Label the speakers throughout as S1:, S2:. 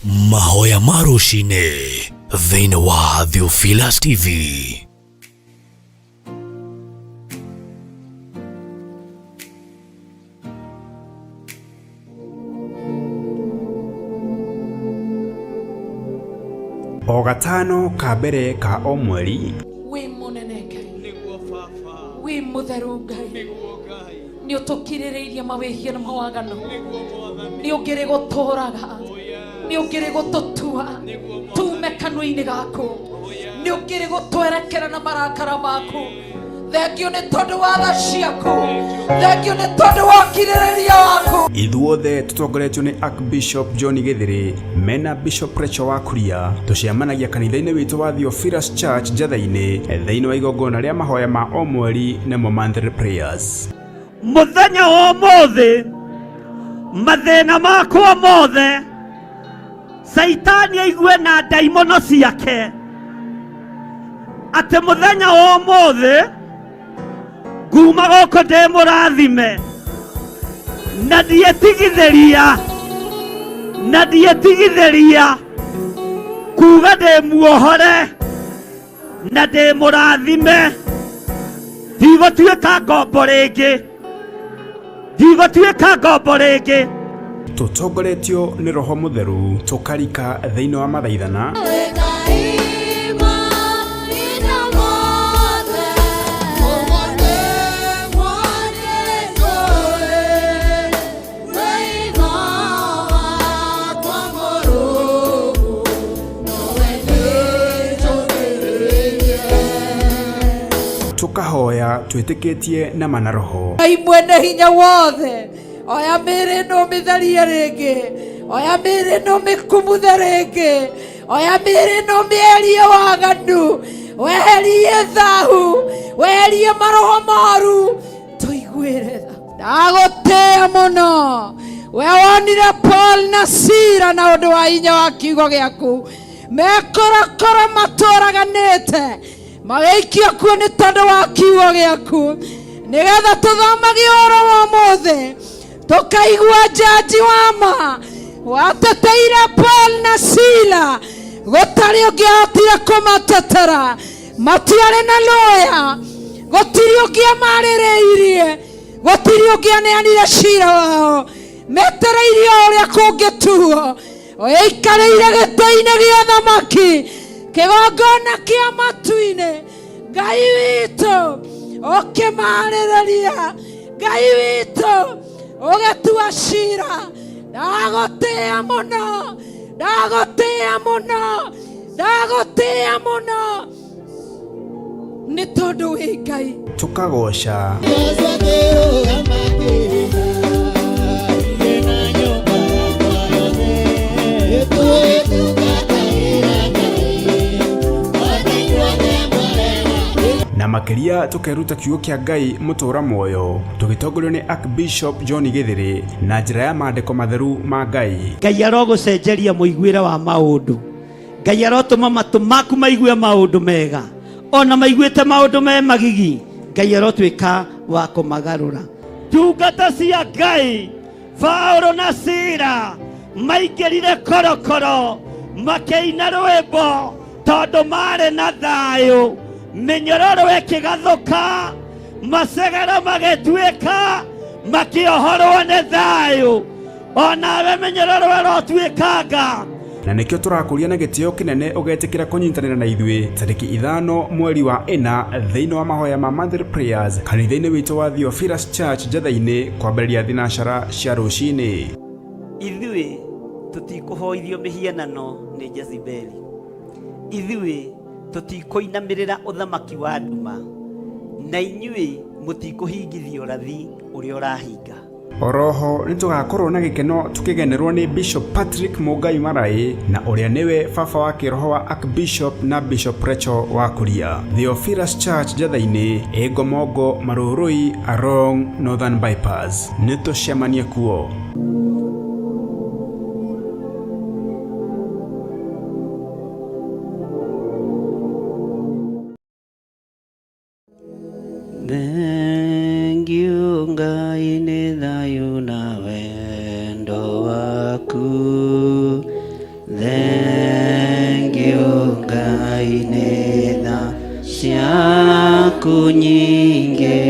S1: Mahoya ma rũcinĩ thĩinĩ wa Theophilus TV.
S2: O gatano ka mbere ka o mweri.
S3: Wĩ mũnene Ngai, wĩ mũtheru Ngai, nĩ ũtũkirĩrĩirie mawĩhia na mawaganu, nĩ ũngĩrĩ gũtũraga, nĩ ũngĩrĩ gũtũtua tume kanua-inĩ gaku, nĩ ũngĩrĩ gũtwerekera na marakara maku. Thengio nĩ tondũ wa tha ciaku, thengio nĩ tondũ wa kirĩrĩria waku.
S2: Ithuothe tũtongoretio nĩ Archbishop John Gĩthĩrĩ mena Bishop Rachel wa Kuria, tũcemanagia kanitha-inĩ witũ wa Theophilus Church Njatha-inĩ thĩinĩ wa igongona rĩa mahoya ma o mweri nĩmo monthly prayers.
S4: Mũthenya wa ũmũthĩ mathĩna makwa mothe Caitani aigue na ndaimono ciake atĩ mũthenya wa ũmũthĩ nguma gũkũ ndĩ mũrathime na ndietigithĩria na ndietigithĩria kuga ndĩ muohore na ndĩ mũrathime, ndigũtuĩka ngombo rĩngĩ, ndigũtuĩka ngombo rĩngĩ.
S2: Tũtongoretio nĩ Roho Mũtheru tũkarika thĩinĩ wa mathaithana. Tũkahoya twĩtĩkĩtie na ma na roho.
S3: Ngai mwene hinya wothe, oya mĩĩrĩ ĩno ũmĩtherie rĩngĩ, oya mĩĩrĩ ĩno ũmĩkumuthe rĩngĩ, oya mĩĩrĩ ĩno ũmĩeherie waganu, weherie thahu, weherie maroho moru, tũiguĩre tha. Ndagũtĩĩa mũno we wonire Paul na Sila na ũndũ wa hinya wa kiugo gĩaku mekorokoro matũraganĩte magĩikio kuo nĩ tondũ wa kiugo gĩaku, nĩgetha tũthomage ũhoro wa ũmũthĩ tũkaigua njanji wa ma wateteire Paul na Sila, gũtarĩ ũngĩahotire kũmatetera, matiarĩ na lawyer, gũtirĩ ũngĩamarĩrĩirie, gũtirĩ ũngĩaneanire cira wao, metereirie o ũrĩa kũngĩtuo. Ũikarĩire gĩtĩ-inĩ gĩa thamaki, kĩgongona kĩa matu-inĩ, Ngai witũ ũkĩmarĩrĩria, Ngai witũ ũgĩtua cira. Ndagũtĩĩa mũno, ndagũtĩĩa mũno, ndagũtĩĩa mũno nĩ tondũ wĩ Ngai.
S2: Tũkagoca. Na makĩria tũkeruta kiugo kĩa Ngai mũtũra muoyo tũgĩtongorio nĩ Archbishop John Gĩthĩrĩ na njĩra ya maandĩko matheru ma Ngai.
S4: Ngai arogũcenjeria mũiguĩre wa maũndũ. Ngai arotũma matũ maku maigue maũndũ mega, ona maiguĩte maũndũ me magigi, Ngai arotuĩka wa kũmagarũra. Ndungata cia Ngai Paulo na Sila maingĩrire korokoro makĩina rwĩmbo tondũ marĩ na thayũ, mĩnyororo ĩkĩgathũka, macegero magĩtuĩka, makĩohorwo nĩ thayũ. Onawe mĩnyororo ĩrotuĩkanga.
S2: Na nĩkĩo tũrakũria na gĩtĩo kĩnene ũgetĩkĩra kũnyitanĩra na ithuĩ tarĩki 5 mweri wa 4 thĩinĩ wa mahoya ma monthly prayers kanitha-inĩ witũ wa Theophilus Church Njatha-inĩ kwambĩrĩria thinacara cia rũcinĩ.
S4: Ithuĩ tũtikũhoithio mĩhianano nĩ Jezebeli. Ithuĩ tũtikũinamĩrĩra ũthamaki wa nduma, na inyuĩ mũtikũhingithia ũrathi ũrĩa ũrahinga.
S2: Oroho nĩ tũgakorwo na gĩkeno tũkĩgenerwo nĩ Bishop Patrick Mũngai Maraĩ na ũrĩa nĩwe baba wa kĩroho wa Archbishop na Bishop Rachel wa Kuria. Theophilus Church Njatha-inĩ, ĩ Ngomongo, Marũrũi, along Northern Bypass. Nĩ tũcemanie kuo.
S4: Thank you Ngai nĩ thayũ na wendo waku.
S5: ciaku nyingĩ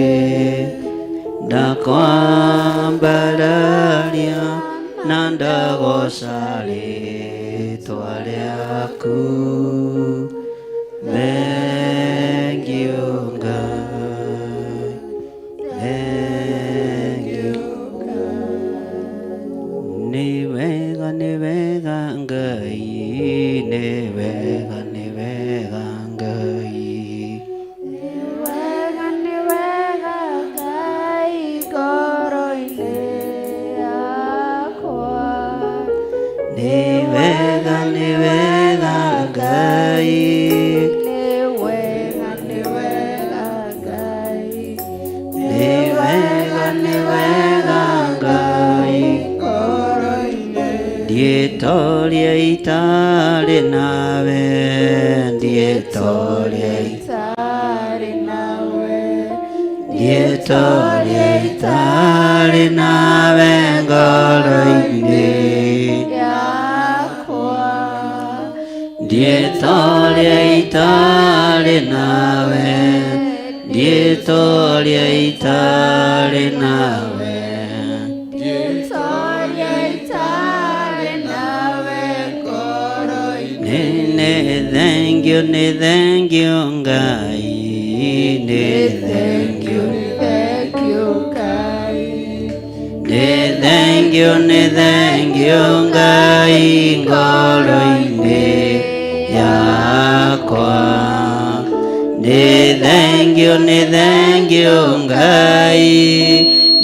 S5: ndakwambararia na ndagoca rĩtwa rĩaku. Thengiũ Ngai, thengiũ. Nĩ wega, nĩ wega Ngai, nĩ wega, nĩ wega Ngai.
S6: Wega nĩ wega Ngai ngoro-inĩ yakwa.
S5: Nĩ wega, nĩ wega Ngai.
S6: Nĩ wega, nĩ wega Ngai.
S5: Nĩ wega, nĩ wega Ngai.
S6: Ngoro-inĩ.
S5: Ndietoria itarĩ nawe, ndietoria
S6: Itarĩ nawe.
S5: Ndietoria itarĩ nawe ngoro-inĩ
S6: yakwa.
S5: Ndietoria itarĩ nawe, ndietoria itarĩ nawe.
S6: Ndietoria itarĩ nawe ngoro-inĩ.
S5: Nĩ thengiũ, nĩ thengiũ Ngai, nĩ thengiũ.
S6: Thengiũ Ngai.
S5: Nĩ thengiũ, nĩ thengiũ Ngai ngoro-inĩ yakwa. Nĩ thengiũ, nĩ thengiũ Ngai,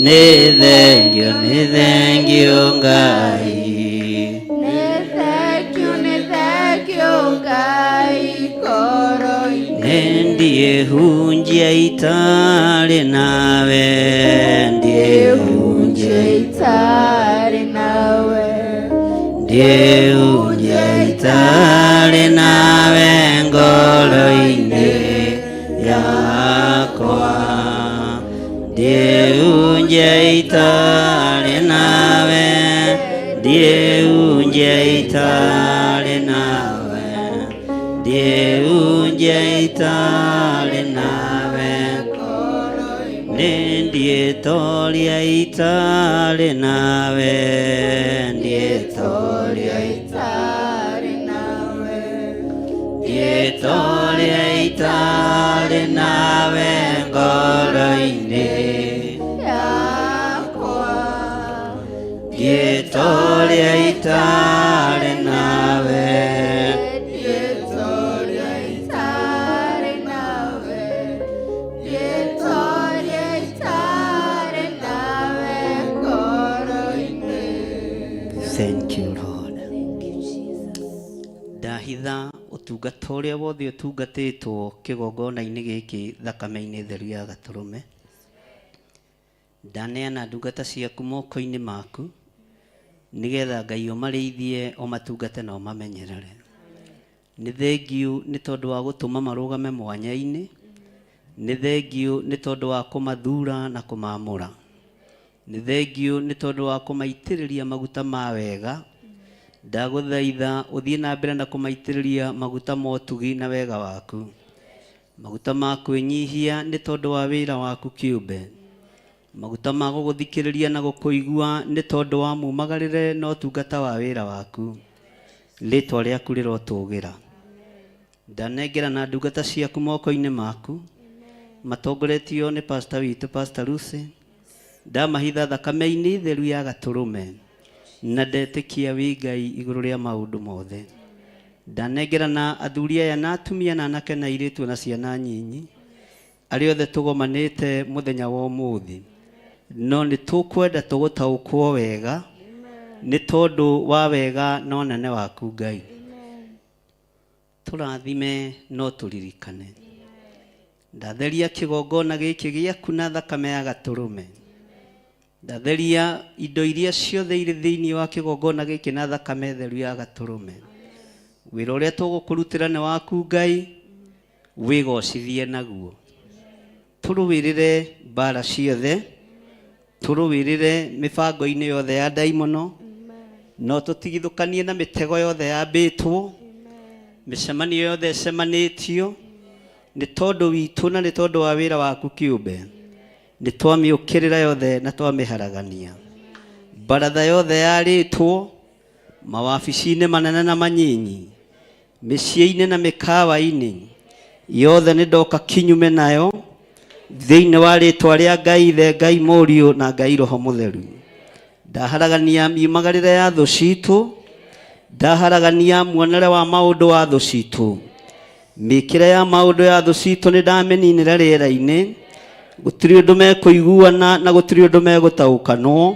S5: nĩ thengiũ, nĩ thengiũ Ngai.
S6: Nĩ thengiũ, nĩ thengiũ Ngai ngoro-inĩ.
S5: Nĩ ndiĩhunjia itarĩ nawe, ndiĩhunjia.
S6: Itarĩ nawe.
S5: Ndiĩhunjia itarĩ nawe ngoro-inĩ yakwa. Ndiĩhunjia itarĩ nawe, ndiĩhunjia itarĩ nawe, ndiĩhunjia itarĩ nawe. Nĩ ndiĩtoria itarĩ nawe, ndiĩtoria.
S6: Itarĩ nawe.
S5: Ndiĩtoria itarĩ nawe ngoro-inĩ
S6: yakwa.
S5: Ndiĩtoria itarĩ nawe.
S6: Ndietoria itarĩ nawe. Ndietoria itarĩ nawe ngoro-inĩ.
S5: Thank you, Lord. Ndahitha ũtungata ũrĩa wothe ũtungatĩtwo kĩgongona-inĩ gĩkĩ thakame-inĩ theru ya gatũrũme. Ndaneana ndungata ciaku moko-inĩ maku nĩgetha Ngai ũmarĩithie, ũmatungate na ũmamenyerere. Nĩ thengiũ nĩ tondũ wa gũtũma marũgame mwanya-inĩ. Nĩ thengiũ nĩ tondũ wa kũmathura na kũmamũra. Nĩ thengiũ nĩ tondũ wa kũmaitĩrĩria maguta ma wega. Ndagũthaitha ũthiĩ na mbere na kũmaitĩrĩria maguta ma ũtugi na wega waku, maguta ma kwĩnyihia nĩ tondũ wa wĩra waku kĩũmbe, maguta ma gũgũthikĩrĩria na gũkũigua nĩ tondũ wa mumagarĩre na ũtungata wa wĩra waku. Rĩtwa rĩaku rĩrotũgĩra. Ndanengera na ndungata ciaku moko-inĩ maku matongoretio nĩ pastor witũ, Pastor Lucy. Ndamahitha thakame-inĩ theru ya gatũrũme na ndetĩkia wĩ Ngai igũrũ rĩa maũndũ mothe. Ndanengera na athuri aya na atumia na anake na airĩtu na ciana nyinyi arĩa othe tũgomanĩte mũthenya wa ũmũthĩ, no nĩ tũkwenda tũgũtaũkwo wega nĩ tondũ wa wega na ũnene waku. Ngai, tũrathime no tũririkane. Ndatheria kĩgongona gĩkĩ gĩaku na thakame ya gatũrũme. Ndatheria indo iria ciothe irĩ thĩinĩ wa kĩgongona gĩkĩ na thakame theru ya gatũrũme. Wĩra ũrĩa tũgũkũrutĩra nĩ waku Ngai, wĩgocithie naguo. Tũrũĩrĩre mbara ciothe, tũrũĩrĩre mĩbango-inĩ yothe ya ndaimono, no tũtigithũkanie na mĩtego yothe yambĩtwo, mĩcemanio yothe ĩcemanĩtio. Nĩ tondũ witũ na nĩ tondũ wa wĩra waku kĩũmbe, nĩ twamĩũkĩrĩra yothe na twamĩharagania. Baratha yothe yarĩtwo mawabici-inĩ manene na manyinyi, mĩciĩ-inĩ na mĩkawa-inĩ yothe, nĩ ndoka kinyume nayo thĩinĩ wa rĩtwa rĩa Ngai Ithe, Ngai Mũriũ na Ngai Roho Mũtheru. Ndaharagania miumagarĩre ya thũ citũ, ndaharagania muonere wa maũndũ wa thũ citũ, mĩkĩre ya maũndũ ya thũ citũ nĩ ndamĩninĩra rĩera-inĩ. Gũtirĩ ũndũ mekũiguana na gũtirĩ ũndũ megũtaũkanwo,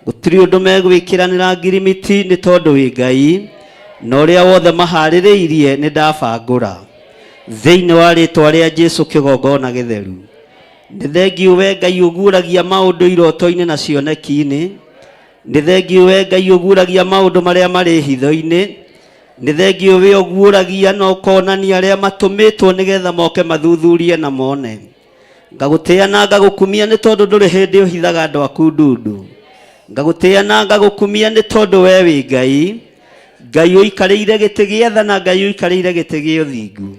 S5: gũtirĩ ũndũ megwĩkĩranĩra ngirimiti, nĩ tondũ wĩ Ngai na ũrĩa wothe maharĩrĩirie nĩ ndabangũra thĩinĩ wa rĩtwa rĩa Jesu kĩgongona gĩtheru. Nĩ thengiũ we Ngai ũguũragia maũndũ iroto-inĩ na cioneki-inĩ. Nĩ thengiũ we Ngai ũguũragia maũndũ marĩa marĩ hitho-inĩ. Nĩ thengiũ we ũguũragia na ũkonania arĩa matũmĩtwo nĩgetha moke mathuthurie na mone. Ngagũtĩĩa na ngagũkumia nĩ tondũ ndũrĩ hĩndĩ ũhithaga andũ aku ndundu. Ngagũtĩĩa na ngagũkumia nĩ tondũ we wĩ Ngai, Ngai ũikarĩire gĩtĩ gĩa tha na Ngai ũikarĩire gĩtĩ gĩa ũthingu.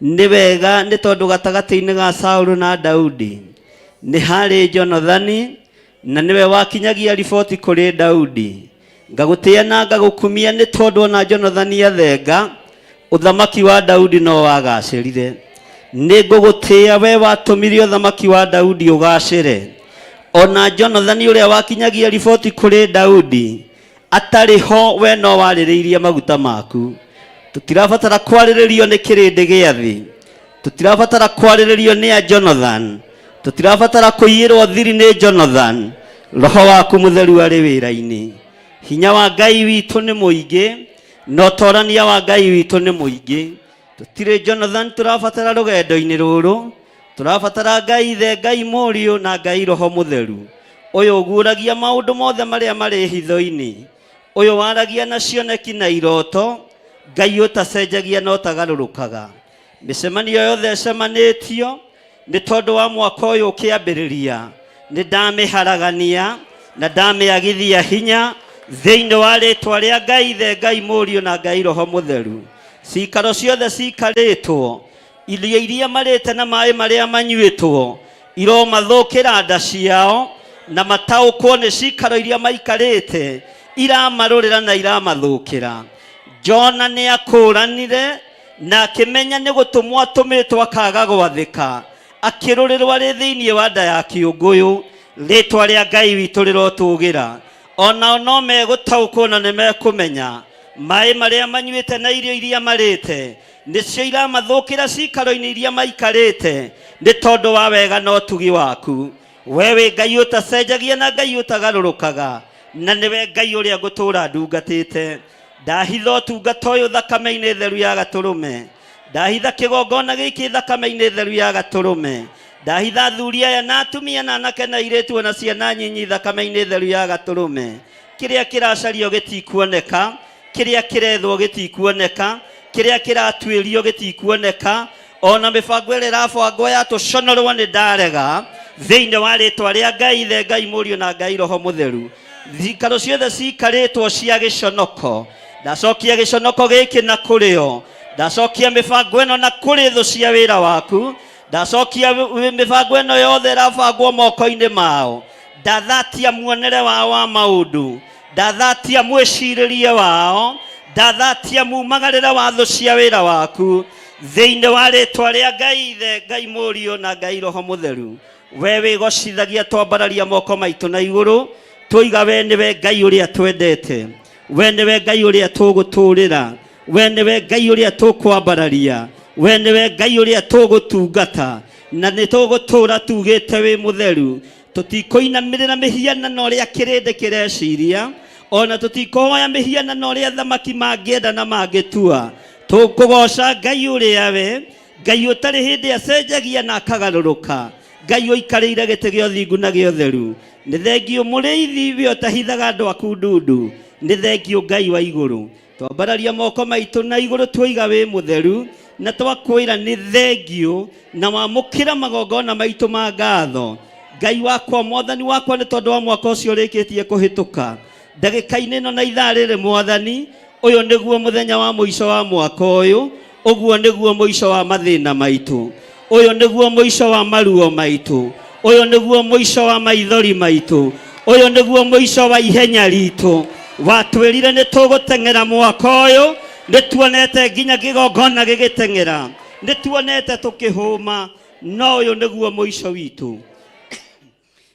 S5: Nĩ wega nĩ tondũ gatagatĩ-inĩ ga Saũlũ na Daudi nĩ harĩ Jonathani, na nĩwe wakinyagia riboti kũrĩ Daudi. Ngagũtĩĩa na ngagũkumia nĩ tondũ ona Jonathani athenga, ũthamaki wa Daudi no wagacĩrire. Nĩ ngũgũtĩĩa we watũmire ũthamaki wa Daudi ũgacĩre. Ona Jonathani ũrĩa wakinyagia riboti kũrĩ Daudi atarĩ ho, we no warĩrĩirie maguta maku. Tũtirabatara kwarĩrĩrio nĩ kĩrĩndĩ gĩa thĩ, tũtirabatara kwarĩrĩrio nĩ a Jonathan, tũtirabatara kũiyĩrwo thiri nĩ Jonathan. Roho waku mũtheru arĩ wĩra-inĩ. Hinya wa Ngai witũ nĩ mũingĩ na ũtorania wa Ngai witũ nĩ mũingĩ. Tũtirĩ Jonathan tũrabatara rũgendo-inĩ rũrũ, tũrabatara Ngai Ithe, Ngai Mũriũ na Ngai Roho Mũtheru, ũyũ ũguũragia maũndũ mothe marĩa marĩ hitho-inĩ, ũyũ waragia na cioneki na iroto, Ngai ũtacenjagia na ũtagarũrũkaga. Mĩcemanio yothe ĩcemanĩtio nĩ tondũ wa mwaka ũyũ ũkĩambĩrĩria, nĩ ndamĩharagania na ndamĩagithia hinya thĩinĩ wa rĩtwa rĩa Ngai Ithe, Ngai Mũriũ na Ngai Roho Mũtheru. Cikaro ciothe cikarĩtwo, irio iria marĩte na maĩ marĩa manyuĩtwo, iromathũkĩra nda ciao na mataũkwo nĩ cikaro iria maikarĩte iramarũrĩra na iramathũkĩra. Jona nĩ akũranire na akĩmenya nĩ gũtũmwo atũmĩtwo akaga gwathĩka, akĩrũrĩrwo arĩ thĩinĩ wa nda ya kĩũngũyũ. Rĩtwa rĩa Ngai witũ rĩrotũgĩra. Onao no megũtaũkwo na nĩ mekũmenya maĩ marĩa manyuĩte na irio iria marĩte nĩcio iramathũkĩra cikaro-inĩ iria maikarĩte, nĩ tondũ wa wega na ũtugi waku. We wĩ Ngai ũtacenjagia na Ngai ũtagarũrũkaga, na nĩwe Ngai ũrĩa ngũtũũra ndungatĩte. Ndahitha ũtungata ũyũ thakame-inĩ theru ya gatũrũme, ndahitha kĩgongona gĩkĩ thakame-inĩ theru ya gatũrũme, ndahitha athuri aya na atumia na anake na airĩtu ona ciana nyinyi thakame-inĩ theru ya gatũrũme. Kĩrĩa kĩracario gĩtikuoneka, kĩrĩa kĩrethwo gĩtikuoneka, kĩrĩa kĩratuĩrio gĩtikuoneka, ona mĩbango ĩrĩa ĩrabangwo ya tũconorwo nĩ ndarega thĩinĩ wa rĩtwa rĩa Ngai Ithe, Ngai Mũriũ na Ngai Roho Mũtheru. Cikaro ciothe cikarĩtwo cia gĩconoko, ndacokia gĩconoko gĩkĩ na kũrĩo, ndacokia mĩbango ĩno na kũrĩ thũ cia wĩra waku, ndacokia mĩbango ĩno yothe ĩrabangwo moko-inĩ mao, ndathatia muonere wao wa maũndũ, ndathatia mwĩcirĩrie wao, ndathatia mumagarĩre wa thũ cia wĩra waku thĩinĩ wa rĩtwa rĩa Ngai Ithe, Ngai Mũriũ na Ngai Roho Mũtheru. We wĩgocithagia, twambararia moko maitũ na igũrũ, twoiga we nĩwe Ngai ũrĩa twendete, we nĩwe Ngai ũrĩa tũgũtũũrĩra, we nĩwe Ngai ũrĩa tũkwambararia, we nĩwe Ngai ũrĩa tũgũtungata, na nĩ tũgũtũũra tugĩte wĩ mũtheru. Tũtikũinamĩrĩra mĩhianano ũrĩa kĩrĩndĩ kĩreciria, ona tũtikũhoya mĩhianano ũrĩa athamaki mangĩenda na mangĩtua. Tũkũgoca Ngai ũrĩa we Ngai ũtarĩ hĩndĩ acenjagia na akagarũrũka, Ngai ũikarĩire gĩtĩ gĩa ũthingu na gĩa ũtheru. Nĩ thengiũ mũrĩithi we ũtahithaga andũ aku ndundu, nĩ thengiũ Ngai wa igũrũ. Twambararia moko maitũ na igũrũ twoiga wĩ mũtheru, na twakwĩra nĩ thengiũ na wamũkĩra magongona maitũ ma ngatho. Ngai wakwa, Mwathani wakwa, nĩ tondũ wa mwaka ũcio ũrĩkĩtie kũhĩtũka, ndagĩka-inĩ ĩno na ithaa rĩrĩ, Mwathani, ũyũ nĩguo mũthenya wa mũico wa mwaka ũyũ. Ũguo nĩguo mũico wa mathĩna maitũ, ũyũ nĩguo mũico wa maruo maitũ, ũyũ nĩguo mũico wa maithori maitũ, ũyũ nĩguo mũico wa ihenya ritũ. Watwĩrire nĩ tũgũteng'era mwaka ũyũ, nĩ tuonete nginya kĩgongona gĩgĩteng'era, nĩ tuonete tũkĩhũma, no ũyũ nĩguo mũico witũ.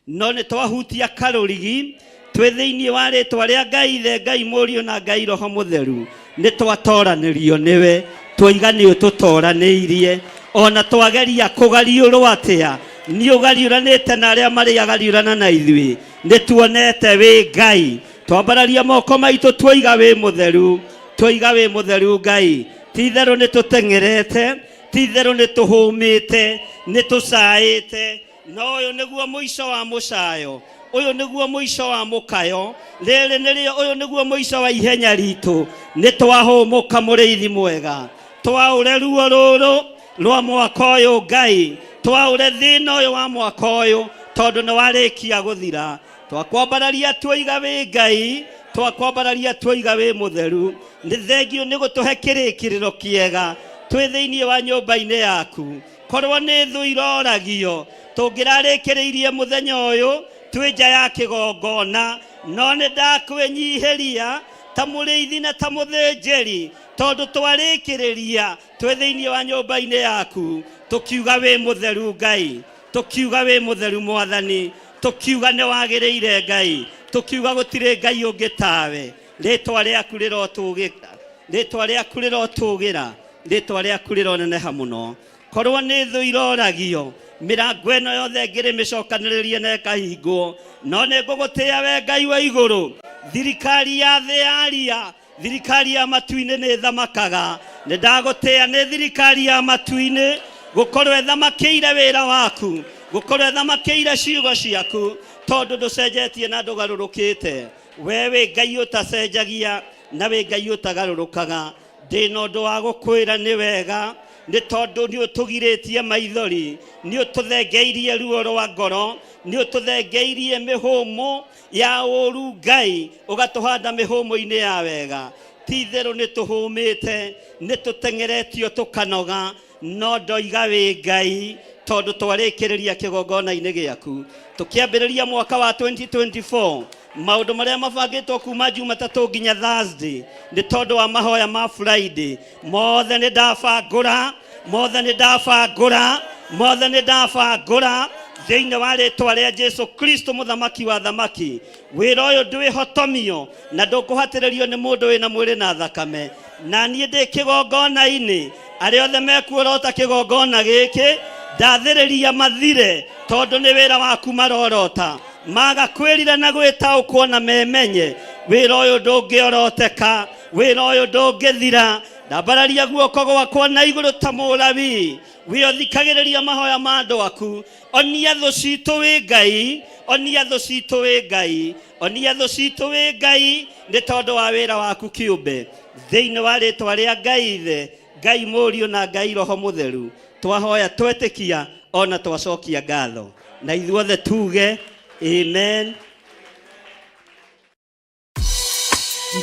S5: No nĩ twahutia karũrigi twĩ thĩinĩ wa rĩtwa rĩa Ngai Ithe, Ngai Mũriũ na Ngai Roho Mũtheru, nĩ twatoranĩrio nĩwe, twoiga nĩ ũtũtoranĩirie. Ona twageria kũgariũrwo atĩa, nĩ ũgariũranĩte na arĩa marĩ agariũrana na ithuĩ, nĩ tuonete wĩ Ngai. Twambararia moko maitũ twoiga wĩ mũtheru, twoiga wĩ mũtheru Ngai. Ti itherũ nĩ tũteng'erete, ti itherũ nĩ tũhũmĩte, nĩ tũcaĩte, no ũyũ nĩguo mũico wa mũcayo, ũyũ nĩguo mũico wa mũkayo, rĩrĩ nĩrĩo, ũyũ nĩguo mũico wa ihenya ritũ. Nĩ twahũmũka mũrĩithi mwega, twaũre ruo rũrũ rwa mwaka ũyũ Ngai, twaũre thĩna ũyũ wa mwaka ũyũ, tondũ nĩ warĩkia gũthira. Twakwambararia twoiga wĩ Ngai, twakwambararia twoiga wĩ mũtheru. Nĩ thengio nĩ gũtũhe kĩrĩkĩrĩro kĩega twĩ thĩinĩ wa nyũmba-inĩ yaku. Korwo nĩ thũ iroragio, tũngĩrarĩkĩrĩirie mũthenya ũyũ twĩ nja ya kĩgongona, no nĩ ndakwĩnyihĩria ta mũrĩithi na ta mũthĩnjĩri, tondũ twarĩkĩrĩria twĩ thĩinĩ wa nyũmba-inĩ yaku, tũkiuga wĩ mũtheru Ngai, tũkiuga wĩ mũtheru Mwathani, tũkiuga nĩ wagĩrĩire Ngai, tũkiuga gũtirĩ Ngai ũngĩ tawe. Rĩtwa rĩaku rĩrotũgĩra, rĩtwa rĩaku rĩrotũgĩra, rĩtwa rĩaku rĩroneneha mũno. Korwo nĩ thũ iroragio, mĩrango ĩno yothe ngĩrĩ mĩcokanĩrĩrie na ĩkahingwo, no nĩ ngũgũtĩĩa we Ngai wa igũrũ. Thirikari ya thĩ yaria, thirikari ya matu-inĩ nĩ ĩthamakaga. Nĩ ndagũtĩĩa nĩ thirikari ya matu-inĩ gũkorwo ĩthamakĩire wĩra waku, gũkorwo ĩthamakĩire ciugo ciaku, tondũ ndũcenjetie na ndũgarũrũkĩte. We wĩ Ngai ũtacenjagia na wĩ Ngai ũtagarũrũkaga. Ndĩna ũndũ wa gũkwĩra nĩ wega, nĩ tondũ nĩ ũtũgirĩtie maithori, nĩ ũtũthengeirie ruo rwa ngoro, nĩ ũtũthengeirie mĩhũmũ ya ũru Ngai, ũgatũhanda mĩhũmũ-inĩ ya wega. Ti itherũ nĩ tũhũmĩte, nĩ tũteng'eretio tũkanoga, no ndoiga wĩ Ngai, tondũ twarĩkĩrĩria kĩgongona-inĩ gĩaku. Tũkĩambĩrĩria mwaka wa 2024, maũndũ marĩa mabangĩtwo kuma Jumatatũ nginya Thursday nĩ tondũ wa mahoya ma Friday, mothe nĩ ndabangũra, mothe nĩ ndabangũra, mothe nĩ ndabangũra thĩinĩ wa rĩtwa rĩa Jesu Kristo mũthamaki wa thamaki. Wĩra ũyũ ndwĩhotomio na ndũkũhatĩrĩrio nĩ mũndũ wĩna mwĩrĩ na thakame. Na niĩ ndĩ kĩgongona-inĩ, arĩa othe mekuorota kĩgongona gĩkĩ, ndathĩrĩria mathire, tondũ nĩ wĩra waku marorota. Maga kwĩrira na gwĩtaũkwo na memenye, wĩra ũyũ ndũngĩoroteka, wĩra ũyũ ndũngĩthira. Ndambararia guoko gwakwa na igũrũ ta mũlawi, wĩ ũthikagĩrĩria mahoya ma andũ aku. Onia thũ citũ wĩ Ngai, onia thũ citũ wĩ Ngai, onia thũ citũ wĩ Ngai, nĩ tondũ wa wĩra waku kĩũmbe. Thĩinĩ wa rĩtwa rĩa Ngai Ithe, Ngai Mũriũ na Ngai Roho Mũtheru, twahoya twetĩkia ona twacokia ngatho. Na ithuothe tuge amen.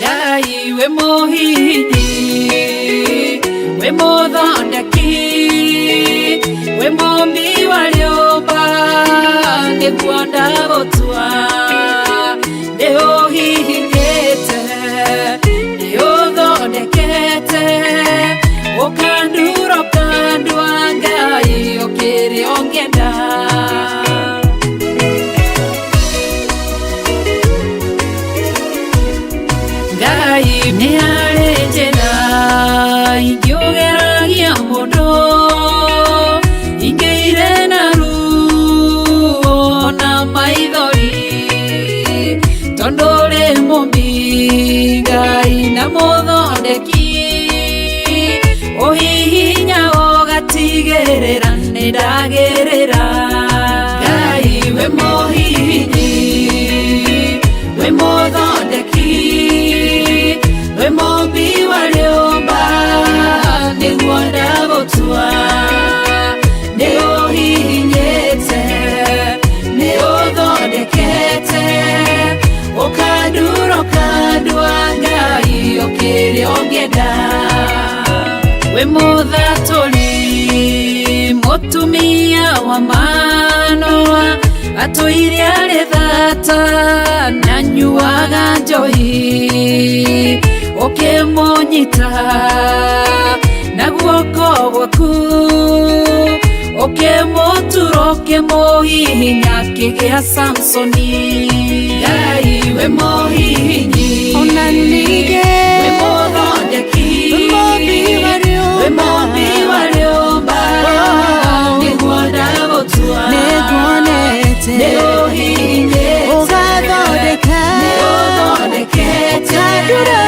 S7: Ngai wĩ mũhihinyi, wĩ mũthondeki, wĩ mũmbi wa rĩũmba, nĩguo ndagũtua. Nĩ ũhihinyĩte, nĩ ũthondekete, ũkandura ũkandua, Ngai ũkĩrĩ ũngĩenda. Ngai nĩ harĩ njĩra ingĩũgeragia mũndũ, ingĩire na ruo na maithori, tondũ ũrĩ mũmbi Ngai na mũthondeki, ũhihinya ũgatigĩrĩra nĩ ndagĩrĩra. Ngai wĩ mũhihinyi, wĩ mũthondeki, wĩ mũmbi wa rĩũmba, nĩguo ndagũtua. Nĩ ũhihinyĩte, nĩ ũthondekete, ũkandura ũkandua, Ngai ũkĩrĩ ũngĩenda. Wĩ mũthatũri mũtumia wa Manoa atũire arĩ thata na nyuaga njohi ũkĩmũnyita na guoko gwaku ũkĩmũtura ũkĩmũhihinya kĩgĩa Samsoni. Ngai wĩ mũhihinyi,
S8: Ona ningĩ
S7: wĩ mũthondeki,
S8: wĩ mũmbi wa rĩũmba.
S7: Wĩ mũmbi wa rĩũmba, nĩguo ndagũtua,
S8: Nĩnguonete.
S7: Nĩũhihinyĩte,
S8: Ũgathondeka.
S7: Nĩũthondekete.
S8: Ũkandura.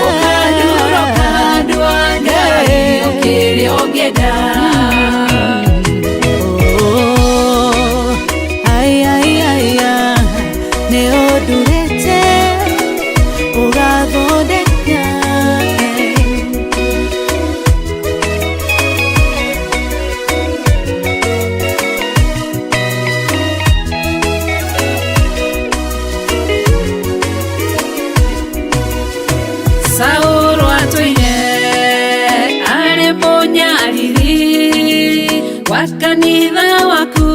S7: Ũkandura, ũkandua, Ngai ũkĩrĩa ũngĩenda.
S8: Oh, ai, ai, ai, ah, nĩ ũndurĩte ũgathondeka.
S7: Saũlũ atũire arĩ mũnyariri wa kanitha waku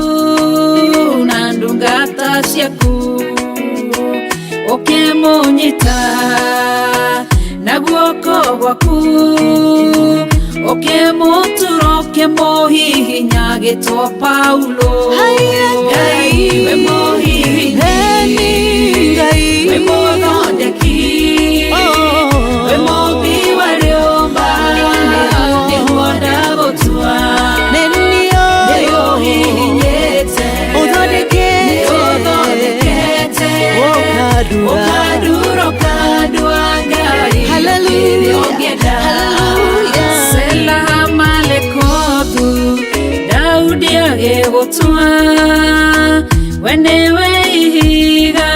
S7: na ndungata ciaku ũkĩmũnyita na guoko gwaku ũkĩmũtura ũkĩmũhihinya agĩtwo Paulo. Ngai wĩ mũhihinyi,
S8: Eni Ngai.
S7: Wĩ mũthondeki, wĩ mũmbi wa rĩũmba, nĩguo ndagũtua, nĩũhihinyĩte,
S8: Ũthondekete.
S7: Nĩũthondekete.
S8: Ũkandura.
S7: Ũkandura, ũkandua, Ngai
S8: Hallelujah.
S7: ũkĩrĩa ũngĩenda.
S8: Hallelujah.
S7: Sela Malekothu Daudi agĩgũtua we nĩwe ihiga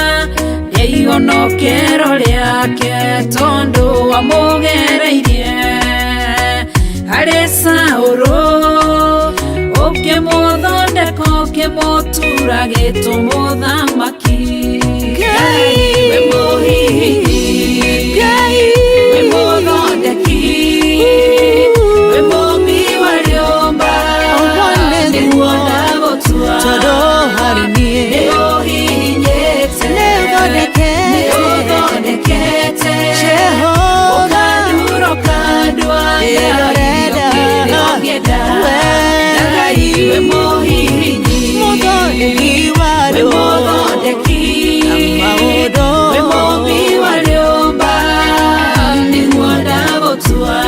S7: rĩa igonokero rĩake tondũ wamũgereirie harĩ Saũlũ ũkĩmũthondeka ũkĩmũtura gĩtũmũthamaki. Ngai wĩ mũhihinyi,
S8: Ngai.
S7: Wĩ mũthondeki, wĩ mũmbi wa rĩũmba,
S8: Ũguo nĩguo.
S7: nĩguo ndagũtua,
S8: Tondũ harĩ niĩ.
S7: Nĩũhihinyĩte,
S8: Nĩũthondekete.
S7: Nĩũthondekete.
S8: Jehova.
S7: Ũkandura, ũkandua, Ngai
S8: Ĩrorenda.
S7: ũkĩrĩa ũngĩenda.
S8: Wee.
S7: Ngai wĩ mũhihinyi,
S8: Mũthondeki wa
S7: wĩ
S8: andũ.
S7: mũthondeki,
S8: Maũndũ.
S7: wĩ mũmbi wa rĩũmba, nĩguo ndagũtua,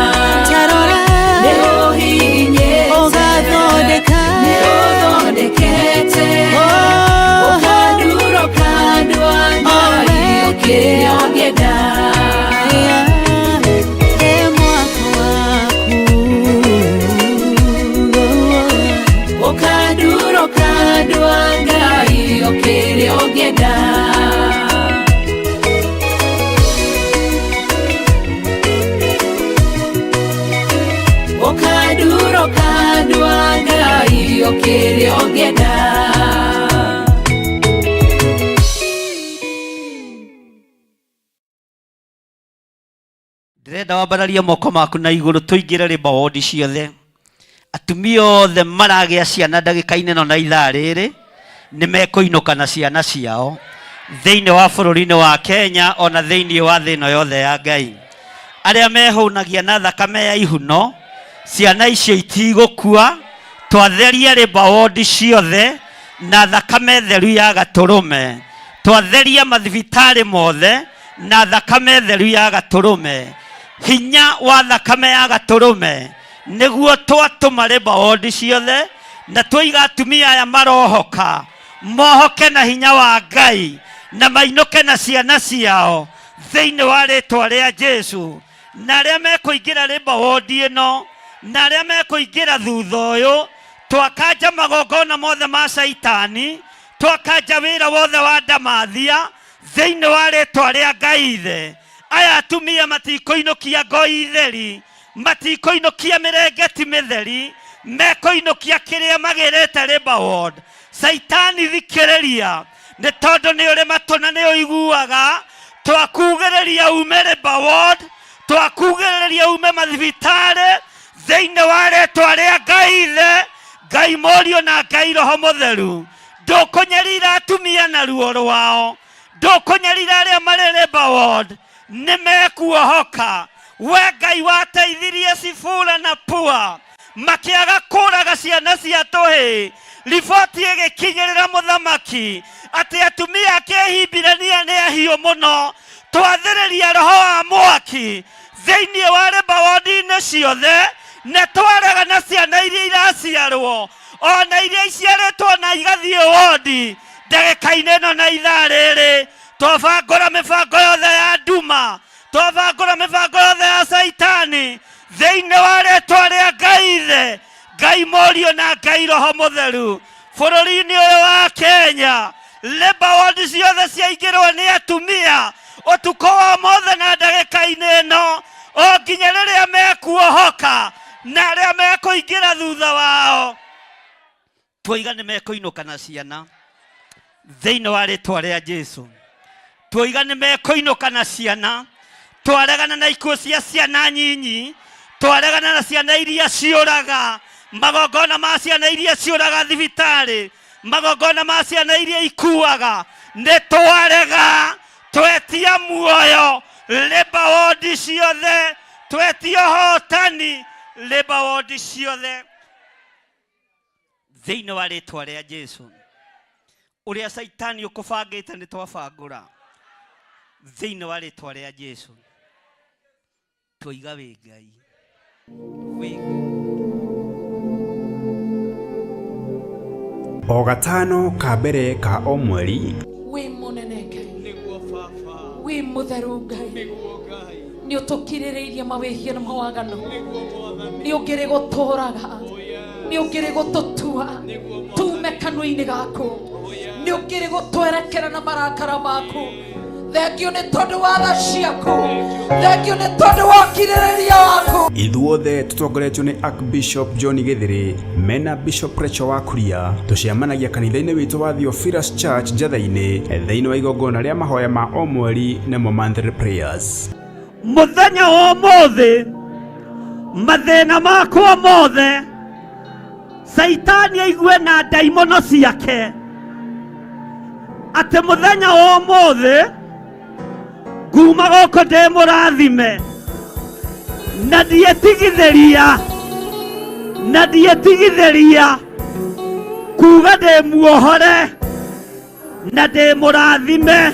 S8: Tarora.
S7: Nĩũhihinyĩte,
S8: Ũgathondeka.
S7: Nĩũthondekete.
S8: Oh.
S7: Ũkandura, ũkandua, Ngai ũkĩrĩa ũngĩenda.
S8: Ĩ mwako waku.
S7: Ũkandura, ũkandua, Ngai ũkĩrĩa ũngĩenda. Ũkandura, ũkandua, Ngai ũkĩrĩa ũngĩenda.
S4: Ndĩrenda wambararie moko maku na igũrũ tũingĩre rĩmba wondi ciothe atumia othe maragĩa ciana ndagĩka-inĩ ĩno na ithaa rĩrĩ nĩ mekũinũka na ciana ciao thĩinĩ wa bũrũri-inĩ wa Kenya ona thĩinĩ wa thĩ ĩno yothe ya Ngai. Arĩa mehũnagia na thakame ya ihuno ciana icio itigũkua twatheria rĩmba wondi ciothe na thakame theru ya gatũrũme twatheria mathibitarĩ mothe na thakame theru ya gatũrũme hinya wa thakame ya gatũrũme nĩguo twatũma rĩmba wondi ciothe na twaiga atumia aya marohoka mohoke na hinya wa Ngai na mainũke na ciana ciao thĩinĩ wa rĩtwa rĩa Jesu na arĩa mekũingĩra rĩmba wondi ĩno na arĩa mekũingĩra thutha ũyũ twakanja magongona mothe ma caitani twakanja wĩra wothe wa ndamathia thĩinĩ wa rĩtwa rĩa Ngai ithe aya atumia matikũinũkia ngoi theri matikũinũkia mĩrengeti mĩtheri mekũinũkia kĩrĩa magĩrĩte Labour Ward. Caitani thikĩrĩria nĩ tondũ nĩ ũrĩ matũ na nĩ ũiguaga twakugĩrĩria ume Labour Ward twakugĩrĩria ume mathibitarĩ Thĩinĩ wa rĩtwa rĩa Ngai Ithe, Ngai Mũriũ na Ngai Roho Mũtheru, ndũkũnyarira atumia na ruo rwao, ndũkũnyarira arĩa marĩ labour ward, nĩ mekuohoka. We Ngai wateithirie Sifura na Pua makĩaga kũraga ciana cia tũhĩĩ, riboti ĩgĩkinyĩrĩra mũthamaki atĩ atumia a Kĩhibirania nĩ ahiũ mũno. Twathĩrĩria roho wa mwaki thĩinĩ wa labour ward-inĩ ciothe, na twarega na ciana iria iraciarwo ona iria iciarĩtwo na igathiĩ wondi ndagĩka-inĩ ĩno na ithaa rĩrĩ. Twabangũra mĩbango yothe ya nduma, twabangũra mĩbango yothe ya Caitani thĩinĩ wa rĩtwa rĩa Ngai Ithe, Ngai Mũriũ na Ngai Roho Mũtheru. Bũrũri-inĩ ũyũ wa Kenya, labour ward ciothe ciaingĩrwo nĩ atumia ũtukũ wa ũmũthĩ na ndagĩka-inĩ ĩno, o nginya rĩrĩa mekuohoka na arĩa mekũingĩra thutha wao. Tuoiga nĩ mekũinũka na ciana thĩinĩ wa rĩtwa rĩa Jesu. Tuoiga nĩ mekũinũka na ciana. Twaregana na ikuũ cia ciana nyinyi, twaregana na ciana iria ciũraga, magongona ma ciana iria ciũraga thibitarĩ, magongona ma ciana iria ikuaga, nĩ twarega. Twetia muoyo labour ward ciothe, twetia ũhotani labour ward ciothe thĩinĩ wa rĩtwa rĩa Jesu. Ũrĩa Caitani ũkũbangĩte nĩ twabangũra thĩinĩ wa rĩtwa rĩa Jesu. Twoiga wĩ Ngai, wĩ Ngai.
S2: O gatano ka mbere ka o mweri.
S3: Wĩ mũnene Ngai, wĩ mũtheru Ngai, nĩ ũtũkirĩrĩirie mawĩhia na mawaganu, nĩ ũngĩrĩ gũtũraga, nĩ ũngĩrĩ gũtũtua tume kanua-inĩ gaku, nĩ ũngĩrĩ gũtwerekera na marakara maku. Thengio nĩ tondũ wa tha ciaku, thengio nĩ tondũ wa ũkirĩrĩria waku.
S2: Ithuothe tũtongoretio nĩ Archbishop John Gĩthĩrĩ mena Bishop Rachel wa Kuria, tũcemanagia kanitha-inĩ witũ wa Theophilus Church Njatha-inĩ thĩinĩ wa igongona rĩa mahoya ma o mweri nĩmo monthly prayers.
S4: Mũthenya wa ũmũthĩ mathĩna makwa mothe Caitani aigue na ndaimono ciake atĩ mũthenya wa ũmũthĩ nguma gũkũ ndĩ mũrathime na ndietigithĩria, na ndietigithĩria kuga ndĩ muohore na ndĩ mũrathime.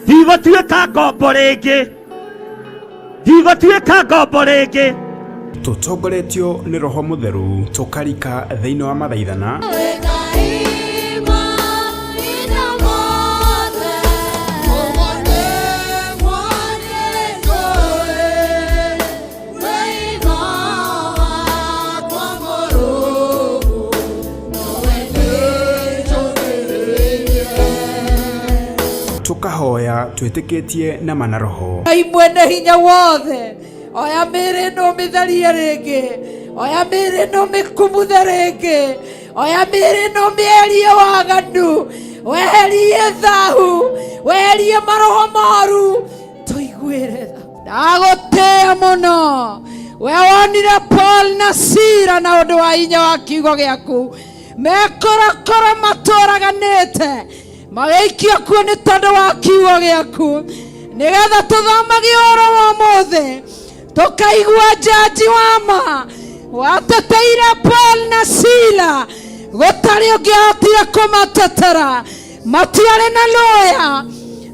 S4: Ndigũtuĩka ngombo rĩngĩ, ndigũtuĩka ngombo rĩngĩ.
S2: Tũtongoretio nĩ Roho Mũtheru tũkarika thĩinĩ wa mathaithana tũkahoya twĩtĩkĩtie na mana roho.
S3: Ngai mwene hinya wothe, oya mĩĩrĩ ĩno ũmĩtherie rĩngĩ, oya mĩĩrĩ ĩno ũmĩkumuthe rĩngĩ, oya mĩĩrĩ ĩno ũmĩeherie waganu, weherie thahu, weherie maroho moru, tũiguĩre tha. Ndagũtĩĩa mũno we wonire Paul na Sila na ũndũ wa hinya wa kiugo gĩaku, mekorokoro matũraganĩte magĩikio kuo nĩ tondũ wa kiugo gĩaku, nĩgetha tũthomage ũhoro wa ũmũthĩ tũkaigua njanji wa ma wateteire Paul na Sila, gũtarĩ ũngĩahotire kũmatetera, matiarĩ na lawyer,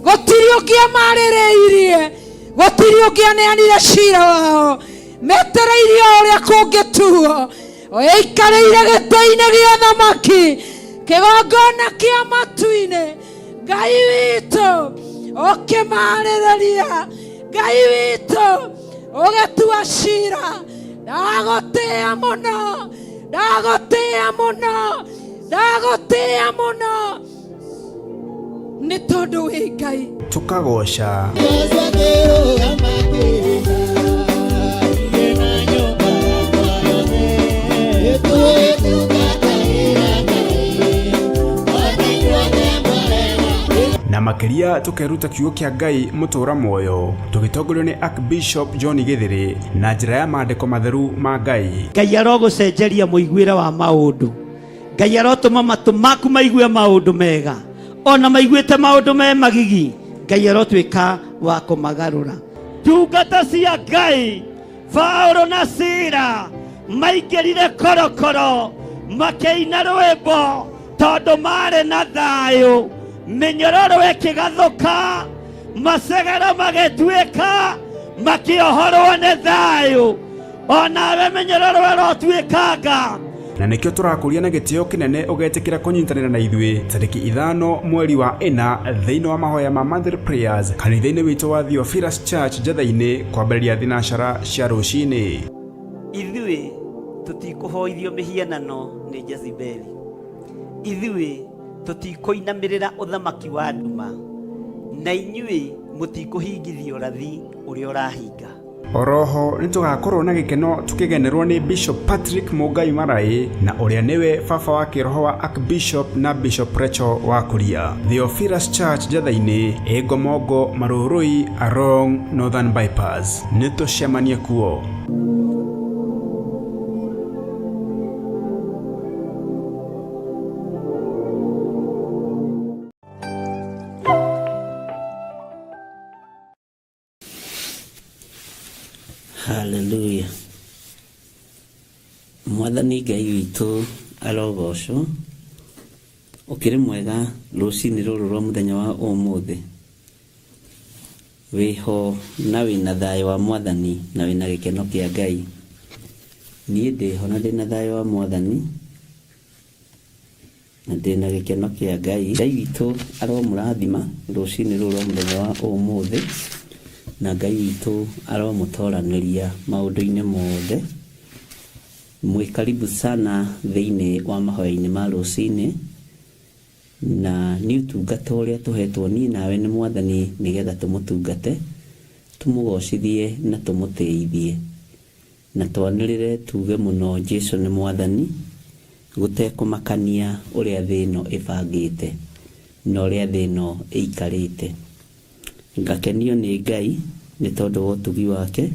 S3: gũtirĩ ũngĩamarĩrĩirie, gũtirĩ ũngĩaneanire cira wao, metereirie o ũrĩa kũngĩtuo. Ũikarĩire gĩtĩ-inĩ gĩa thamaki, kĩgongona kĩa matu-inĩ, Ngai witũ ũkĩmarĩrĩria, Ngai witũ ũgĩtua cira. Ndagũtĩĩa mũno, ndagũtĩĩa mũno, ndagũtĩĩa mũno nĩ tondũ wĩ Ngai.
S2: Tũkagoca na makĩria tũkeruta kiugo kĩa Ngai mũtũra muoyo tũgĩtongorio nĩ Archbishop John Gĩthĩrĩ na njĩra ya maandĩko matheru ma Ngai.
S4: Ngai arogũcenjeria mũiguĩre wa maũndũ. Ngai arotũma matũ maku maigue maũndũ mega, ona maiguĩte maũndũ me magigi, Ngai arotuĩka wa kũmagarũra. Ndungata cia Ngai Paulo na Sila maingĩrire korokoro makĩina rwĩmbo tondũ marĩ na thayũ, mĩnyororo ĩkĩgathũka, macegero magĩtuĩka, makĩohorwo nĩ thayũ. Onawe mĩnyororo ĩrotuĩkanga.
S2: Na nĩkĩo tũrakũria na gĩtĩo kĩnene ũgetĩkĩra kũnyitanĩra na ithuĩ tarĩki 5 mweri wa 4 thĩinĩ wa mahoya ma Monthly Prayers kanitha-inĩ witũ wa Theophilus Church Njetha-inĩ kwambĩrĩria thinacara cia rũcinĩ.
S5: Ithuĩ tũtikũhoithio mĩhianano nĩ Jezebeli. Ithuĩ tũtikũinamĩrĩra ũthamaki wa nduma, na inyuĩ mũtikũhingithia ũrathi ũrĩa ũrahinga.
S2: Oroho nĩ tũgakorwo na gĩkeno tũkĩgenerwo nĩ Bishop Patrick Mũngai Maraĩ na ũrĩa nĩwe baba wa kĩroho wa Archbishop na Bishop Rachel wa Kuria. Theophilus Church Njetha-inĩ, Ĩngomongo, Marũrũi, Arong, Northern Bypass. Nĩ tũcemanie kuo.
S5: Haleluya. Mwathani Ngai witũ arogocwo. Ũkĩrĩ mwega rũcinĩ rũrũ rwa mũthenya wa ũmũthĩ. Wĩho na wĩna thayũ wa Mwathani na wĩna gĩkeno kĩa Ngai. Niĩ ndĩho na ndĩna thayũ wa Mwathani na ndĩna gĩkeno kĩa Ngai. Ngai witũ aromũrathima rũcinĩ rũrũ rwa mũthenya wa ũmũthĩ, na Ngai witũ aromũtoranĩria maũndũ-inĩ mothe. Mwĩ karibu sana thĩinĩ wa mahoya-inĩ ma rũcinĩ, na nĩ ũtungata ũrĩa tũhetwo niĩ nawe nĩ Mwathani nĩgetha tũmũtungate, tũmũgocithie na tũmũtĩithie, na twanĩrĩre tuge mũno Jesũ nĩ Mwathani, gũtekũmakania ũrĩa thĩ ĩno ĩbangĩte na ũrĩa thĩ ĩno ĩikarĩte. Ngakenio nĩ Ngai nĩ tondũ wa ũtugi wake,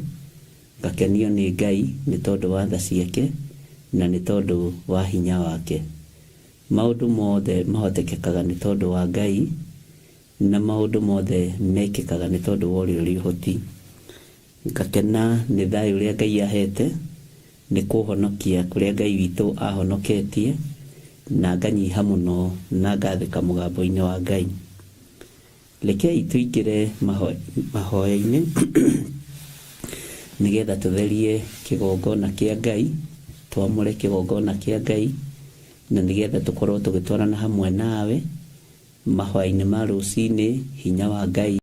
S5: ngakenio nĩ Ngai nĩ tondũ wa tha ciake, na nĩ tondũ wa hinya wake. Maũndũ mothe mahotekekaga nĩ tondũ wa Ngai, na maũndũ mothe mekĩkaga nĩ tondũ wa ũrĩa ũrĩ ũhoti. Ngakena nĩ thayũ ũrĩa Ngai ahete, nĩ kũhonokia kũrĩa Ngai witũ ahonoketie, na nganyiha mũno na ngathĩka mũgambo-inĩ wa Ngai. Rekei tũingĩre mahoya-inĩ nĩgetha tũtherie kĩgongona kĩa Ngai, twamũre kĩgongona kĩa Ngai, na nĩgetha tũkorwo tũgĩtwarana hamwe nawe mahoya-inĩ ma rũcinĩ, hinya wa Ngai.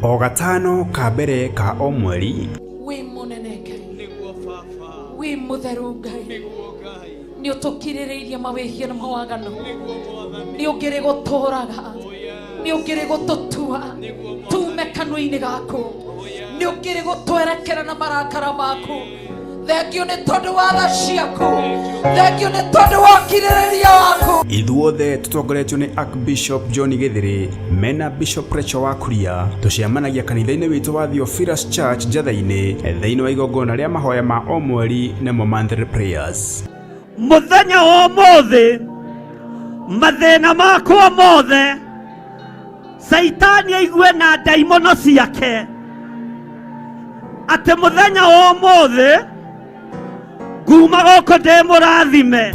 S2: O gatano ka mbere ka o mweri.
S3: Wĩ mũnene Ngai, wĩ mũtheru Ngai, nĩ ũtũkirĩrĩirie mawĩhia na mawaganu, nĩ ũngĩrĩ gũtũraga, nĩ ũngĩrĩ gũtũtua tume kanua-inĩ gaku, nĩ ũngĩrĩ gũtwerekera na marakara maku. Thengio nĩ tondũ wa tha ciaku, thengio nĩ tondũ wa ũkirĩrĩria waku.
S2: Ithuothe tũtongoretio nĩ Archbishop John Githiri mena Bishop Rachel wa Kuria, tũcemanagia kanitha-inĩ witũ wa Theophilus Church Njatha-inĩ thĩinĩ wa igongona rĩa mahoya ma o mweri nĩmo monthly prayers.
S4: Muthenya wa ũmũthĩ mathĩna makwa mothe Saitani aigue na ndaimono ciake atĩ mũthenya wa ũmũthĩ nguma gũkũ ndĩ mũrathime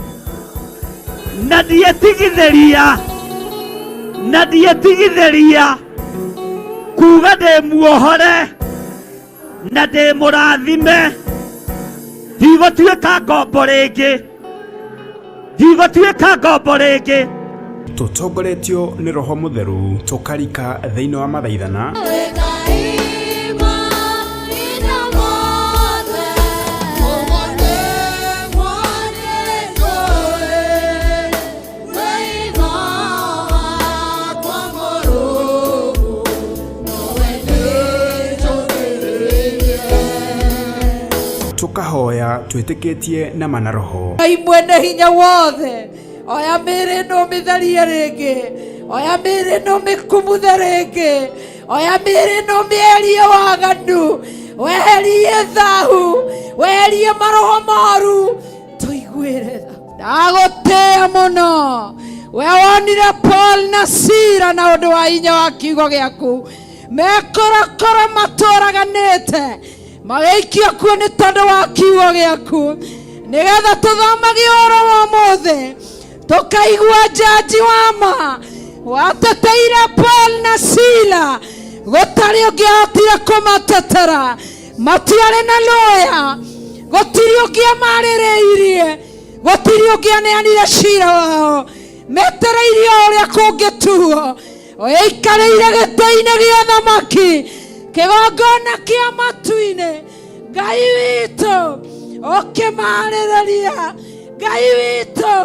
S4: na ndietigithĩria na ndietigithĩria kuga ndĩ muohore na ndĩ mũrathime, ndigũtuĩka ngombo rĩngĩ, ndigũtuĩka ngombo rĩngĩ.
S2: Tũtongoretio nĩ Roho Mũtheru tũkarika thĩinĩ wa mathaithana tukahoya twĩtĩkĩtie na mana roho.
S3: Ngai mwene hinya wothe, oya mĩĩrĩ ĩno ũmĩtherie rĩngĩ, oya mĩĩrĩ ĩno ũmĩkumuthe rĩngĩ, oya mĩĩrĩ ĩno ũmĩeherie waganu, weherie thahu, weherie maroho moru, tũiguĩre tha. Ndagũtĩĩa mũno, we wonire Paul na Sila na ũndũ wa hinya wa kiugo gĩaku, mekorokoro matũraganĩte magĩikio kuo nĩ tondũ wa kiugo gĩaku, nĩgetha tũthomage ũhoro wa ũmũthĩ tũkaigua njanji wa ma wateteire Paul na Sila, gũtarĩ ũngĩahotire kũmatetera, matiarĩ na lawyer, gũtirĩ ũngĩamarĩrĩirie, gũtirĩ ũngĩaneanire cira wao, metereirie o ũrĩa kũngĩtuo. Ũikarĩire gĩtĩ-inĩ gĩa thamaki, kĩgongona kĩa matu-inĩ, Ngai witũ ũkĩmarĩrĩria, Ngai witũ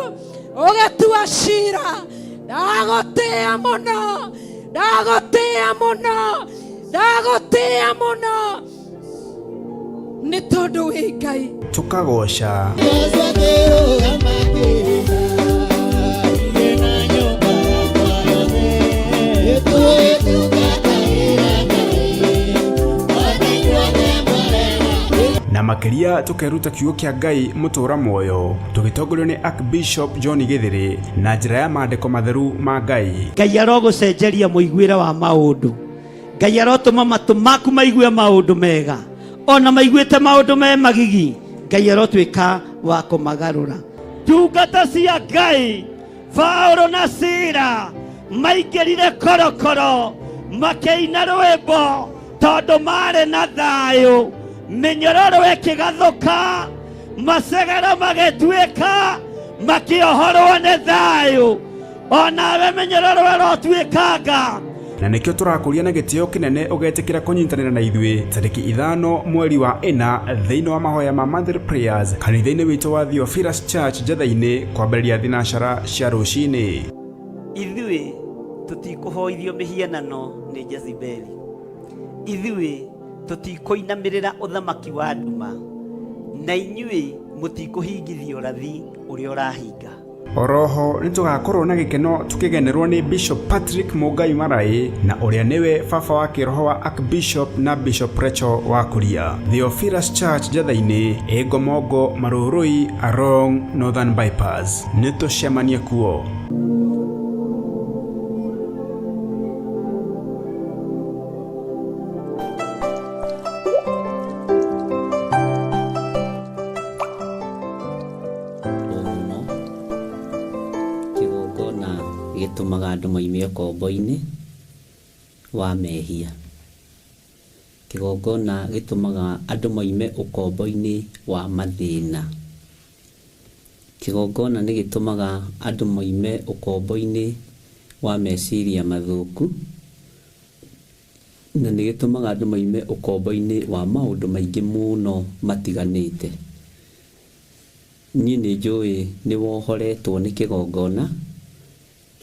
S3: ũgĩtua cira. Ndagũtĩĩa mũno, ndagũtĩĩa mũno, ndagũtĩĩa mũno nĩ tondũ wĩ Ngai.
S2: Tukagoca na makĩria tũkeruta kiugo kĩa Ngai mũtũra muoyo tũgĩtongorio nĩ Archbishop John Githiri na njĩra ya maandĩko matheru ma Ngai.
S4: Ngai arogũcenjeria mũiguĩre wa maũndũ, Ngai arotũma matũ maku maigue maũndũ mega, ona maiguĩte maũndũ me magigi, Ngai arotuĩka wa kũmagarũra. Ndungata cia Ngai Paulo na Sila maingĩrire korokoro makĩina rwĩmbo tondũ marĩ na thayũ, mĩnyororo ĩkĩgathũka, macegero magĩtuĩka, makĩohorwo nĩ thayũ. Onawe mĩnyororo ĩrotuĩkanga.
S2: Na nĩkĩo tũrakũria na gĩtĩo kĩnene ũgetĩkĩra kũnyitanĩra na ithuĩ tarĩki 5 mweri wa 4 thĩinĩ wa mahoya ma monthly prayers kanitha-inĩ witũ wa Theophilus Church Njatha-inĩ kwambĩrĩria thinacara cia rũcinĩ.
S5: Ithuĩ tũtikũhoithio mĩhianano nĩ Jezebeli, ithuĩ tũtikũinamĩrĩra ũthamaki wa nduma, na inyuĩ mũtikũhingithia ũrathi ũrĩa ũrahinga.
S2: Oroho nĩ tũgakorwo na gĩkeno tũkĩgenerwo nĩ Bishop Patrick Mũngai Maraĩ na ũrĩa nĩwe baba wa kĩroho wa Archbishop na Bishop Rachel wa Kuria. Theophilus Church Njatha-inĩ, Ĩngomongo, Marũrũi, along Northern Bypass. Nĩ tũcemanie kuo.
S5: Kĩgongona gĩtũmaga andũ moime ũkombo-inĩ wa mehia. Kĩgongona gĩtũmaga andũ moime ũkombo-inĩ wa mathĩna. Kĩgongona nĩ gĩtũmaga andũ moime ũkombo-inĩ wa meciria mathũku. Na nĩ gĩtũmaga andũ moime ũkombo-inĩ wa maũndũ maingĩ mũno matiganĩte. Niĩ nĩ njũĩ nĩ wohoretwo nĩ kĩgongona,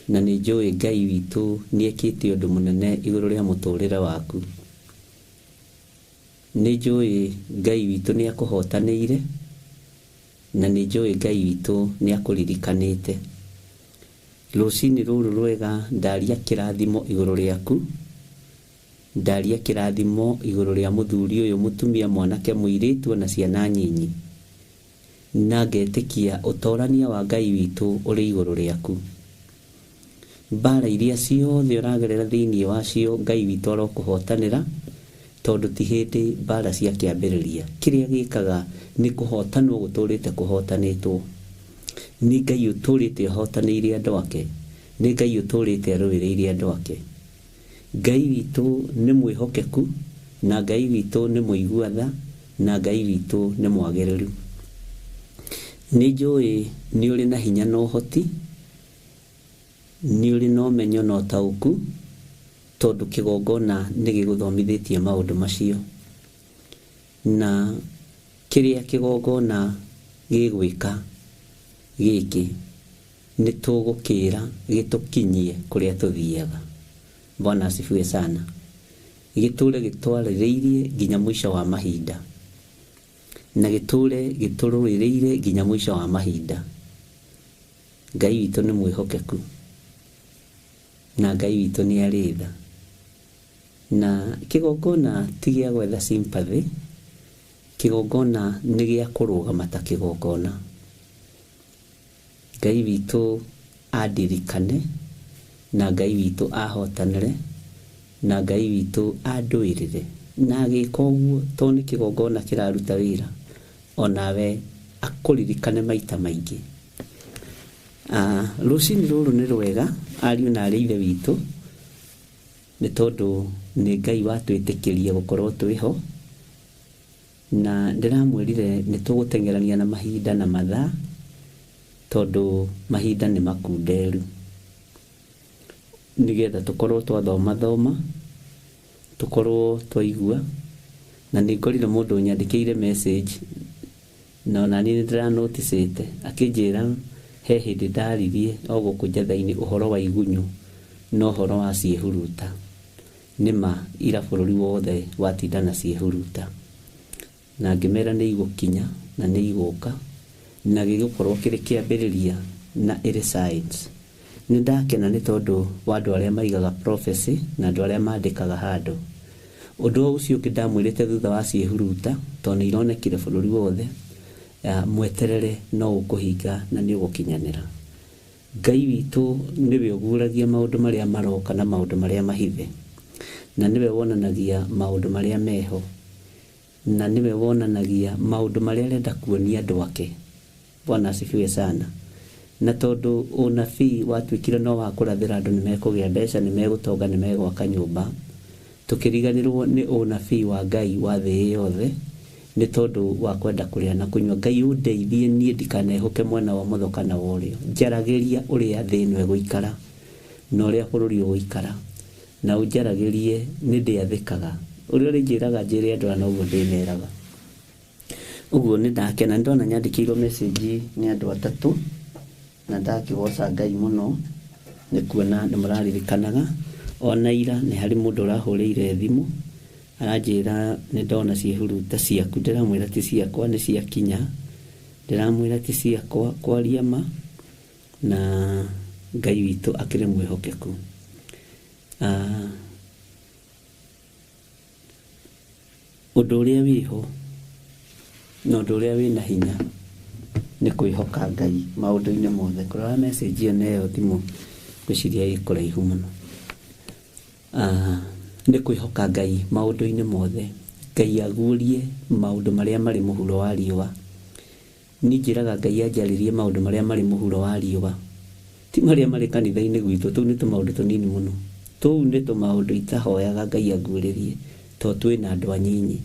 S5: na nĩ njũĩ Ngai witũ nĩ ekĩte ũndũ mũnene igũrũ rĩa mũtũrĩre waku. Nĩ njũĩ Ngai witũ nĩ akũhotanĩire, na nĩ njũĩ Ngai witũ nĩ akũririkanĩte. Rũcinĩ rũrũ rwega ndaria kĩrathimo igũrũ rĩaku, ndaria kĩrathimo igũrũ rĩa mũthuri ũyũ, mũtumia, mwanake, mũirĩtu ona ciana nyinyi, na ngetĩkia ũtorania wa Ngai witũ ũrĩ igũrũ rĩaku. Mbara iria ciothe ũragerera thĩinĩ wacio Ngai witũ arokũhotanĩra, tondũ ti hĩndĩ mbara cia kĩambĩrĩria. Kĩrĩa gĩkaga nĩ kũhotanwo gũtũrĩte kũhotanĩtwo. Nĩ Ngai ũtũrĩte ahotanĩire andũ ake, nĩ Ngai ũtũrĩte arũĩrĩire andũ ake. Ngai witũ nĩ mwĩhokeku, na Ngai witũ nĩ mũigua tha, na Ngai witũ nĩ mwagĩrĩru. Nĩ njũĩ nĩ ũrĩ na hinya na ũhoti, nĩ ũrĩ na ũmenyo na ũtaũku, tondũ kĩgongona nĩ gĩgũthomithĩtie maũndũ macio. Na kĩrĩa kĩgongona gĩgwĩka gĩkĩ nĩ tũgũkĩra gĩtũkinyie kũrĩa tũthiaga. Bwana asifiwe sana. Gĩtũre gĩtwarĩrĩirie nginya mũico wa mahinda, na gĩtũre gĩtũrũĩrĩire nginya mũico wa mahinda. Ngai witũ nĩ mwĩhokeku, na Ngai witũ nĩ arĩ tha. Na kĩgongona ti gĩa gwetha sympathy, kĩgongona nĩ gĩa kũrũgama ta kĩgongona. Ngai witũ andirikane, na Ngai witũ ahotanĩre, na Ngai witũ andũĩrĩre. Na agĩka ũguo tondũ nĩ kĩgongona kĩraruta wĩra, onawe akũririkane maita maingĩ. Rũcinĩ rũrũ nĩ rwega ariũ na arĩ ithe witũ, nĩ tondũ nĩ Ngai watwĩtĩkĩria gũkorwo twĩho, na ndĩramwĩrire nĩ tũgũteng'erania na mahinda na mathaa, tondũ mahinda nĩ makunderu, nĩgetha tũkorwo twathomathoma, tũkorwo twaigua. Na nĩ ngorire mũndũ ũnyandĩkĩire message, na ona niĩ nĩ ndĩranoticĩte, akĩnjĩra he hĩndĩ ndaririe o gũkũ njatha-inĩ ũhoro wa igunyũ na ũhoro wa ciĩhuruta. Nĩma ira bũrũri wothe watinda na ciĩhuruta, na ngĩmera nĩ igũkinya na nĩ igũka, na gĩgũkorwo kĩrĩ kĩambĩrĩria na ĩrĩ science. Nĩ ndakena nĩ tondũ wa andũ arĩa maigaga prophecy na andũ arĩa mandĩkaga handũ. Ũndũ ũcio ũngĩ ndamwĩrĩte thutha wa ciĩhuruta, tondũ nĩ ironekire bũrũri wothe, mweterere no ũkũhinga na nĩ ũgũkinyanĩra. Ngai witũ nĩwe ũguũragia maũndũ marĩa maroka na maũndũ marĩa mahithe, na nĩwe wonanagia maũndũ marĩa meho, na nĩwe wonanagia maũndũ marĩa arenda kuonia andũ ake. Bwana asifiwe sana. Na tondũ ũnabii watuĩkire no wa kũrathĩra andũ nĩ mekũgĩa mbeca, nĩ megũtonga, nĩ megwaka nyũmba, tũkĩriganĩrwo nĩ ũnabii wa Ngai wa thĩ yothe nĩ tondũ wa kwenda kũrĩa na kũnyua. Ngai ũndeithie niĩ ndikanehũke mwena wa ũmotho kana wa ũrĩo, njaragĩria ũrĩa thĩ ĩno ĩgũikara na ũrĩa bũrũri ũgũikara, na ũnjaragĩrie nĩ ndĩathĩkaga. Ũrĩa ũrĩnjĩraga njĩre andũ aya noguo ndĩmeraga. Ũguo nĩ ndakena, nĩ ndona nyandĩkĩirwo message nĩ andũ atatũ, na ndakĩgoca Ngai mũno nĩ kuona nĩ mũraririkanaga. Ona ira nĩ harĩ mũndũ ũrahũrĩire thimũ aranjĩra nĩ ndona ciĩhuruta ciaku, ndĩramwĩra ti ciakwa, nĩ ciakinya, ndĩramwĩra ti ciakwa kwaria ma, na Ngai witũ akĩrĩ mwĩhokeku. Ũndũ ũrĩa wĩho na ũndũ ũrĩa wĩna hinya nĩ kwĩhoka Ngai maũndũ-inĩ mothe. Kũrora message ĩyo neyo thimũ ngwĩciria ĩ kũraihu mũno. Nĩ kwĩhoka Ngai maũndũ-inĩ mothe. Ngai aguũrie maũndũ marĩa marĩ mũhuro wa riũa. Niĩ njĩraga Ngai anjarĩrie maũndũ marĩa marĩ mũhuro wa riũa, ti marĩa marĩ kanitha-inĩ gwitũ. Tũu nĩ tũmaũndũ tũnini mũno, tũu nĩ tũmaũndũ itahoyaga Ngai anguũrĩrie, tondũ twĩna andũ anyinyi.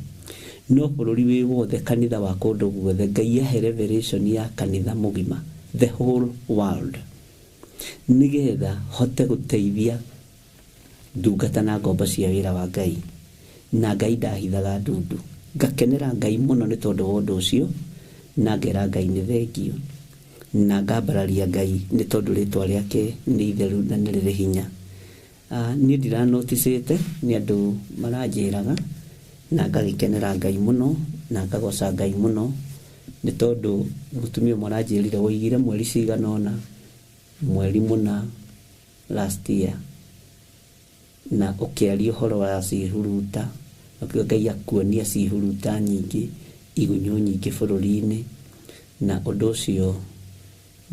S5: No bũrũri wĩ wothe, kanitha wa kũndũ guothe, Ngai ahe revelation ya kanitha mũgima, the whole world, nĩgetha hote gũteithia ndungata na ngombo cia wĩra wa Ngai. Na Ngai ndahithaga ndundu. Ngakenera Ngai mũno nĩ tondũ wa ũndũ ũcio, na ngera Ngai nĩ thengio, na ngambararia Ngai nĩ tondũ rĩtwa rĩake nĩ itheru na nĩ rĩrĩ hinya. Niĩ ndiranoticĩte nĩ andũ maranjĩraga, na ngagĩkenera Ngai mũno na ngagoca Ngai mũno nĩ tondũ mũtumia ũmwe aranjĩrire woigire mweri cigana ũna, mweri mũna last year, na ũkĩaria ũhoro wa ciĩhuruta, ũkiuga Ngai akuonia ciĩhuruta nyingĩ, igunyũ nyingĩ bũrũri-inĩ, na ũndũ ũcio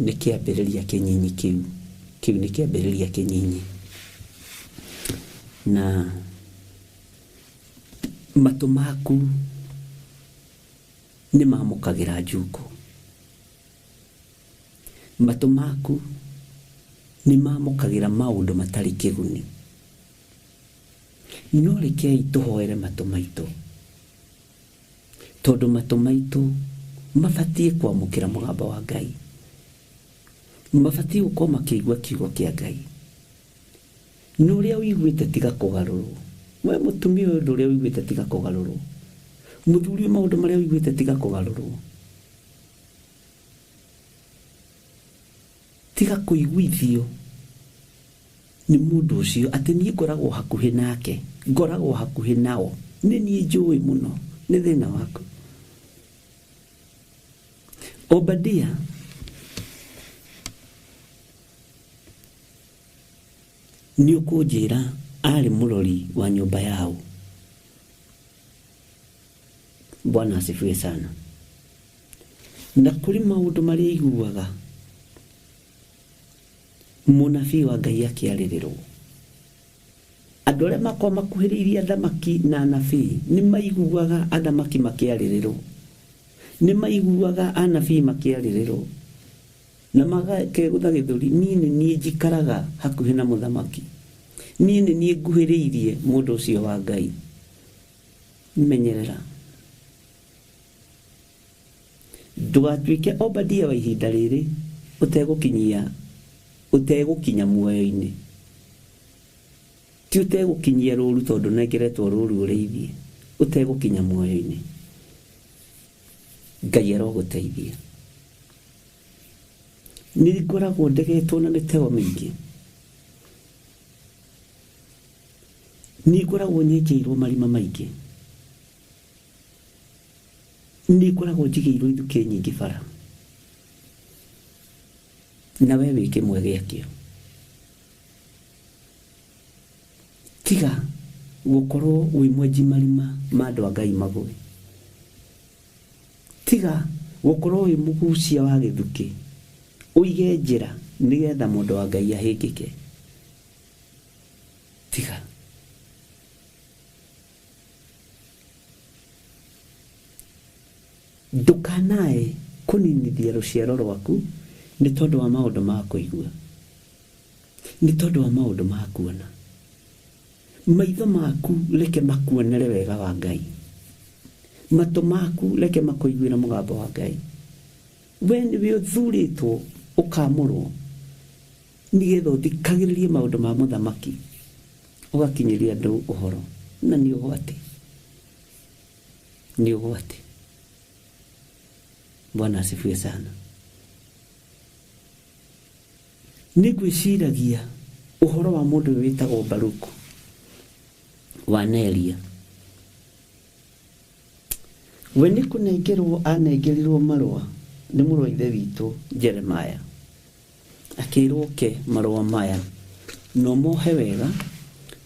S5: nĩ kĩambĩrĩria kĩnyinyi kĩu, kĩu nĩ kĩambĩrĩria kĩnyinyi. Na matũ maku nĩ mamũkagĩra njukũ, matũ maku nĩ mamũkagĩra maũndũ matarĩ kĩguni. No rekei tũhoere matũ maitũ, tondũ matũ maitũ mabatiĩ kwamũkĩra mũgambo wa Ngai, mabatiĩ gũkorwo makĩigua kiugo kĩa Ngai. Na ũrĩa ũiguĩte tiga kũgarũrwo. We mũtumia ũyũ, ũndũ ũrĩa ũiguĩte tiga kũgarũrwo. Mũthuri ũyũ, maũndũ marĩa ũiguĩte tiga kũgarũrwo. Tiga kũiguithio nĩ mũndũ ũcio atĩ niĩ ngoragwo hakuhĩ nake, ngoragwo hakuhĩ nao, nĩ niĩ njũĩ mũno, nĩ thĩna waku. Obadia nĩ ũkũnjĩra arĩ mũrori wa nyũmba yao. Bwana asifiwe sana. Na kũrĩ maũndũ marĩa aiguaga mũnabii wa Ngai akĩarĩrĩrwo. Andũ arĩa makoragwo makuhĩrĩirie athamaki na anabii nĩ maiguaga athamaki makĩarĩrĩrwo, nĩ maiguaga anabii makĩarĩrĩrwo, na magakegũtha gĩthũri, niĩ nĩ niĩ njikaraga hakuhĩ na mũthamaki, niĩ nĩ niĩ nguhĩrĩirie mũndũ ũcio wa Ngai. Menyerera ndũgatuĩke Obadia wa ihinda rĩrĩ ũtegũkinya muoyo-inĩ, ti ũtegũkinyia rũru tondũ nengeretwo rũru ũrĩithie, ũtegũkinya muoyo-inĩ. Ngai arogũteithia. Nĩ ngoragwo ndegetwo na mĩtego mĩingĩ, nĩ ngoragwo nyenjeirwo marima maingĩ, nĩ ngoragwo njigĩirwo ithukĩ nyingĩ bara, na we wĩ kĩmwe gĩakĩo. Tiga gũkorwo wĩ mwenji marima ma andũ a Ngai magũe, tiga gũkorwo wĩ mũgucia wa gĩthukĩ, ũige njĩra nĩgetha mũndũ wa Ngai ahĩngĩke. Tiga. Ndũkanae kũninithia rũciaro rwaku nĩ tondũ wa maũndũ ma kũigua, nĩ tondũ wa maũndũ ma kuona. Maitho maku reke makuonere wega wa Ngai, matũ maku reke makũiguĩre mũgambo wa Ngai. We nĩwe ũthurĩtwo ũkamũrwo nĩgetha ũthikagĩrĩrie maũndũ ma mũthamaki, ũgakinyĩria andũ ũhoro, na nĩ ũgwati, nĩ ũgwati. Bwana asifiwe sana. Nĩ ngwĩciragia ũhoro wa mũndũ ũyũ wĩtagwo Baruku wa Neria. We nĩ kũnengerwo anengerirwo marũa nĩ mũrũ wa ithe witũ Jeremiah, akĩrwo ke marũa maya no mohe wega,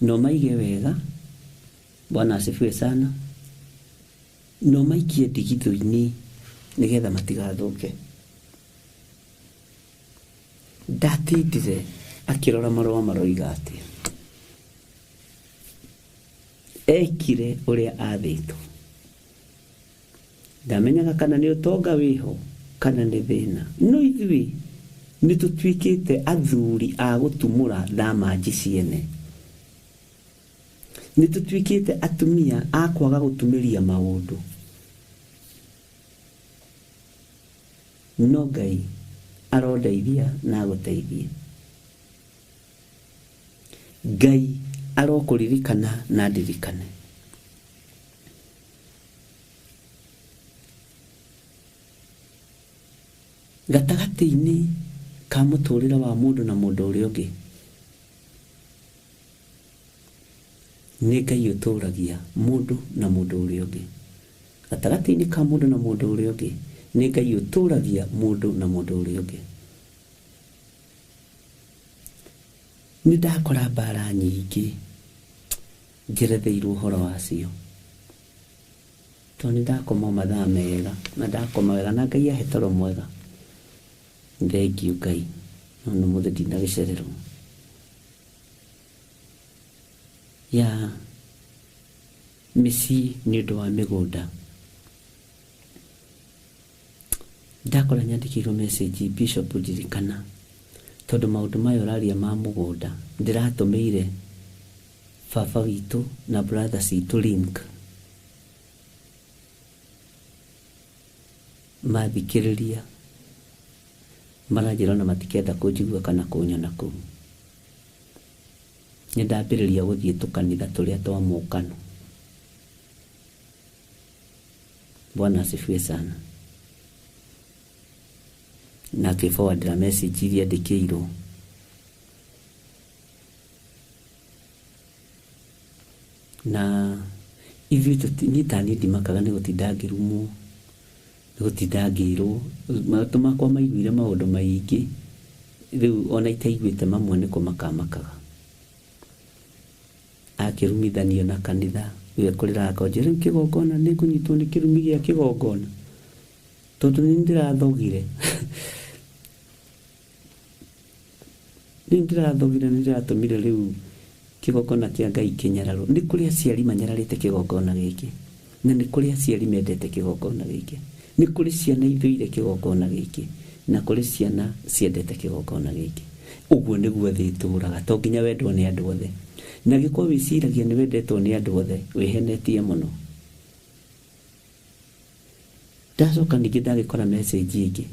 S5: no maige wega. Bwana asifiwe sana. No maikie ndigithũ-inĩ nĩgetha matigathũke. Ndatindire akĩrora marũa maroiga atĩa. Ekire ũrĩa athĩtwo. Ndamenyaga kana nĩ ũtonga wĩho kana nĩ thĩna, no ithuĩ nĩ tũtuĩkĩte athuri a gũtumũra thamanji ciene, nĩ tũtuĩkĩte atumia a kwaga gũtumĩria maũndũ. No Ngai arondeithia na agũteithie. Ngai arokũririkana na ndirikane. Gatagatĩ-inĩ ka mũtũrĩre wa mũndũ na mũndũ ũrĩa ũngĩ, nĩ Ngai ũtũragia mũndũ na mũndũ ũrĩa ũngĩ. Gatagatĩ-inĩ ka mũndũ na mũndũ ũrĩa ũngĩ, nĩ Ngai ũtũragia mũndũ na mũndũ ũrĩa ũngĩ. Nĩ ndakora mbara nyingĩ njeretheirwo ũhoro wacio, tondũ nĩ ndakoma mathaa mega na ndakoma wega na Ngai ahe toro mwega. Thengiũ Ngai, no nĩ mũthĩ ndinagĩcererwo. Ya mĩciĩ nĩ ũndũ wa mĩgũnda. Ndakora nyandĩkĩirwo message, Bishop ndirikana, tondũ maũndũ maya ũraria ma mũgũnda ndĩratũmĩire baba witũ na brother citũ link, mathikĩrĩria maranjĩra ona matikenda kũnjigua kana kũnyona kũu. Nĩ ndambĩrĩria gũthiĩ tũkanitha tũrĩa twa mũkano. Bwana asifiwe sana. Na akĩforwardĩra message iria ndĩkĩirwo. Na ithuĩ niĩ ta niĩ ndimakaga nĩ gũtinda ngĩrumwo, nĩ gũtinda ngĩrwo. Matũ makwa maiguire maũndũ maingĩ, rĩu ona itaiguĩte mamwe nĩ kũmaka makaga. Akĩrumithanio na kanitha, we kũrĩra akonjera, rĩu kĩgongona nĩ ngũnyitwo nĩ kĩrumi gĩa kĩgongona, tondũ nĩ ndĩrathogire. Nĩ ndĩrathogire, nĩ ndĩratũmire rĩu kĩgongona kĩa Ngai kĩnyararwo. Nĩ kũrĩ aciari manyararĩte kĩgongona gĩkĩ, na nĩ kũrĩ aciari mendete kĩgongona gĩkĩ, nĩ kũrĩ ciana ithũire kĩgongona gĩkĩ, na kũrĩ ciana ciendete kĩgongona gĩkĩ. Ũguo nĩguo thĩ ĩtũraga, to nginya wendwo nĩ andũ othe. Na angĩkorwo wĩciragia nĩ wendetwo nĩ andũ othe, wĩhenetie mũno. Ndacoka ningĩ ndagĩkora message ĩngĩ,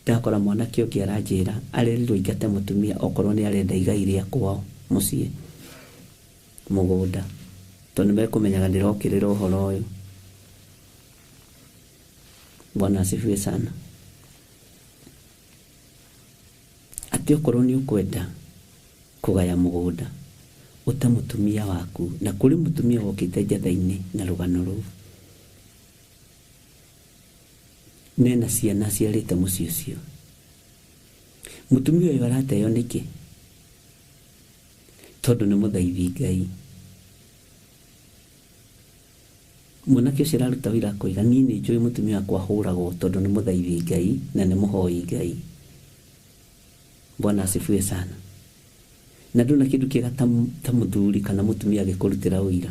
S5: ndakora mwanake ũngĩ aranjĩra arerirwo aingate mũtumia okorwo nĩ arenda igai rĩa kwao mũciĩ mũgũnda, tondũ nĩmekũmenyaga ndĩrokĩrĩra ũhoro ũyũ. Bwana asifiwe sana. Atĩ okorwo nĩ ũkwenda kũgaya mũgũnda, ũte mũtumia waku, na kũrĩ mũtumia wokĩte njatha-inĩ na rũgano rũu, nena ciana aciarĩte mũciĩ ũcio. Mũtumia ũyũ arateo nĩkĩ? Tondũ nĩ mũthaithi Ngai. Mwanake ũcio araruta wĩra akoiga, niĩ nĩ njũĩ mũtumia wakwa ahũragwo tondũ nĩ mũthaithi Ngai na nĩ mũhoi Ngai. Bwana asifiwe sana. Na ndona kĩndũ kĩega ta mũthuri kana mũtumia agĩkũrutĩra ũira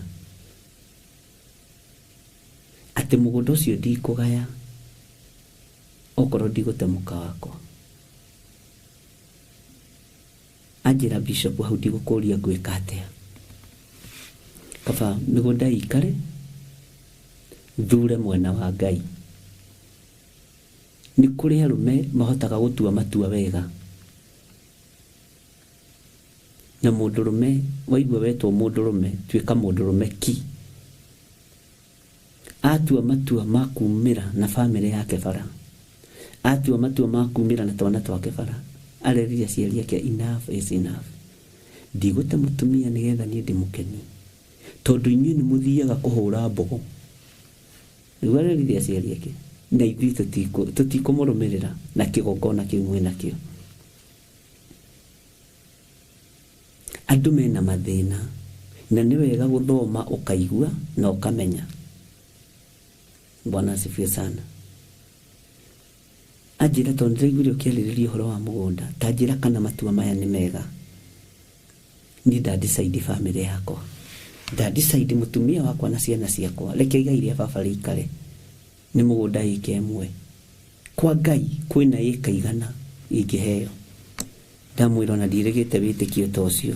S5: atĩ mũgũnda ũcio ndikũgaya okorwo ndigũte mũka wakwa. Anjĩra Bishop, hau ndigũkũria ngwĩka atĩa, kaba mĩgũnda ĩikare, thure mwena wa Ngai. Nĩ kũrĩ arũme mahotaga gũtua matua wega, na mũndũrũme waigua wetwo mũndũrũme, tuĩka mũndũrũme ki. Atua matua ma kumĩra na bamĩrĩ yake bara, atua matua ma kumĩra na twana twake bara, arerire aciari ake enough is enough. Ndigũte mũtumia nĩgetha niĩ ndĩmũkenie, tondũ inyuĩ nĩ mũthiaga kũhũra mbogo. Nĩguo arerire aciari ake, na ithuĩ tũtikũmũrũmĩrĩra na kĩgongona kĩu mwĩnakĩo. Andũ mena mathĩna, na nĩ wega gũthoma ũkaigua na ũkamenya. Bwana asifiwe sana. Anjĩra tondũ ndĩraiguire ũkĩarĩrĩria ũhoro wa mũgũnda, ta njĩra kana matua maya nĩ mega. Niĩ nda decide bamĩrĩ yakwa, nda decide mũtumia wakwa na ciana ciakwa, reke igai rĩa baba rĩikare nĩ mũgũnda ĩka ĩmwe. Kwa Ngai kwĩna ĩka igana ingĩheo. Ndamwĩra ona ndirĩgĩte wĩtĩkio ta ũcio.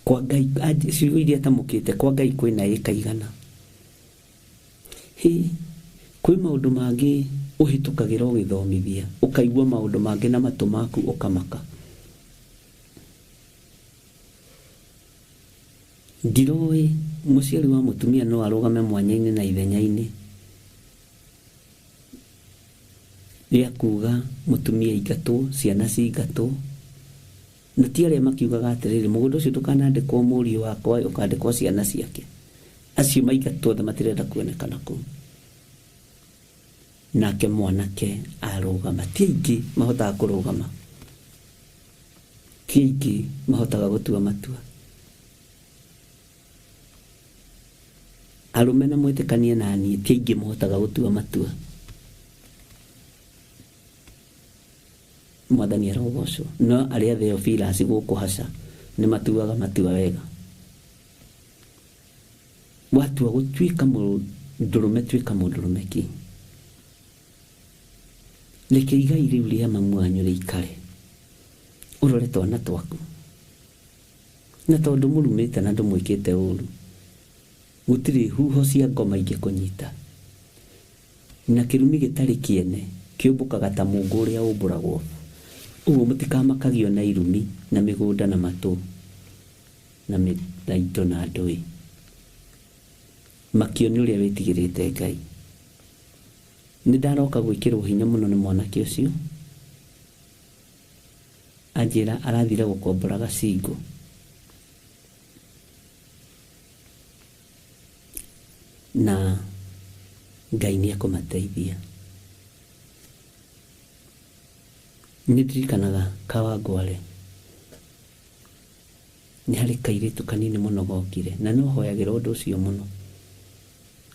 S5: Kwa Ngai, ciugo iria atamũkĩte, kwa Ngai kwĩna ĩka igana. Hĩ, kwĩ maũndũ mangĩ ũhĩtũkagĩra ũgĩthomithia, ũkaigua maũndũ mangĩ na matũ maku ũkamaka. Ndiroĩ Mũciari wa mũtumia no arũgame mwanya-inĩ na ithenya-inĩ rĩa kuga mũtumia aingatwo, ciana cingatwo, na ti arĩa makiugaga atĩrĩrĩ, mũgũnda ũcio ndũkanandĩkwo mũriũ wakwa, ũkandĩkwo ciana ciake. Acio maingatwo othe matirenda kuonekana kũu. Nake mwanake arũgama. Ti aingĩ mahotaga kũrũgama, ti aingĩ mahotaga gũtua matua. Arũme na mwĩtĩkanie na niĩ, ti aingĩ mahotaga gũtua matua. Mwathani arogocwo. No arĩa Theophilus gũkũ haca nĩ matuaga matua wega. Watua gũtuĩka mũndũrũme, tuĩka mũndũrũme ki. Reke igai rĩu rĩa mamu wanyu rĩikare, ũrore twana twaku. Na tondũ mũrumĩte na ndũmwĩkĩte ũru, gũtirĩ huho cia ngoma ingĩkũnyita. Na kĩrumi gĩtarĩ kĩene kĩũmbũkaga ta mũngũ ũrĩa ũmbũragwo. Ũguo mũtikamakagio na irumi na mĩgũnda na matũ na indo na ndũĩ. Makio nĩ ũrĩa wĩtigĩrĩte Ngai. Nĩ ndaroka gwĩkĩrwo hinya mũno nĩ mwanake ũcio. Anjĩra arathire gũkombora gacingo. Na Ngai nĩ ekũmateithia. Nĩ ndirikanaga Kawangware, nĩ harĩ kairĩtu kanini mũno gokire, na no hoyagĩra ũndũ ũcio mũno.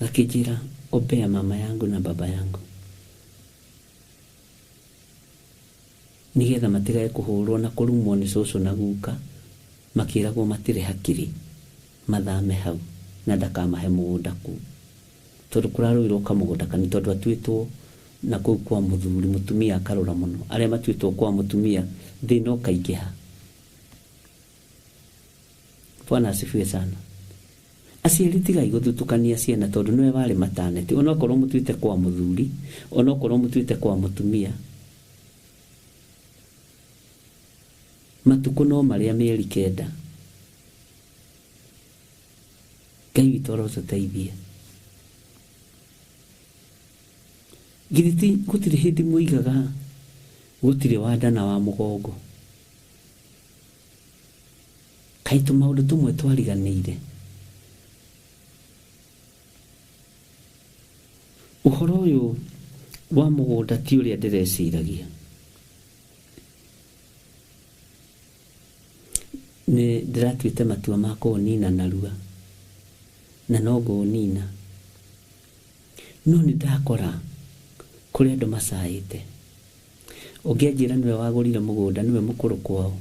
S5: Gakĩnjĩra, ombea mama yangu na baba yangu, nĩgetha matigage kũhũrwo na kũrumwo nĩ cũcũ na guka, makĩragwo matirĩ hakiri, mathame hau na ndakamahe mũgũnda kũu. Tondũ kũrarũirwo kamũgũnda kanini, tondũ atuĩtwo na kũu kwa mũthuri, mũtumia akarũra mũno. Arĩa matuĩtwo kwa mũtumia, thĩna ũkaingĩha. Bwana asifiwe sana. Aciari tigai gũthutũkania ciana tondũ nĩwe warĩ mataneti. Onokorwo mũtuĩte kwa mũthuri, onokorwo mũtuĩte kwa mũtumia, matukũ no marĩa mĩeri 9. Ngai witũ arotũteithia. Githĩ ti gũtirĩ hĩndĩ mũigaga gũtirĩ wa nda na wa mũgongo? Kaĩ tũmaũndũ tũmwe twariganĩire. Ũhoro ũyũ wa mũgũnda ti ũrĩa ndĩreciragia. Nĩ ndĩratuĩte matua ma kũũnina narua, na no ngũũnina. No nĩ ndakora kũrĩ andũ macaĩte. Ũngĩanjĩra nĩwe wagũrire mũgũnda, nĩwe mũkũrũ kwao,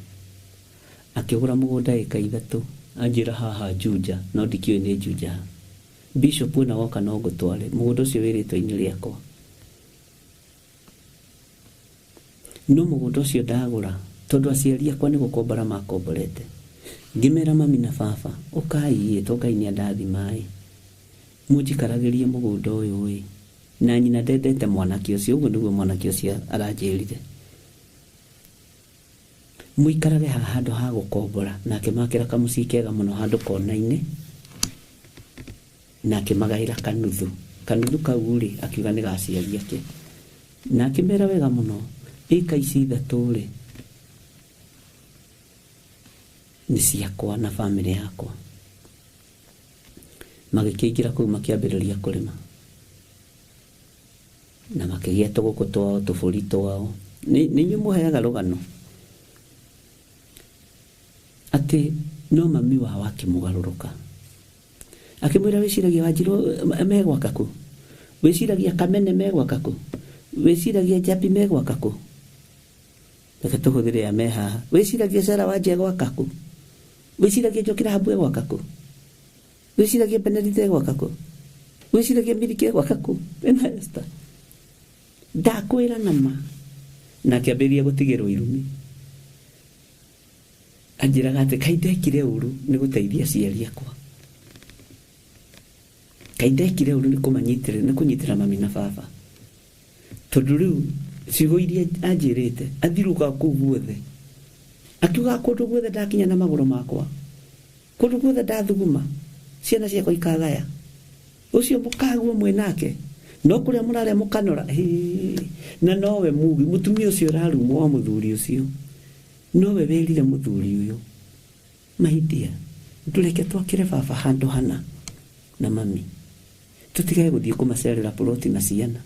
S5: akĩgũra mũgũnda ĩka 3, anjĩra haha Juja, no ndikĩũĩ nĩ Juja. Bishop wena woka no ngũtware, mũgũnda ũcio wĩ rĩtwa-inĩ rĩakwa. No mũgũnda ũcio ndagũra, tondũ aciari akwa nĩ gũkombora makomborete. Ngĩmera mami na baba, ũkai ĩ, to Ngai nĩandathima ĩ, mũnjikaragĩrie mũgũnda ũyũ ĩ. Na nyina ndendete mwanake ũcio, ũguo nĩguo mwanake ũcio aranjĩrire. Mũikarage haha handũ ha gũkombora. Na akĩmakĩra kamũciĩ kega mũno handũ kona-inĩ, na akĩmagaĩra kanuthu. Kanuthu kau rĩ, akiuga nĩ ga aciari ake. Na akĩmera wega mũno, ĩka ici 3 rĩ, nĩ ciakwa na bamĩrĩ yakwa. Magĩkĩingĩra kũu makĩambĩrĩria kũrĩma. Na makĩgĩa tũgũkũ twao, tũbũri twao. Nĩ inyuĩ mũheaga rũgano atĩ no mami wao akĩmũgarũrũka. Akĩmwĩra, wĩciragia Wanjirũ megwaka kũ? Wĩciragia Kamene megwaka kũ? Wĩciragia Njambi megwaka kũ? Reke tũhũthĩre aya me haha. Wĩciragia Sarah Wanja egwaka kũ? Wĩciragia Njoki Rahabu egwaka kũ? Wĩciragia Benedicta egwaka kũ? Wĩciragia Miliki egwaka kũ? Ena Esther. Ndakwĩra na ma. Na akĩambĩrĩria gũtigĩrwo irumi. Anjĩraga atĩ kaĩ ndekire ũru nĩ gũteithia aciari akwa. Kaĩ ndekire ũru nĩ kũmanyitĩrĩra, nĩ kũnyitĩrĩra mami na baba. Tondũ rĩu ciugo iria anjĩrĩte, athiũrũrũkaga kũu guothe. Akiugaga kũndũ guothe ndakinya na magũrũ makwa. Kũndũ guothe ndathuguma. Ciana ciakwa ikagaya. Ucio mukaguo mwinake. No kuria muraria mukanora. Na nowe mugi mutumia ucio urarumwo wa muthuri ucio. Nowe werire muthuri uyu. Maidia, ndureke twakire baba handu hana na mami. Tutigae guthie kumacerera ploti na ciana.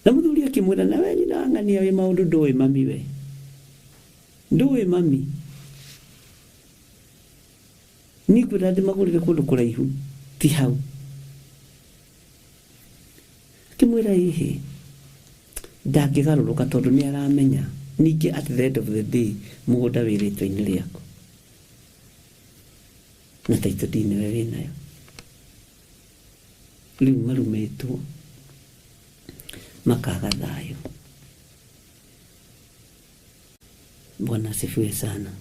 S5: Na muthuri akimwira nawe nyina ng'ania wi maundu ndui mami we. Ndui mami. Nikwira ndimagurire kundu kuraihu ti hau. Akimwira ihi ndangĩgarũrũka tondu ni aramenya ningĩ at the end of the day mũgũnda wĩ rĩtwa-inĩ rĩaku na title deed nĩwe wĩnayo. Rĩu marumĩtwo makaga thayũ. Bwana asifiwe sana.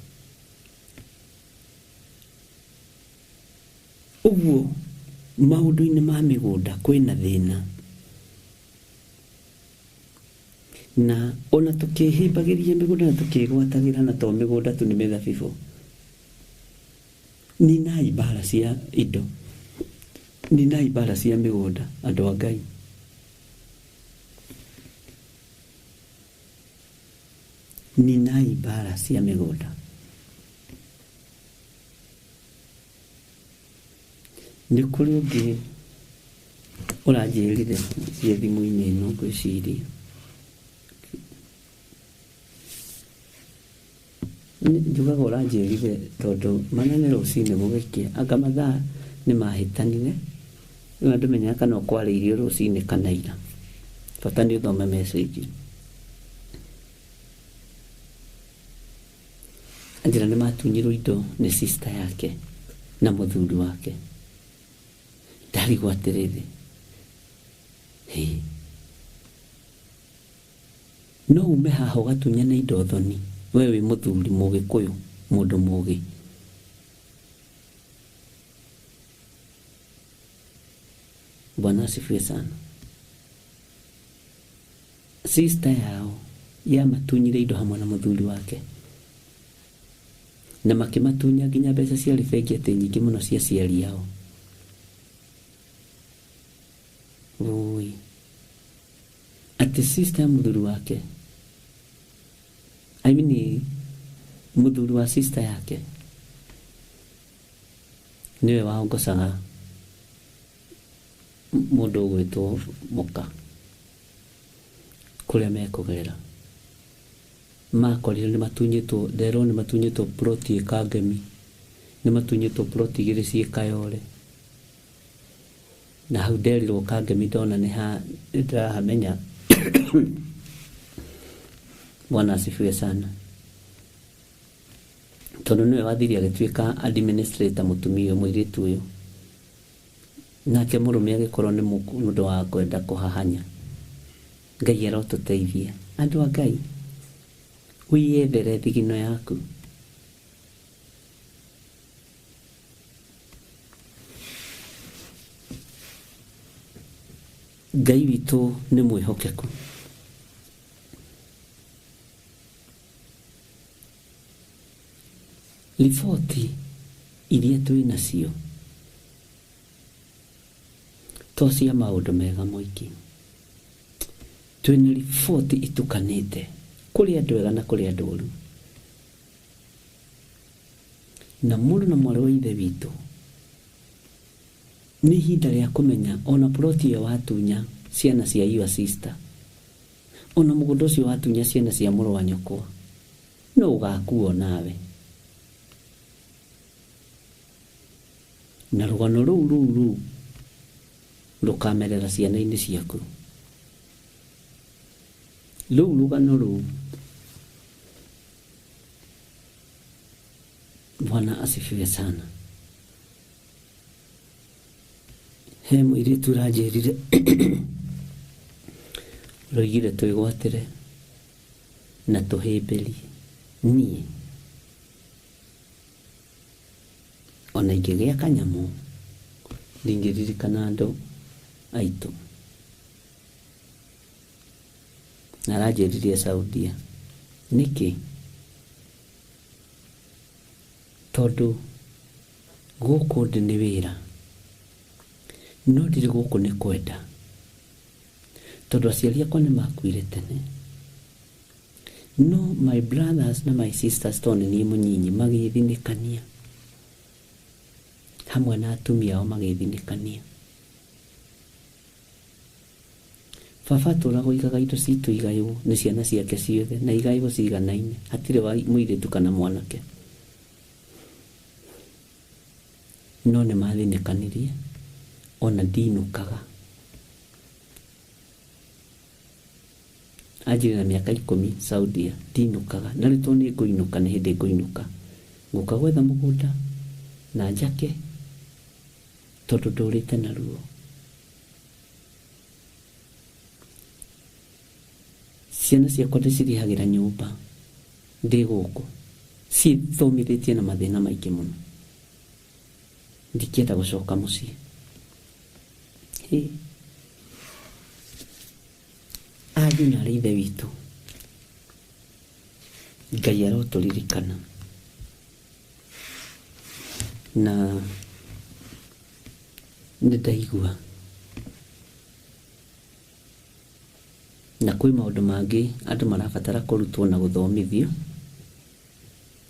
S5: Ũguo maũndũ-inĩ ma mĩgũnda kwĩna thĩna. Na ona tukihimbagiria mĩgũnda na tukigwatagĩra na to mĩgũnda tu nĩ mĩthabibũ. Ninai mbara cia indo. Ninai mbara cia mĩgũnda andũ a Ngai. Ninai mbara cia mĩgũnda. Nĩ kũrĩ ũngĩ ũranjĩrire thiĩ thimũ-inĩ ĩno ngwĩciria. Njugaga ũranjĩrire tondũ mana nĩ rũcinĩ gũgĩkĩa anga mathaa nĩ mahĩtanire rĩu andũ menyaga kana ũkwarĩirio rũcinĩ kana ira bata nĩ ũthome message. Anjĩra nĩ matunyirwo indo nĩ sister yake na mũthuri wake. Ndarigwo atĩrĩrĩ, hĩ, no ume haha ũgatunyana indo thoni we wĩ mũthuri mũgĩkũyũ mũndũ mũgĩ. Bwana asifiwe sana. Sister yao yamatunyire indo hamwe na mũthuri wake na makĩmatunya nginya mbeca ciarĩ bengi atĩ nyingĩ mũno cia aciari ao. Oi. Atĩ sister ya mũthuri wake, I mean mũthuri wa sister yake niwe waongocaga mũndũ ũgwĩtwo mũka kũrĩa mekũgerera. Makorire nĩ matunyĩtwo, nderwo nĩ matunyĩtwo ploti ĩ Kangemi, nĩ matunyĩtwo ploti igĩrĩ ciĩ Kayole. Na hau nderirwo Kangemi ndona nĩ ndĩrahamenya. Bwana asifiwe sana. Tondũ nĩwe wathire agĩtuĩka administrator mũtumia ũyũ mũirĩtu ũyũ. Nake mũrũme agĩkorwo nĩ mũndũ wa kwenda kũhahanya. Ngai arotũteithia. Andũ a Ngai, wĩyethere thigino yaku. Ngai witũ nĩ mwĩhokeku. Riboti iria twĩ nacio to cia maũndũ mega mũingĩ. Twĩna riboti itukanĩte kũrĩ andũ ega na kũrĩ andũ oru. Na mũrũ na mwarĩ wa ithe witũ nĩ ihinda rĩa kũmenya ona ploti ĩyo watunya ciana cia your sister, ona mũgũnda ũcio watunya ciana cia mũrũ wa nyũkwa, no ũgakuo nawe. Na rũgano rũu rũu rũu rũkamerera ciana-inĩ ciaku. Rũu rũgano rũu. Bwana asifiwe sana. He mũirĩtu ũranjĩrire ũroigire twĩgwatĩre na tũhĩmbĩrie. Niĩ ona ingĩgĩa kanyamũ ndingĩririkana andũ aitũ. Na aranjĩririe Saudia. Nĩkĩ? Tondũ Gũkũ ndĩ nĩ wĩra, no ndirĩ gũkũ nĩ kwenda, tondũ aciari akwa nĩ makuire tene. No my brothers na my sisters, tondũ nĩ niĩ mũnyinyi, magĩthinĩkania hamwe na atumia ao magĩthinĩkania. Baba atũraga oigaga indo citũ igaywo nĩ ciana ciake ciothe na igaywo ciganaine, hatirĩ wa mũirĩtu kana mwanake. No nĩ mathinĩkanirie, ona ndinũkaga. Anjire na mĩaka 10 Saudia, ndinũkaga. Na rĩu tondũ nĩ ngũinũka, nĩ hĩndĩ ngũinũka. Ngũka gwetha mũgũnda na njake, tondũ ndũrĩte na ruo. Ciana ciakwa ndĩcirĩhagĩra nyũmba ndĩ gũkũ, cithomithĩtie na mathĩna maingĩ mũno. Ndikĩenda gũcoka mũciĩ. Hĩ. Ariũ na aarĩ a Ithe witũ, Ngai arotũririkana na nĩ ndaigua na kwĩ maũndũ mangĩ andũ marabatara kũrutwo na gũthomithio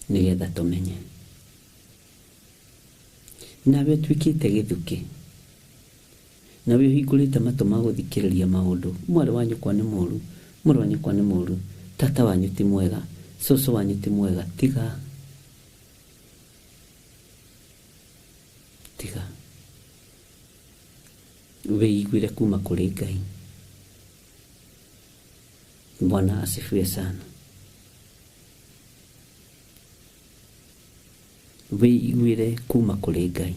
S5: nĩgetha tũmenye. Nawe ũtuĩkĩte gĩthukĩ, nawe ũhingũrĩte matũ ma gũthikĩrĩria maũndũ. Mwarĩ wa nyũkwa nĩ mũru, mũrũ wa nyũkwa nĩ mũru, tata wanyu ti mwega, cũcũ wanyu ti mwega. Tiga, tiga, wĩiguĩre kuma kũrĩ Ngai. Bwana asifiwe sana. Wĩiguĩre kuma kũrĩ Ngai.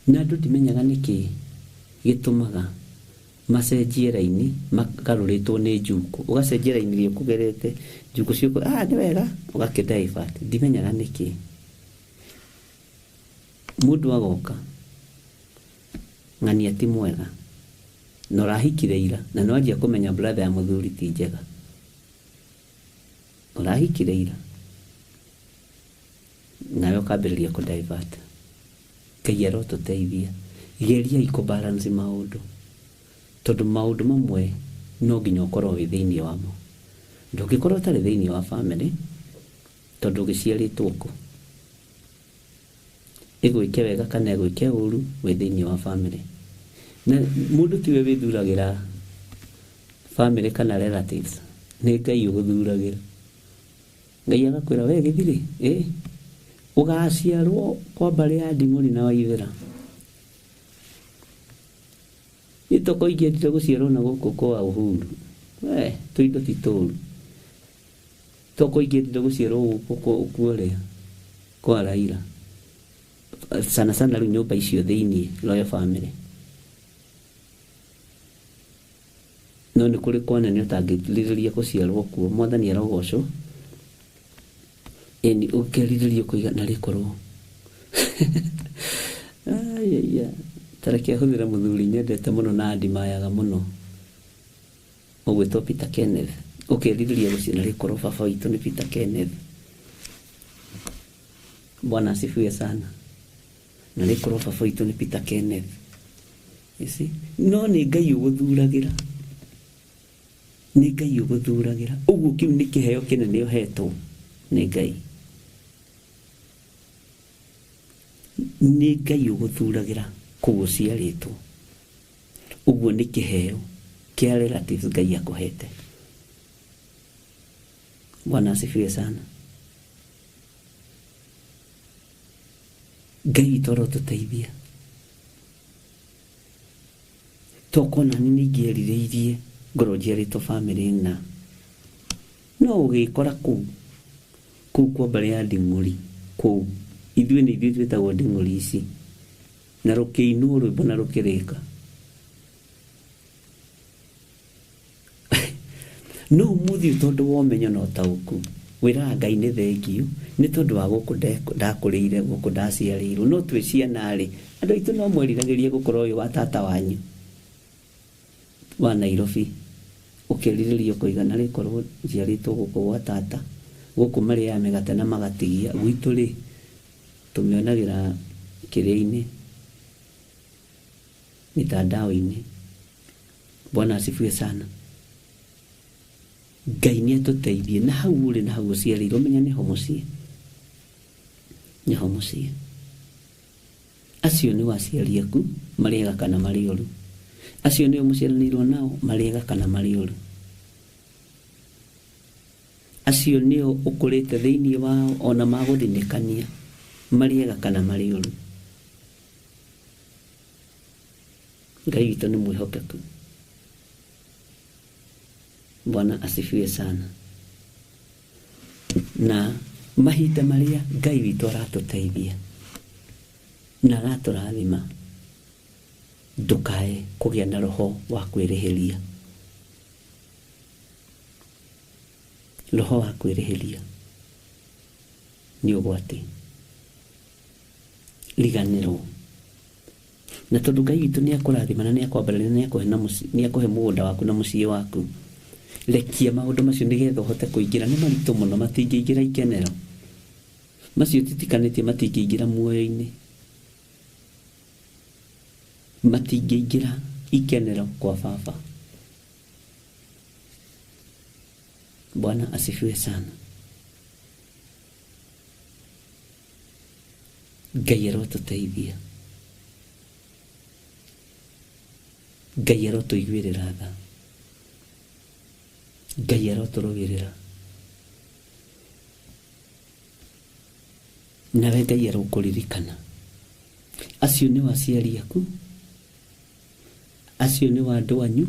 S5: Na andũ ndimenyaga nĩkĩ gĩtũmaga macenjie raini magarũrĩtwo nĩ njukũ. Ũgacenjia raini iria ũkũgerete, njukũ ciũkũ, nĩ wega, ũgakĩ divert. Ndimenyaga nĩkĩ. Mũndũ agoka, ng'ania ti mwega, na ũrahikire ira, na nĩwanjia kũmenya brother ya mũthuri ti njega. Ũrahikire ira, nawe ũkambĩrĩria kũ divert. Ngai arotũteithia. Geriai kũ balance maũndũ, tondũ maũndũ mamwe no nginya ũkorwo wĩ thĩinĩ wamo. Ndũngĩkorwo ũtarĩ thĩinĩ wa family, tondũ ũgĩciarĩtwo kũ. Ĩgwĩke wega kana ĩgwĩke ũru, wĩ thĩinĩ wa family. Na mũndũ tiwe wĩthuragĩra family kana relatives, nĩ Ngai ũgũthuragĩra. Ngai agakwĩra we gĩthirĩ, ũgaciarwo kwa mbarĩ ya Nding'ũri na Waithera. Gĩtoko ingĩendire gũciarwo na gũkũ kwa Uhuru. We, tũindo ti tũru. Toko ingĩendire gũciarwo gũkũ kuoria kwa Raila. Sana sana rĩu nyũmba icio thĩinĩ Royal Family. No nĩ kũrĩ kwa nene ũtangĩrirĩria gũciarwo kuo. Mwathani arogocwo. Ĩni ũkĩrirĩria kũiga na rĩkorwo. Ai, ai, ta reke hũthĩre mũthuri nyendete mũno na andimayaga mũno. Ũgwĩtwo Peter Kenneth. Ũkerirĩria gũciarwo na rĩkorwo baba witũ nĩ Peter Kenneth. Bwana asifiwe sana. Na rĩkorwo baba witũ nĩ Peter Kenneth. You see? No nĩ Ngai ũgũthuragĩra. Nĩ Ngai ũgũthuragĩra. Ũguo kĩu nĩ kĩheo kĩnene ũhetwo nĩ Ngai. Nĩ Ngai ũgũthuragĩra kũu ũciarĩtwo. Ũguo nĩ kĩheo kĩa relatives Ngai akũhete. Bwana asifiwe sana. Ngai witũ arotũteithia. Tokona nĩ ningĩerirĩirie ngorwo njiarĩtwo family na no ũgĩkora kũu kũu kwa mbarĩ ya Nding'ũri kũu ithuĩ nĩ ithuĩ twĩtagwo Nding'ũri ici na rũkĩinwo rwĩmbo na rũkĩrĩka. No ũmũthĩ ũyũ tondũ wa ũmenyo na ũtaũku wĩraga Ngai nĩ thengiũ nĩ tondũ wa gũkũ ndakũrĩire gũkũ ndaciarĩirwo. No twĩ ciana rĩ, andũ aitũ no mweriragĩria gũkorwo ũyũ wa tata wanyu wa Nairobi, ũkerirĩria ũkoiga na rĩkorwo njiarĩtwo gũkũ gwa tata, gũkũ marĩaga mĩgate na magatigia, gwitũ rĩ Tũmĩonagĩra kĩrĩa-inĩ, mitandao-inĩ. Bwana asifiwe sana. Ngai nĩ atũteithie na hau ũrĩ na hau ũciarĩirwo, menya nĩho mũciĩ, nĩho mũciĩ. Acio nĩ aciari aku, marĩ ega kana marĩ oru. Acio nĩo mũciaranĩirwo nao, marĩ ega kana marĩ oru. Acio nĩo ũkũrĩte thĩinĩ wao ona magũthinĩkania, marĩ ega kana marĩ oru. Ngai witũ nĩ mwĩhokeku. Bwana asifiwe sana. Na mahinda marĩa Ngai witũ aratũteithia na aratũrathima, ndũkae kũgĩa na roho wa kwĩrĩhĩria. Roho wa kwĩrĩhĩria nĩ ũgwati. Riganĩrwo. Na tondũ Ngai witũ nĩ akũrathima na nĩ akwambararia na nĩ akũhe mũgũnda waku na mũciĩ waku, rekia maũndũ macio nĩgetha ũhote kũingĩra. Nĩ maritũ mũno, matingĩingĩra ikenero. Macio titikanĩtie, matingĩingĩra muoyo-inĩ, matingĩingĩra ikenero kwa baba. Bwana asifiwe sana. Ngai arotũteithia, Ngai arotũiguĩrĩra tha, Ngai arotũrũĩrĩra, nawe Ngai arokũririkana. Acio nĩ aciari aku, acio nĩ andũ anyu.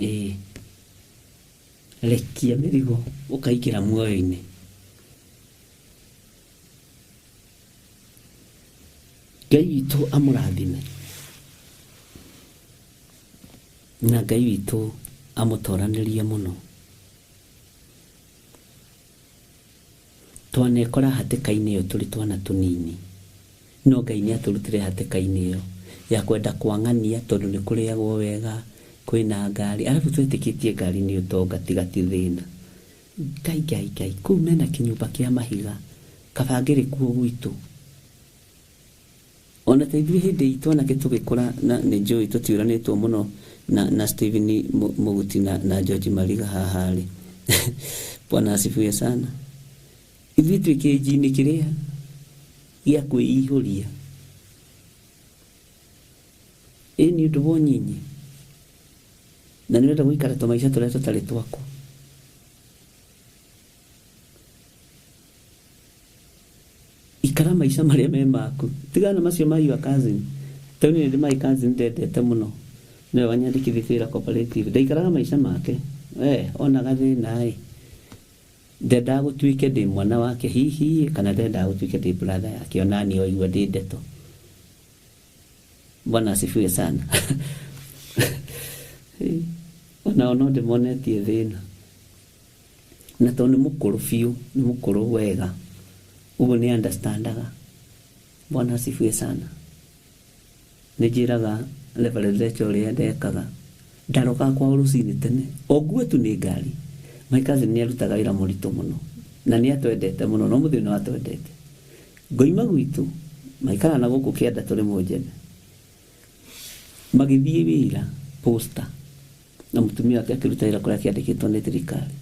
S5: Ĩĩ, rekia mĩrigo ũkaingĩra muoyo-inĩ. Ngai witũ amũrathime na Ngai witũ amũtoranĩrie mũno. Twanekora hatĩka-inĩ ĩyo tũrĩ twana tũnini, no Ngai nĩ atũrutire hatĩka-inĩ ĩyo ya kwenda kwang'ania, tondũ nĩ kũrĩagwo wega, kwĩna ngari, arabu twetĩkĩtie ngari nĩ ũtonga, tiga ti thĩna. Ngai Ngai Ngai, kũu mena kĩnyũmba kĩa mahiga, kaba ngĩrĩ kuo gwitũ. Ona ta ithuĩ hĩndĩ itũ anake tũgĩkũra, na nĩ njũĩ tũtiũranĩtwo mũno na Stephen Mũguti na George Mariga haha rĩ. Bwana asifiwe sana. Ithuĩ twĩ kĩnji-inĩ kĩrĩa gĩa kwĩihũria. Ĩ nĩ ũndũ wa ũnyinyi, na nĩ ũrenda gũikara tũmaica tũrĩa tũtarĩ twaku. Ikara maica marĩa me maku, tigana na macio ma your cousin. Tondũ niĩ ndĩ my cousin ndendete mũno, nĩwe wanyandĩkithĩtie wĩra cooperative. Ndaikaraga maica make, we onaga thĩna ĩ, ndendaga gũtuĩke ndĩ mwana wake hihi, kana ndendaga gũtuĩke ndĩ brother yake, ona niĩ oigua ndĩ ndeto. Bwana asifiwe sana. Onao no ndĩmonetie thĩna, na tondũ nĩ mũkũrũ biũ, nĩ mũkũrũ wega, ũguo nĩ understandaga. Bwana asifiwe sana. Nĩ njĩraga Reverend Rachel ũrĩa ndekaga, ndarokaga kwao rũcinĩ tene, o ngue tu nĩ ngari. My cousin nĩ arutaga wĩra mũritũ mũno, na nĩ atwendete mũno, no mũthĩ no atwendete. Ngoima gwitũ, maikaraga na gũkũ kĩanda tũrĩ Mũnjembe, magĩthiĩ wĩra posta, na mũtumia wake akĩruta wĩra kũrĩa akĩandĩkĩtwo nĩ thirikari.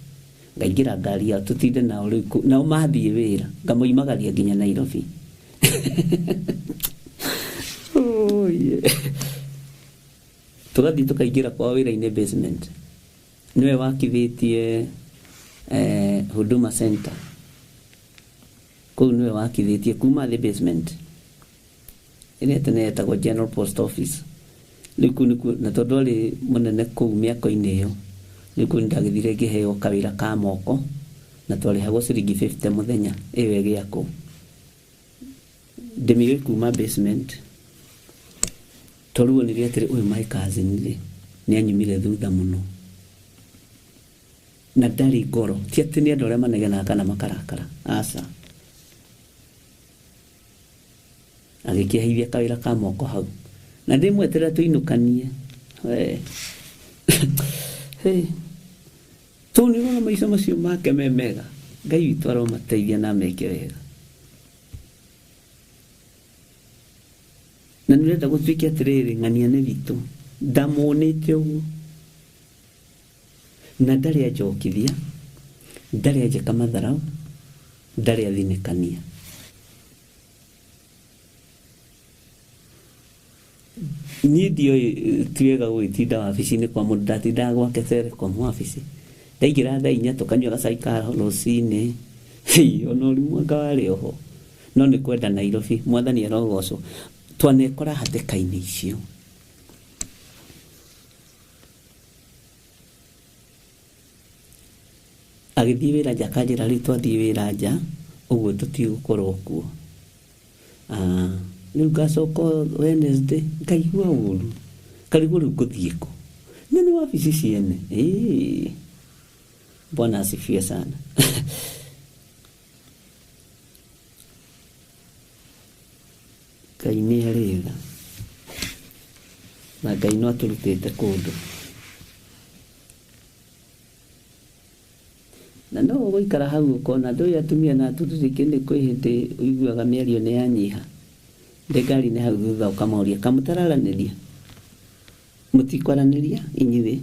S5: Ngaingĩra ngari yao tũtinde nao rĩu, nao mathiĩ wĩra, ngamoimagaria nginya Nairobi. Oh, yeah. Tũgathiĩ tũkaingĩra kwao wĩra-inĩ basement. Nĩwe wakithĩtie Huduma Center. Kũu nĩwe wakithĩtie kuma thĩ basement. Ĩrĩa tene yetagwo General Post Office. Rĩu kũu nĩkuo, na tondũ arĩ mũnene kũu mĩako-inĩ ĩyo, rĩu kũu nĩndagĩthire ngĩheo kawĩra ka moko, na twarĩhagwo ciringi 50 mũthenya ĩyo ĩgĩakwo. Ndĩmĩũĩ kuma basement. Tondũ onire atĩrĩ, ũyũ my cousin rĩ, nĩ anyumire thutha mũno. Na ndarĩ ngoro, ti atĩ nĩ andũ arĩa manegenaga kana makarakara, aca. Agĩkĩheithia kawĩra ka moko hau. Na ndĩmweterera tũinũkanie. We. Hey. Tondũ nĩ ũrona maica macio make me mega. Ngai witũ aromateithia na ameke wega. Na nĩ ũrenda gũtuĩke atĩrĩrĩ, ng'ania nĩ witũ, ndamuonete ũguo na ndarĩ anjokithia, ndarĩ anjĩka matharau, ndarĩ athinĩkania. Niĩ ndioĩ ti wega gũgĩtinda wabici-inĩ kwa mũndũ, ndatindaga gwake Telecom wabici. Ndaingĩra thaa 4 tũkanyua gacai ka rũcinĩ, ona ũrimũ anga warĩ oho, no nĩ kwenda Nairobi, mwathani arogocwo. Twanekora hatĩka-inĩ icio. Agĩthiĩ wĩra nja akanjĩra rĩu twathiĩ wĩra nja ũguo tũtigũkorwo kuo. Rĩu ngacoka Wednesday ngaigua ũru, ngarigwo rĩu ngũthiĩ kũ, na nĩ wabici ciene. Ĩĩ, Bwana asifiwe sana. Ngai nĩ arĩ tha na Ngai no atũrutĩte kũndũ, na no ũgũikara hau ũkona ndũĩ atumia na athuri rĩngĩ nĩ kwĩ hĩndĩ ũiguaga mĩario nĩ yanyiha, ndĩ ngari-inĩ hau thutha ũkamoria kamũtararanĩria, mũtikwaranĩria inyuĩ.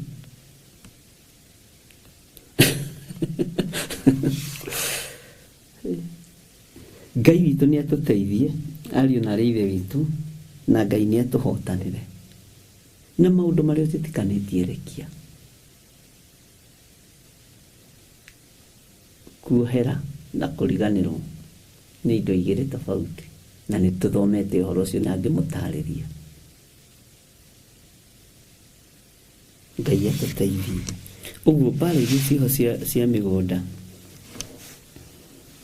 S5: Ngai witũ nĩ atũteithie ariũ na arĩ ithe witũ, na Ngai nĩ atũhotanĩre na maũndũ marĩa ũtĩtĩkanĩtie rekia. Kuohera na kũriganĩrwo nĩ indo igĩrĩ tofauti, na nĩ tũthomete ũhoro ũcio na ngĩmũtarĩria. Ngai atũteithie. Ũguo mbara iria ciĩho cia mĩgũnda,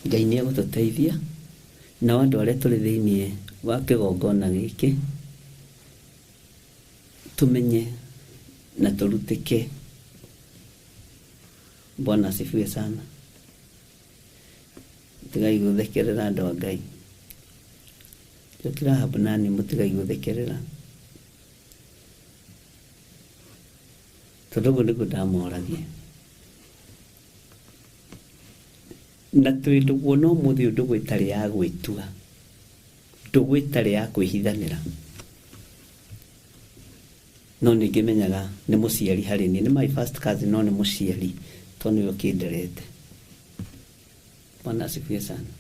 S5: Ngai nĩ egũtũteithia, nao andũ arĩa tũrĩ thĩiniĩ wa kĩgongona gĩkĩ tũmenye na tũrutĩke. Bwana asifiwe sana. Tigai gũthekerera andũ a Ngai. Njũkĩra Rahabu nani mũtigai gũthekerera, tondũ ũguo nĩguo ndamoragia. Na twĩ ndũgũ no ũmũthĩ ũyũ, ndũgũ ĩtarĩ ya gwĩtua, ndũgũ ĩtarĩ ya kwĩhithanĩra, no nĩ ngĩmenyaga nĩ mũciari harĩ niĩ, nĩ my first cousin, no nĩ mũciari tondũ nĩwe ũkĩnderete. Bwana asifiwe sana.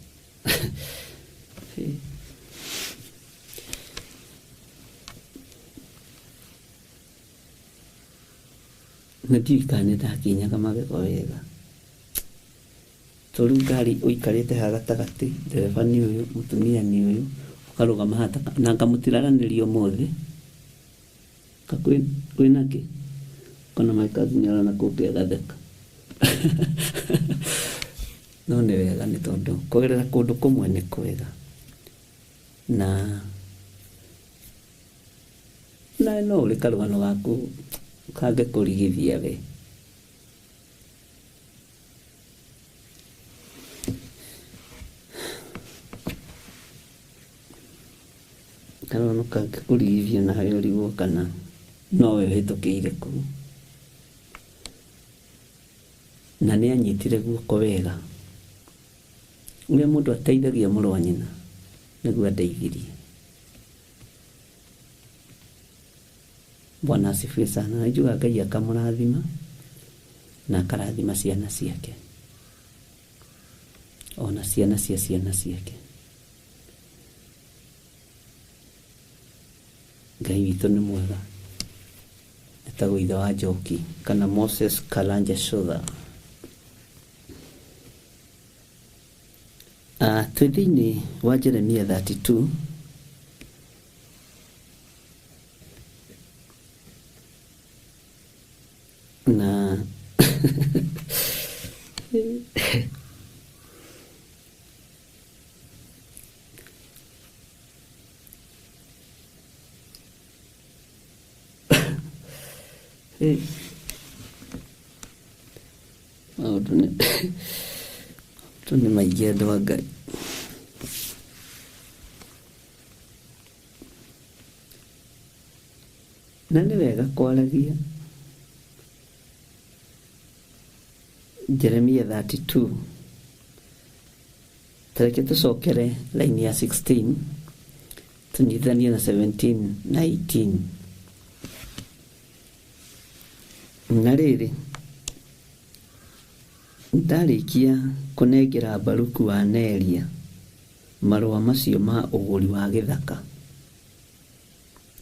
S5: Na ndiũĩ kana nĩ ndakinyaga magego wega, tondũ rĩu ngari ũikarĩte haha gatagatĩ, ndereba nĩ ũyũ, mũtumia nĩ ũyũ, ũkarũgama haha na ngamũtiraranĩria ũmũthĩ kwĩna kĩ, kona my cousin arona kũngĩ agatheka. No nĩ wega nĩ tondũ kũgerera kũndũ kũmwe nĩ kwega, na no ũrĩ karũgano gaku kangĩkũrigithia we. Karũgano kangĩkũrigithia nawe ũrigwo kana nowe ũhĩtũkĩire kũu. Na nĩ anyitire guoko wega, ũrĩa mũndũ ateithagia mũrũ wa nyina nĩguo andeithirie. Bwana asifiwe sana. Na njugaga Ngai akamũrathima na akarathima ciana ciake, ona ciana cia ciana ciake. Ngai witũ nĩ mwega. Etagwo ithe wa Njoki kana Moses Karanja Shotha. Twĩ thĩinĩ wa Jeremia 32 na maũndũ nĩ maingĩ andũ a Ngai. Na nĩ wega kwaragia. Jeremia 32 Tareke tũcokere line ya 16 tũnyitithanie na 17 na 18. Na rĩrĩ, ndarĩkia kũnengera Baruku wa Neria marũa macio ma ũgũri wa gĩthaka,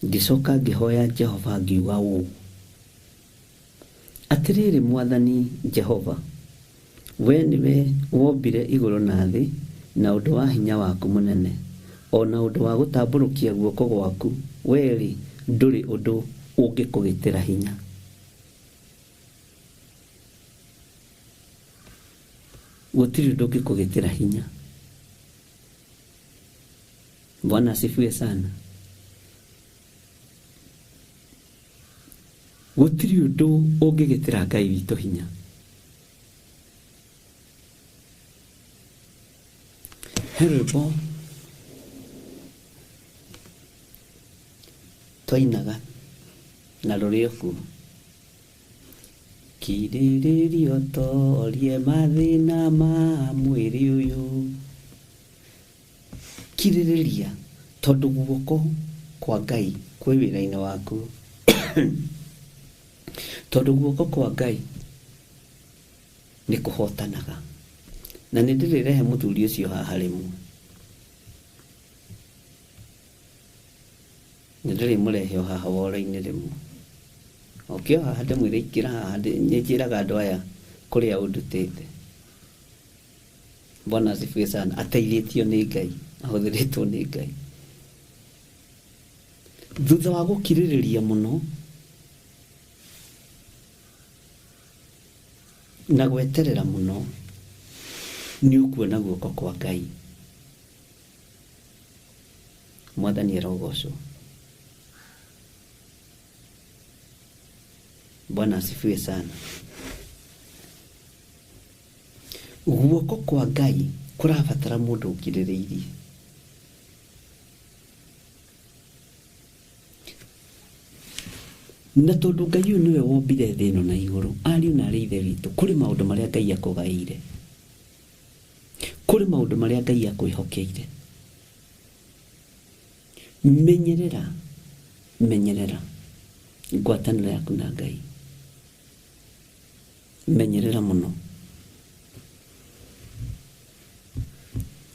S5: ngĩcoka ngĩhoya Jehova ngiuga ũũ: Atĩrĩrĩ Mwathani Jehova, we nĩwe wombire igũrũ na thĩ na ũndũ wa hinya waku mũnene, o na ũndũ wa gũtambũrũkia guoko gwaku, wee-rĩ, ndũrĩ ũndũ ũngĩkũgitĩra hinya. Gũtirĩ ũndũ ũngĩkũgitĩra hinya. Bwana asifiwe sana. Gũtirĩ ũndũ ũngĩgitĩra Ngai witũ hinya. He rwĩmbo twainaga na rũrĩ o kuo. Kirĩrĩrio torie mathĩna ma mwĩrĩ ũyũ. Kirĩrĩria tondũ guoko kwa Ngai kwĩ wĩra-inĩ waku. Tondũ guoko kwa Ngai nĩ kũhotanaga. Na nĩ ndĩrĩrehe mũthuri ũcio haha rĩmwe. Nĩ ndĩrĩmũrehe o haha woro-inĩ rĩmwe. Oke o haha ndĩmwĩre ingĩra haha, nĩ njĩraga andũ aya kũrĩa ũndutĩte. Bwana asifiwe sana. Ateithĩtio nĩ Ngai, ahũthĩrĩtwo nĩ Ngai. Thutha wa gũkirĩrĩria mũno na gweterera mũno, nĩ ũkuona guoko kwa Ngai. Mwathani arogocwo. Bwana asifiwe sana. Guoko kwa Ngai kũrabatara mũndũ ũkirĩrĩirie. Na tondũ Ngai ũyũ nĩwe wombire thĩ ĩno na igũrũ, ariũ na arĩ ithe witũ, kũrĩ maũndũ marĩa Ngai akũgaĩire, kũrĩ maũndũ marĩa Ngai akwĩhokeire. Menyerera, menyerera ngwatanĩro yaku na Ngai. Menyerera mũno.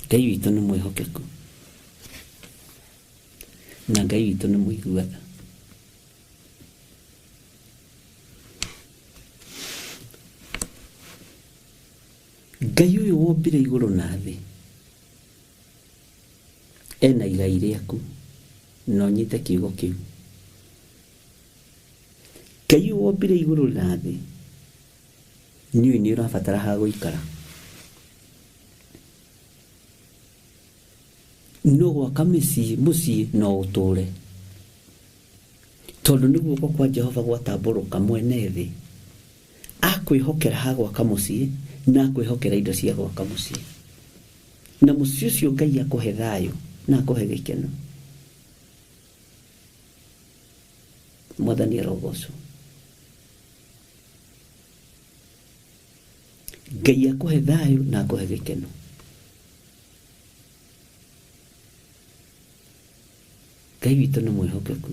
S5: Ngai witũ nĩ mwĩhokeku na Ngai witũ nĩ mũigua tha. Ngai ũyũ wombire igũrũ na thĩ ena igai rĩaku, na ũnyite kiugo kĩu. Ngai ũyũ wombire igũrũ na thĩ nĩũĩ nĩ ũrabatara ha gũikara. No gwaka mũciĩ no ũtũre, tondũ nĩ guoko kwa Jehova gwatambũrũka mwene thĩ akwĩhokera ha gwaka mũciĩ na akwĩhokera indo cia gwaka mũciĩ, na mũciĩ ũcio Ngai akũhe thayũ na akũhe gĩkeno. Mwathani arogocwo. Ngai akũhe thayũ na akũhe gĩkeno. Ngai witũ nĩ mwĩhokeku.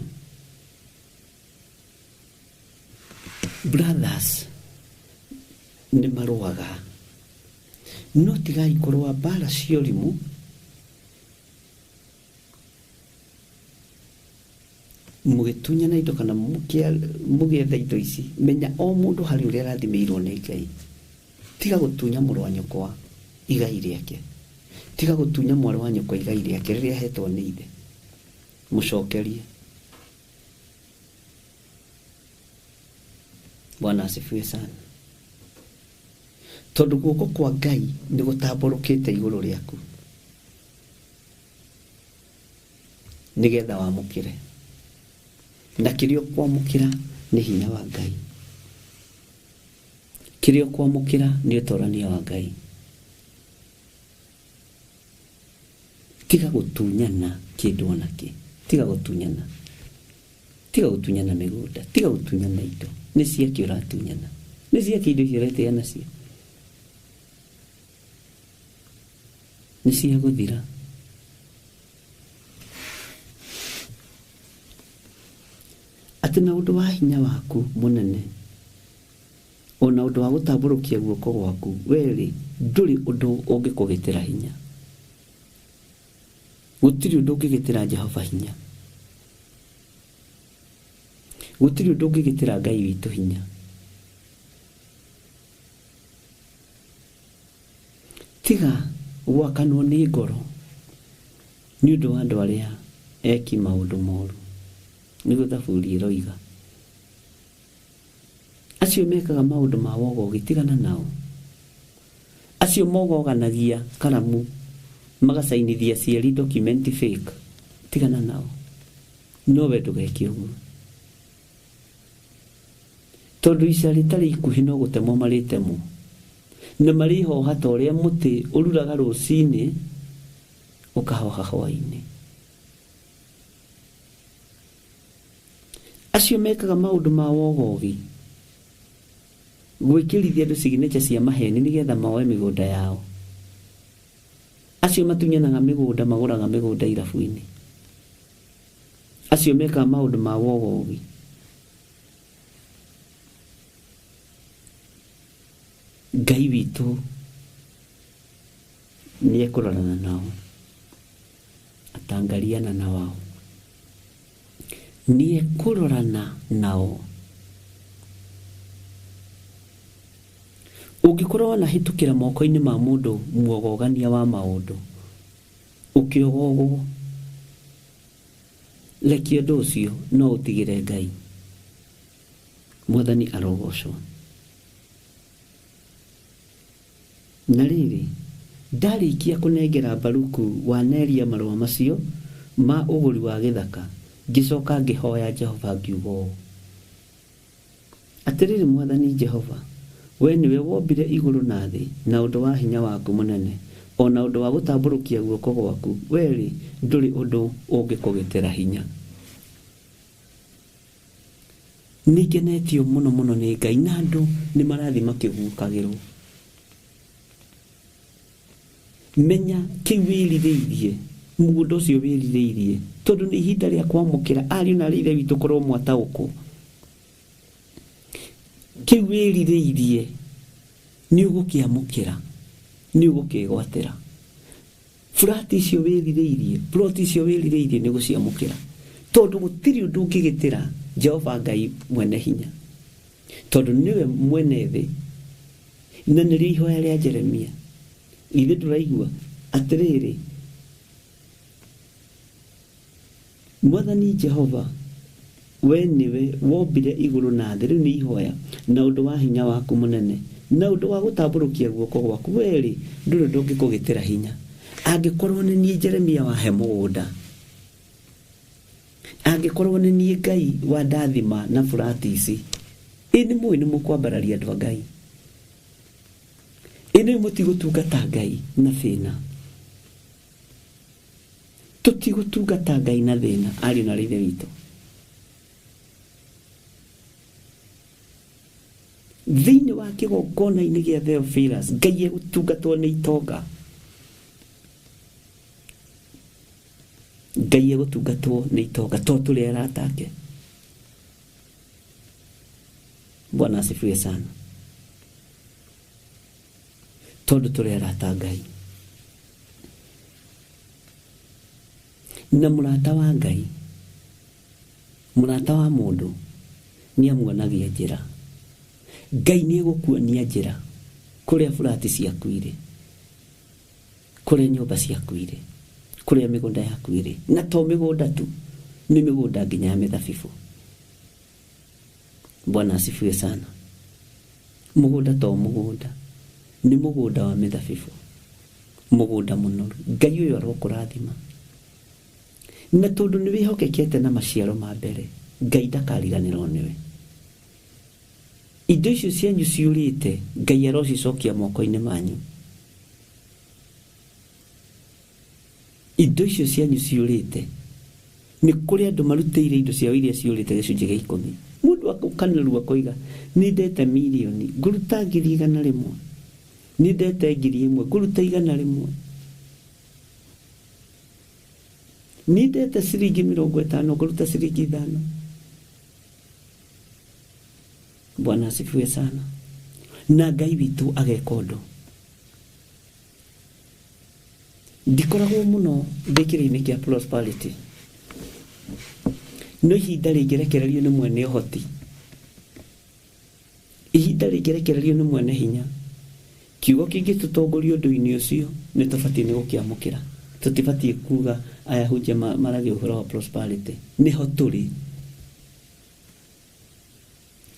S5: Brothers nĩ marũaga, no tigai kũrũa mbara cia ũrimũ mũgĩtunyana indo kana mũgĩetha indo ici. Menya o mũndũ harĩ ũrĩa arathimĩirwo nĩ Ngai. Tiga gũtunya mũrũ wa nyũkwa igai rĩake, tiga gũtunya mwarĩ wa nyũkwa igai rĩake rĩrĩa ahetwo nĩ ithe, mũcokerie. Bwana asifiwe sana. Tondũ guoko kwa Ngai nĩ gũtambũrũkĩte igũrũ rĩaku nĩgetha wamũkĩre, na kĩrĩa ũkwamũkĩra nĩ hinya wa Ngai, kĩrĩa ũkwamũkĩra nĩ ũtorania wa Ngai. Tiga gũtunyana kĩndũ ona kĩ, tiga gũtunyana, tiga gũtunyana mĩgũnda, tiga gũtunyana indo. Nĩ ciakĩ ũratunyana? Nĩ ciakĩ indo icio ũretĩa nacio? Nĩ cia gũthira. Atĩ na ũndũ wa hinya waku mũnene ona ũndũ wa gũtambũrũkia guoko gwaku, werĩ ndũrĩ ũndũ ũngĩkũgitĩra hinya. Gũtirĩ ũndũ ũngĩgitĩra Jehova hinya. Gũtirĩ ũndũ ũngĩgitĩra Ngai witũ hinya. Tiga gwakanwo nĩ ngoro nĩ ũndũ wa andũ arĩa eki maũndũ moru, nĩguo Thaburi ĩroiga. Acio mekaga maũndũ ma wogogi, tigana nao. Acio mogoganagia karamu magacainithia ciari document fake, tigana nao. No we ndũgeke ũguo, tondũ ica rĩtarĩ ikuhĩ no gũtemwo marĩtemwo, na marĩhoha ta ũrĩa mũtĩ ũruraga rũcinĩ ũkahoha hwaĩ-inĩ. Acio mekaga maũndũ ma wogogi, gwĩkĩrithia andũ signature cia maheni nĩgetha moe mĩgũnda yao. Acio matunyanaga mĩgũnda, magũraga mĩgũnda irabu-inĩ. Acio mekaga maũndũ ma wogogi. Ngai witũ nĩ ekũrorana nao, atangariana na wao, nĩ ekũrorana nao. Ũngĩkorwo wanahĩtũkĩra moko-inĩ ma mũndũ muogogania wa maũndũ, ũkĩogogwo, rekia ũndũ ũcio no ũtigĩre Ngai. Mwathani arogocwo. Na rĩrĩ, ndarĩkia kũnengera Baruku wa Neria marũa macio ma ũgũri wa gĩthaka, ngĩcoka ngĩhoya Jehova ngiuga ũũ: Atĩrĩrĩ Mwathani Jehova, we nĩwe wombire igũrũ na thĩ na ũndũ wa hinya waku mũnene, o na ũndũ wa gũtambũrũkia guoko gwaku, we-rĩ, ndũrĩ ũndũ ũngĩkũgitĩra hinya. Nĩngenetio mũno mũno nĩ Ngai, na andũ nĩ marathiĩ makĩguũkagĩrwo. Menya kĩu wĩrirĩirie, mũgũnda ũcio wĩrirĩirie, tondũ nĩ ihinda rĩa kwamũkĩra ariũ na arĩ ithe witũ korwo mwataũkwo. Kĩu wĩrirĩirie nĩ ũgũkĩamũkĩra, nĩ ũgũkĩgwatĩra. Furati icio wĩrirĩirie, ploti icio wĩrirĩirie nĩ ũgũciamũkĩra, tondũ gũtirĩ ũndũ ũngĩgitĩra Jehova Ngai mwene hinya, tondũ nĩwe mwene thĩ. Na nĩrĩo ihoya rĩa Jeremia. Ithe ndũraigua atĩrĩrĩ, Mwathani Jehova, we nĩwe wombire igũrũ na thĩ, rĩu nĩ ihoya, na ũndũ wa hinya waku mũnene, na ũndũ wa gũtambũrũkia guoko gwaku, we-rĩ, ndũrĩ ũndũ ũngĩkũgitĩra hinya. Angĩkorwo nĩ niĩ Jeremia wahe mũgũnda, angĩkorwo nĩ niĩ Ngai wa ndathima na burati ici, ĩ nĩ mũĩ nĩ mũkwambararia andũ a Ngai, ĩ nĩ mũtigũtungata Ngai na thĩna. Tũtigũtungata Ngai na thĩna, ariũ na ithe witũ. Thĩinĩ wa kĩgongona-inĩ gĩa Theophilus, Ngai egũtungatwo nĩ itonga. Ngai egũtungatwo nĩ itonga, to tũrĩ arata ake. Bwana asifiwe sana. Tondũ tũrĩ arata Ngai. Na mũrata wa Ngai, mũrata wa mũndũ, nĩ amuonagia njĩra. Ngai nĩ egũkuonia njĩra kũrĩa burati ciaku irĩ, kũrĩa nyũmba ciaku irĩ, kũrĩa mĩgũnda yaku ĩrĩ. Na to mĩgũnda tu, nĩ mĩgũnda nginya ya mĩthabibũ. Bwana asifiwe sana. Mũgũnda to mũgũnda, nĩ mũgũnda wa mĩthabibũ, mũgũnda mũnoru. Ngai ũyũ arokũrathima. Na tondũ nĩ wĩhokekete na maciaro ma mbere, Ngai ndakariganĩrwo nĩwe. Indo icio cianyu ciũrĩte, Ngai arocicokia moko-inĩ manyu. Indo icio cianyu ciũrĩte, nĩ kũrĩ andũ marutĩire indo ciao iria ciũrĩte gĩcunjĩ gĩa 10. Mũndũ akanarua akoiga, nĩ ndete mirioni, ngũruta 100,000, nĩ ndete 1,000, ngũruta 100. Niĩ ndete ciringi 50 ngũruta ciringi 5. Bwana asifiwe sana. Na Ngai witũ ageka ũndũ. Ndikoragwo mũno ndĩ kĩrĩinĩ kĩa prosperity. No ihinda rĩngĩrekererio nĩ mwene ũhoti, ihinda rĩngĩrekererio nĩ mwene hinya, kiugo kĩngĩtũtongoria ũndũ-inĩ ũcio nĩ tũbatiĩ nĩ gũkĩamũkĩra. Tũtibatiĩ kuga aya hunjia maragia ũhoro wa prosperity. Nĩho tũrĩ.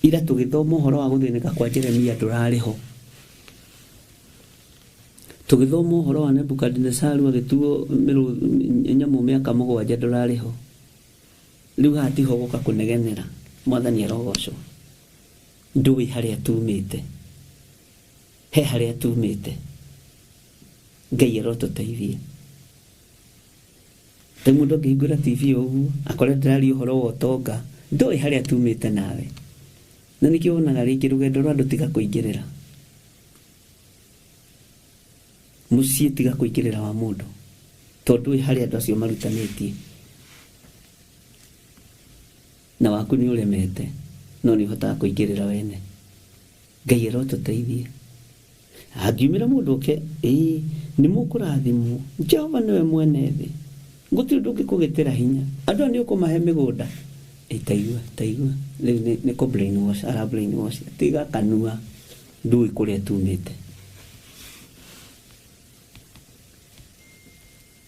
S5: Ira tũgĩthoma ũhoro wa gũthĩnĩka kwa Jeremia ndũrarĩ ho. Tũgĩthoma ũhoro wa Nebukadinesaru agĩtuo nyamũ mĩaka 7 ndũrarĩ ho. Rĩu haha tiho gũka kũnegenera. Mwathani arogocwo. Ndũĩ harĩa tumĩte. He harĩa tumĩte. Ngai arotũteithia. Ta mũndũ angĩhingũra TV ũguo akore ndĩraria ũhoro wa ũtonga, ndũĩ harĩa tumĩte nawe. Na nĩkĩo wonaga rĩngĩ rũgendo rwa andũ tiga kũingĩrĩra. Mũciĩ tiga kũingĩrĩra wa mũndũ, tondũ wĩ harĩa andũ acio marutanĩtie. Na waku nĩ ũremete, no nĩ ũhotaga kũingĩrĩra wene. Ngai arotũteithia. Angiumĩra mũndũ oke, ĩĩ nĩ mũkũrathimwo. Jehova nĩwe mwene thĩ. Gũtirĩ ũndũ ũngĩkũgitĩra hinya. Andũ aya nĩ ũkũmahe mĩgũnda. Ĩ taigua, taigua. Rĩu nĩ kũ brainwash, ara brainwash. Tiga kanua, ndũĩ kũrĩa tumĩte.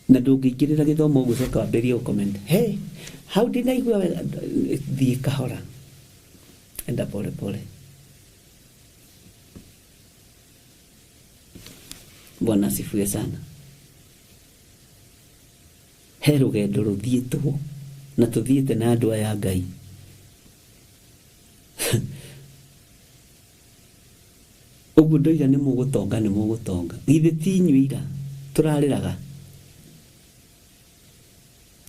S5: Na ndũngĩingĩrĩra gĩthomo ũgũcoka wambĩrĩrie gũ-comment. Hey, hau ndinaigua wega. Thiĩ kahora. Enda pole pole. Bwana asifiwe sana. He rũgendo rũthiĩtwo na tũthiĩte na andũ aya Ngai. Ũguo ndoiga nĩ mũgũtonga, nĩ mũgũtonga. Githĩ ti inyuĩ ira tũrarĩraga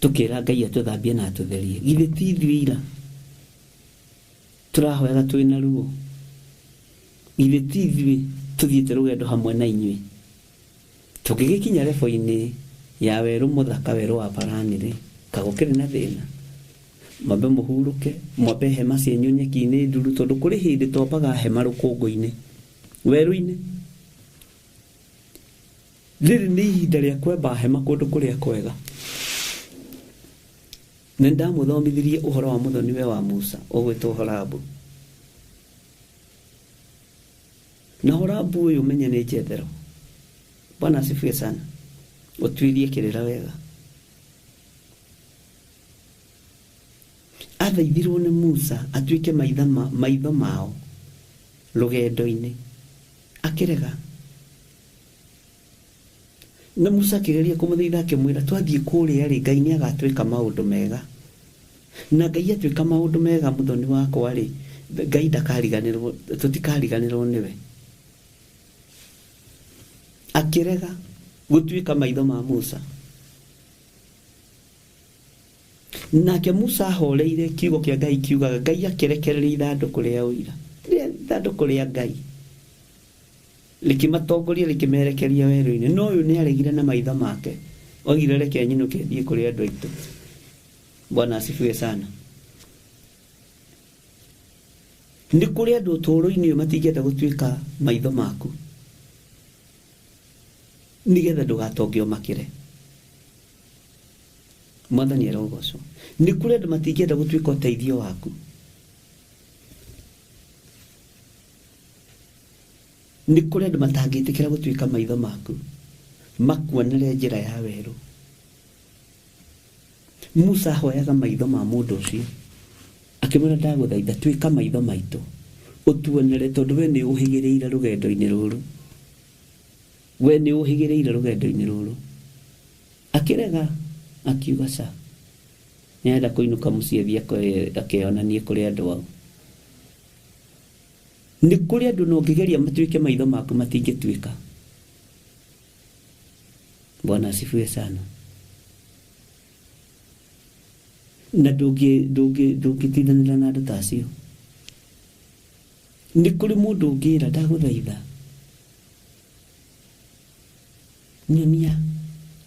S5: tũkĩra Ngai atũthambie na atũtherie. Githĩ ti ithuĩ ira tũrahoyaga twĩna ruo. Githĩ ti ithuĩ tũthiĩte rũgendo hamwe na inyuĩ. Tũngĩgĩkinya rebo-inĩ ya werũ mũthaka, werũ wa Parani rĩ, kagũkĩrĩ na thĩna. Mwambe mũhurũke, mwambe hema cianyu nyeki-inĩ nduru, tondũ kũrĩ hĩndĩ twambaga hema rũkũngũ-inĩ, werũ-inĩ. Rĩrĩ nĩ ihinda rĩa kwamba hema kũndũ kũrĩa kwega. Na nĩndamũthomithirie ũhoro wa mũthoniwe wa Musa ũgwĩtwo Horabu. Na Horabu ũyũ menye nĩ Jethero. Bwana asifiwe sana. Ũtuĩrie kĩrĩra wega. Athaithirwo nĩ Musa atuĩke maitho mao rũgendo-inĩ. Akĩrega. Na Musa akĩgeria kũmũthaitha akĩmwĩra twathiĩ kũrĩa rĩ, Ngai nĩagatwĩka maũndũ mega. Na Ngai atuĩka maũndũ mega mũthoni wakwa rĩ, Ngai ndakariganĩrwo, tũtikariganĩrwo nĩwe. Akĩrega gũtuĩka maitho ma Musa. Nake Musa ahoreire kiugo kĩa Ngai kiugaga Ngai akĩrekereria ithandũkũ rĩa ũira. Rĩa ithandũkũ rĩa Ngai rĩkĩmatongoria rĩkĩmerekeria werũ-inĩ. No ũyũ nĩaregire na maitho make. Oigire reke nyinũke thiĩ kũrĩ andũ aitũ. Bwana asifiwe sana. Nĩ kũrĩ andũ ũtũũro-inĩ ũyũ matingĩenda gũtuĩka maitho maku, nĩgetha ndũgatonge ũmakĩre. Mwathani arogocwo. Nĩ kũrĩ andũ matingĩenda gũtuĩka ũteithio waku. Nĩ kũrĩ andũ matangĩtĩkĩra gũtuĩka maitho maku, makuonere njĩra ya werũ. Musa ahoyaga maitho ma mũndũ ũcio, akĩmwĩra ndagũthaitha tuĩka maitho maitũ, ũtuonere, tondũ we nĩ ũhĩgĩrĩire rũgendo-inĩ rũrũ. We nĩ ũhĩgĩrĩire rũgendo-inĩ rũrũ. Akĩrega, akiuga ca. Nĩarenda kũinũka mũciĩ athiĩ akeyonanie kũrĩ andũ ao. Nĩ kũrĩ andũ na ũngĩgeria matuĩke maitho maku matingĩtuĩka. Bwana asifiwe sana. Na ndũngĩtindanĩra na andũ ta acio. Nĩ kũrĩ mũndũ ũngĩra ndagũthaitha nyonia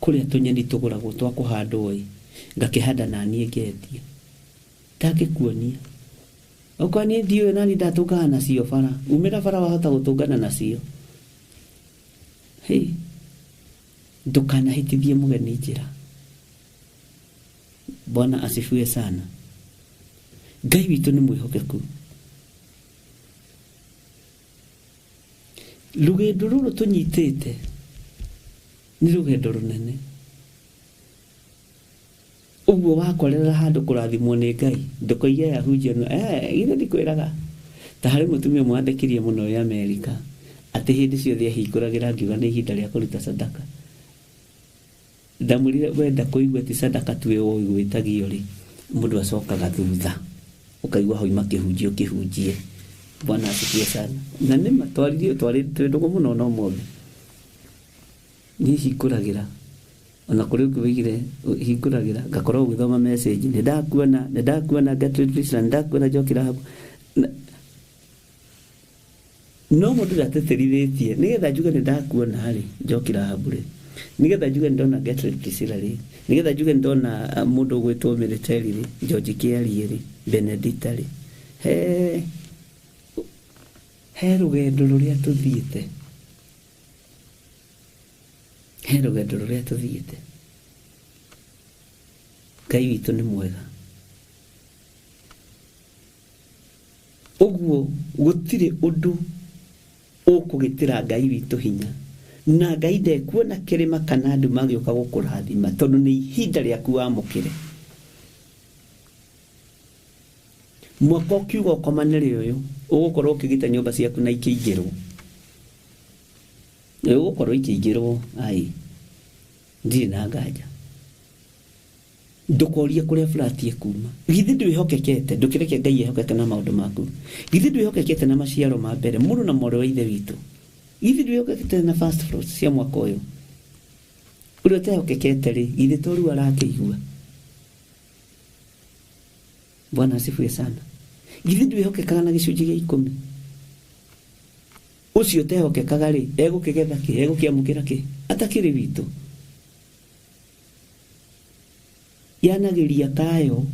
S5: kũrĩa tũnyeni tũgũragwo twa kũhandwo ĩ. Ngakĩhanda naniĩ ngendia. Ndangĩkuonia. Okorwo niĩ ndiũĩ nani ndatũngana nacio bara. Umĩra bara wahota gũtũngana nacio. Hey, ndũkanahĩtithie mũgeni njĩra. Bwana asifiwe sana. Ngai witũ nĩ mwĩhokeku. Rũgendo rũrũ tũnyitĩte nĩ rũgendo rũnene. Ũguo wakorerera handũ kũrathimwo nĩ Ngai, ndũkoige ahunjia no githĩ ndikwĩraga. Ta harĩ mũtumia ũmwe wandekirie mũno wĩ Amerika, atĩ hĩndĩ ciothe ahingũragĩra ngiuga nĩ ihinda rĩa kũruta sadaka. Ndamwĩrire wenda kũigua ti sadaka tu ĩyo ũgwĩtagio rĩ, mũndũ acokaga thutha ũkaigua hoima kĩhunjio kĩhunjie. Bwana asifiwe sana. Na nĩ ma twaririe twarĩ twĩ ndũgũ mũno na ũmũthĩ. Niĩ hingũragĩra ona kũrĩ ũngĩ woigire hingũragĩra ngakorwo ũgĩthoma message nĩ ndakuona Gertrude Priscilla, nĩ ndakuona Njoki Rahabu. No mũndũ ndateterithĩtie nĩgetha njuge nĩ ndakuona rĩ Njoki Rahabu rĩ, nĩgetha njuge nĩ ndona Gertrude Priscilla rĩ, nĩgetha njuge nĩ ndona mũndũ ũgwĩtwo Military rĩ, George Kĩarie rĩ, Benedicta rĩ, he rũgendo rũrĩa tũthiĩte. He rũgendo rũrĩa tũthiĩte. Ngai witũ nĩ mwega. Ũguo gũtirĩ ũndũ ũkũgitĩra Ngai witũ hinya. Na Ngai ndekuona kĩrĩma kana nduma agĩũka gũkũrathima tondũ nĩ ihinda rĩaku wamũkĩre. Mwaka ũkiuga ũkomanĩre ũyũ, ũgũkorwo ũkĩgita nyũmba ciaku na ikĩingĩrwo. Ũgũkorwo ikĩingĩrwo, ai, ndirĩ na nganja. Ndũkorie kũrĩa flat ĩkuma. Githĩ ndwĩhokekete, ndũkĩreke Ngai ehokeke na maũndũ maku. Githĩ ndwĩhokekete na maciaro ma mbere, mũrũ na mwarĩ wa ithe witũ. Githĩ ndwĩhokekete na first fruits cia mwaka ũyũ. Ũrĩa ũtehokekete rĩ, githĩ to rĩu arakĩigua. Bwana asifiwe sana. Githĩ ndwĩhokekaga na gĩcunjĩ gĩa 10. Ũcio ũtehokekaga rĩ, egũkĩgetha kĩ, egũkĩamũkĩra kĩ, atakĩrĩ witũ. Yanagĩria tayo,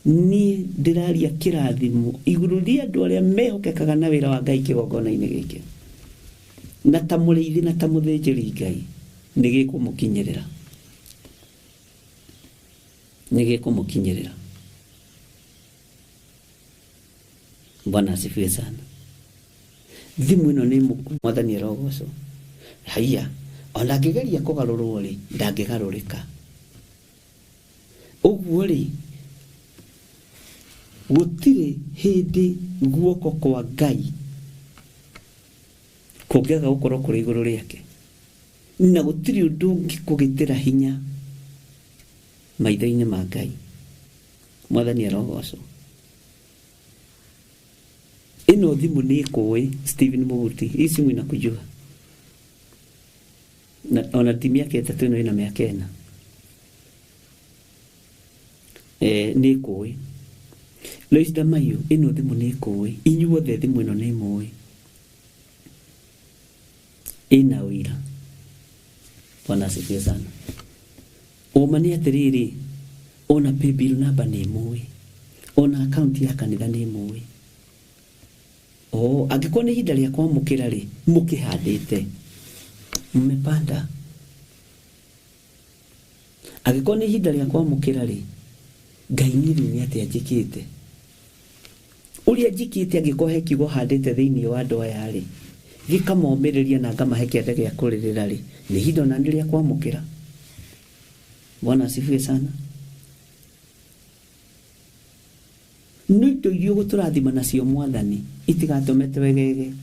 S5: niĩ ndĩraria kĩrathimo igũrũ rĩa andũ arĩa mehokekaga na wĩra wa Ngai kĩgongona-inĩ gĩkĩ. Na ta mũrĩithi na ta mũthĩnjĩri Ngai, nĩ gĩkũmũkinyĩrĩra. Nĩ gĩkũmũkinyĩrĩra. Bwana asifiwe sana. Thimũ ĩno nĩ mũku, Mwathani arogocwo. Haiya, ona angĩgeria kũgarũrwo rĩ, ndangĩgarũrĩka. Ũguo rĩ, gũtirĩ hĩndĩ guoko kwa Ngai kũngĩaga gũkorwo kũrĩ igũrũ rĩake. Na gũtirĩ ũndũ ũngĩkũgitĩra hinya maitho-inĩ ma Ngai. Mwathani arogocwo. Ĩno thimũ nĩ ĩkũĩ Stephen Mũguti, hii simu inakujua. Na ona ti mĩaka 3 ĩno ĩna mĩaka 4. Nĩ ĩkũĩ. Lois Damayo, ĩno thimũ nĩ ĩkũĩ. Inyuothe thimũ ĩno nĩ mũĩ. Ĩna ũira. Bwana asifiwe sana. Ũma nĩ atĩrĩrĩ, ona paybill number nĩ mũĩ. Ona account ya kanitha nĩ mũĩ. Angĩkorwo nĩ ihinda rĩa kwamũkĩra rĩ, mũkĩhandĩte. Mmepanda. Angĩkorwo nĩ ihinda rĩa kwamũkĩra rĩ, Ngai niĩ rĩu nĩ atĩa njĩkĩte? Ũrĩa njĩkĩte angĩkorwo he kiugo handĩte thĩinĩ wa andũ aya rĩ, gĩkamomĩrĩria na ngamahe kĩande gĩa kũrĩrĩra rĩ, nĩ ihinda ona nĩ rĩa kwamũkĩra. Bwana asifiwe sana. No indo iria ũgũtũrathima nacio Mwathani itigatũme twegege.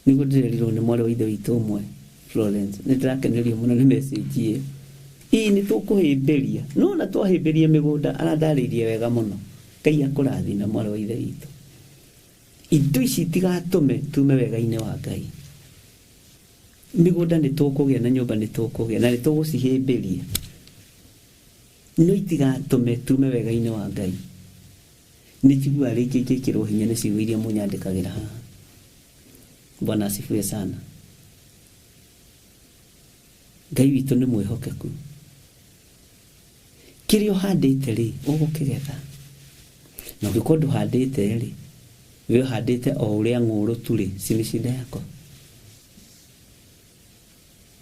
S5: Nĩguo ndĩrerirwo nĩ mwarĩ wa ithe witũ ũmwe Florence, nĩ ndĩrakenerio mũno nĩ message ĩyo. Ĩĩ nĩ tũkũhĩmbĩria, no na twahĩmbĩria mĩgũnda arandarĩirie wega mũno. Ngai akũrathime mwarĩ wa ithe witũ. Indo ici itigatũme tume wega-inĩ wa Ngai. Mĩgũnda nĩ tũkũgĩa na nyũmba nĩ tũkũgĩa na nĩ tũgũcihĩmbĩria. No itigatũme tume wega-inĩ wa Ngai. Nĩ njiguaga rĩngĩ ngĩkĩrwo hinya nĩ ciugo iria mũnyandĩkagĩra haha. Bwana asifiwe sana. Ngai witũ nĩ mwĩhokeku. Kĩrĩa ũhandĩte rĩ ũgũkĩgetha. Na ũngĩkorwo ndũhandĩte rĩ, we ũhandĩte o ũrĩa ng'ũrũ tu rĩ, si ni shida yako.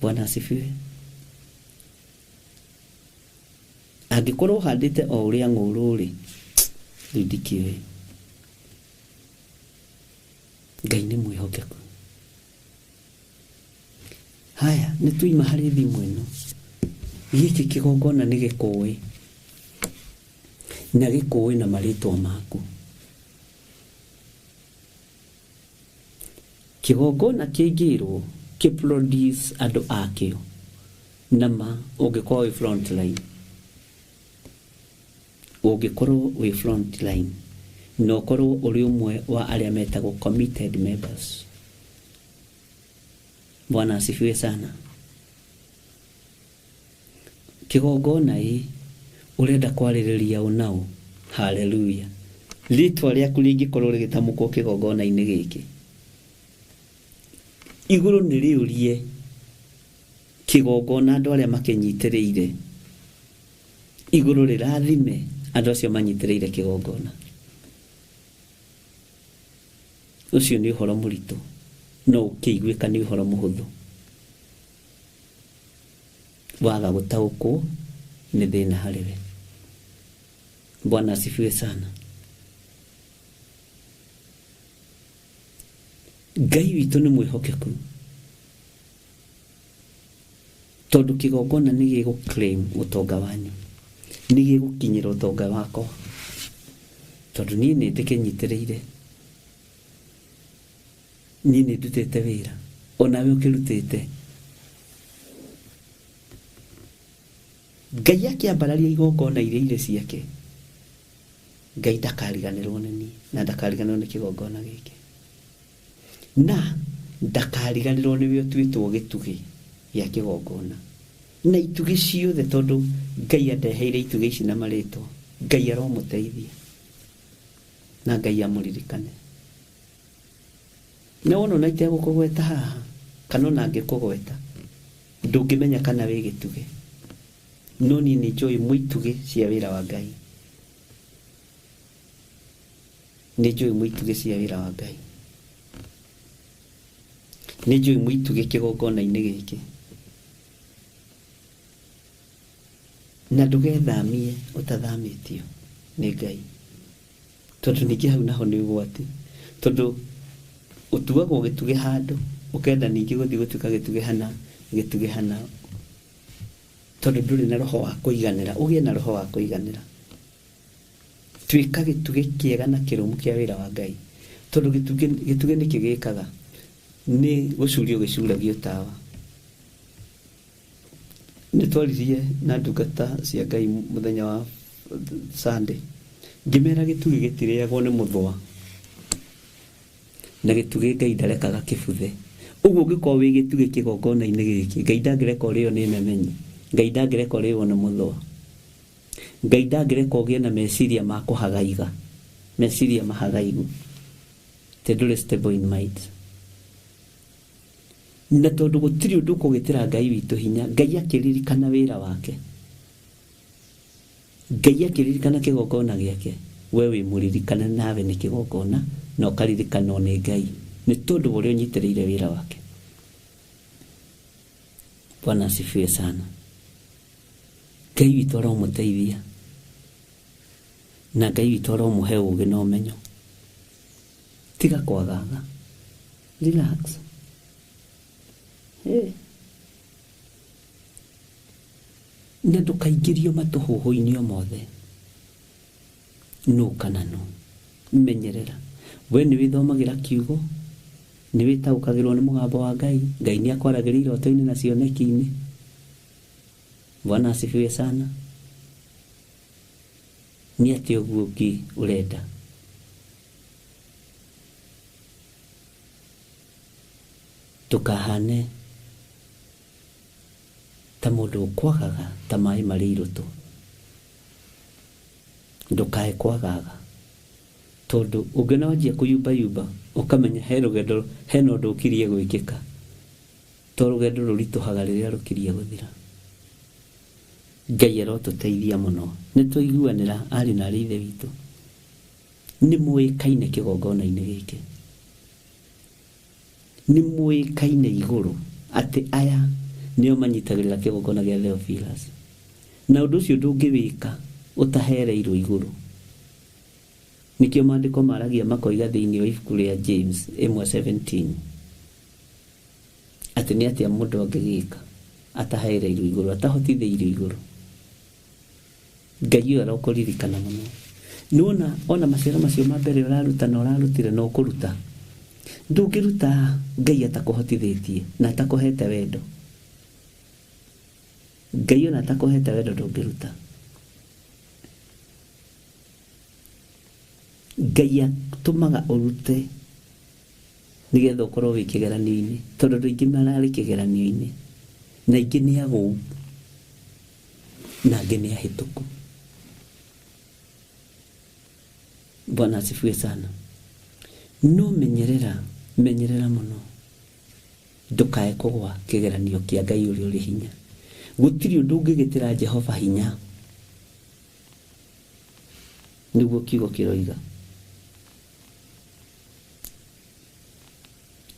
S5: Bwana asifiwe. Angĩkorwo ũhandĩte o ũrĩa ng'ũrũ rĩ, rĩu ndikĩũĩ. Ngai nĩ mwĩhokeku. Haya, nĩ tuima harĩ thimũ ĩno. Gĩkĩ kĩgongona nĩ gĩkũĩ. Na gĩkũĩ na marĩtwa maku. Kĩgongona kĩngĩrwo kĩ produce andũ akĩo. Nama ũngĩkorwo wĩ front line. Ũngĩkorwo wĩ front line na ũkorwo ũrĩ ũmwe wa arĩa metagwo committed members. Bwana asifiwe sana. Kĩgongona ĩ ũrenda kwarĩrĩria ũ nao. Haleluya. Rĩtwa rĩaku rĩngĩkorwo rĩgĩtamũkwo kĩgongona-inĩ gĩkĩ, igũrũ nĩ rĩũrie kĩgongona andũ arĩa makĩnyitĩrĩire. Igũrũ rĩrathime andũ acio manyitĩrĩire kĩgongona. Ũcio nĩ ũhoro mũritũ, no ũkĩiguĩka nĩ ũhoro mũhũthũ. Waga gũtaũkwo nĩ thĩna harĩ we. Bwana asifiwe sana. Ngai witũ nĩ mwĩhokeku, tondũ kĩgongona nĩ gĩgũ claim ũtonga wanyu, nĩ gĩgũkinyĩra ũtonga wakwa, tondũ niĩ nĩ ndĩkĩnyitĩrĩire, niĩ nĩ ndutĩte wĩra, onawe ũkĩrutĩte. Ngai akĩambararia igongona iria irĩ ciake, Ngai ndakariganĩrwo nĩ niĩ na ndakariganĩrwo nĩ kĩgongona gĩkĩ, na ndakariganĩrwo nĩwe ũtuĩtwo gĩtugĩ gĩa kĩgongona na itugĩ ciothe, tondũ Ngai andeheire itugĩ ici na marĩtwa. Ngai aromũteithia na Ngai amũririkane. Na wona ona itegũkũgweta haha kana ona angĩkũgweta, ndũngĩmenya kana wĩ gĩtugĩ, no niĩ nĩ njũĩ mwĩ itugĩ cia wĩra wa Ngai. Nĩ njũĩ mwĩ itugĩ cia wĩra wa Ngai. Nĩ njũĩ mwĩ itugĩ kĩgongona-inĩ gĩkĩ. Na ndũgethamie ũtathamĩtio nĩ Ngai, tondũ ningĩ hau naho nĩ ũgwati, tondũ ũtuagwo gĩtugĩ handũ ũkenda ningĩ gũthiĩ gũtuĩka gĩtugĩ hana, gĩtugĩ hana, tondũ ndũrĩ na roho wa kũiganĩra. Ũgĩe na roho wa kũiganĩra, tuĩka gĩtugĩ kĩega na kĩrũmu kĩa wĩra wa Ngai, tondũ gĩtugĩ nĩkĩ gĩkaga nĩ gũcurio gĩcuragio tawa. Nĩ twaririe na ndungata cia Ngai mũthenya wa Sunday, ngĩmera gĩtugĩ gĩtirĩagwo nĩ mũthũa, na gĩtugĩ Ngai ndarekaga kĩbuthe. Ũguo ũngĩkorwo wĩ gĩtugĩ kĩgongona-inĩ gĩkĩ, Ngai ndangĩreka ũrĩo nĩ memenyi, Ngai ndangĩreka ũrĩo nĩ mũthũa, Ngai ndangĩreka ũgĩe na meciria ma kũhagaiga, meciria mahagaigu, te ndũrĩ stable in mind. Na tondũ gũtirĩ ũndũ ũkũgĩtĩra Ngai witũ hinya, Ngai akĩririkana wĩra wake, Ngai akĩririkana kĩgongona gĩake, we wĩ mũririkane nawe nĩ kĩgongona na ũkaririkanwo nĩ Ngai nĩ tondũ wa ũrĩa ũnyitĩrĩire wĩra wake. Bwana asifiwe sana. Ngai witũ aromũteithia na Ngai witũ aromũhe ũũgĩ na ũmenyo. Tiga kwagaga, relax. Hey. Na ndũkaingĩrio matũhũhũ-inĩ o mothe, nũ kana nũ. Menyerera, we nĩ wĩthomagĩra kiugo, nĩ wĩtaũkagĩrwo nĩ mũgambo wa Ngai. Ngai nĩ akwaragĩria iroto-inĩ na cioneki-inĩ. Bwana asifiwe sana. Nĩ atĩa ũguo ũngĩ ũrenda? Ndũkahane ta mũndũ ũkwagaga ta maĩ marĩ irũtũ. Ndũkae kwagaga, tondũ ũngĩona wanjia kũyumbayumba ũkamenya he rũgendo, hena ũndũ ũkirie gwĩkĩka, to rũgendo rũritũhaga rĩrĩa rũkirie gũthira. Ngai arotũteithia mũno. Nĩ twaiguanĩra arĩ na arĩ ithe witũ. Nĩ mũĩkaine kĩgongona-inĩ gĩkĩ. Nĩ mũĩkaine igũrũ atĩ aya nĩo manyitagĩrĩra kĩgongona gĩa Theophilus. Na ũndũ ũcio ndũngĩwĩka ũtahereirwo igũrũ. Nĩkĩo maandĩko maragia makoiga thĩinĩ wa ibuku rĩa James 1:17 atĩ nĩ atĩa mũndũ angĩgĩka atahereirwo igũrũ, atahotithĩirio igũrũ. Ngai ũyũ arokũririkana mũno. Nĩwona ona maciaro macio ma mbere ũraruta na ũrarutire na ũkũruta. Ndũngĩruta Ngai atakũhotithĩtie na atakũhete wendo. Ngai ona atakũhete wendo ndũngĩruta. Ngai atũmaga ũrute nĩgetha ũkorwo wĩ kĩgeranio-inĩ, tondũ andũ aingĩ mararĩ kĩgeranio-inĩ na aingĩ nĩ agũu na angĩ nĩ ahĩtũku. Bwana asifiwe sana. No menyerera, menyerera mũno ndũkae kũgwa kĩgeranio kĩa Ngai ũrĩa ũrĩ hinya. Gũtirĩ ũndũ ũngĩgĩtĩra Jehova hinya, nĩguo kiugo kĩroiga.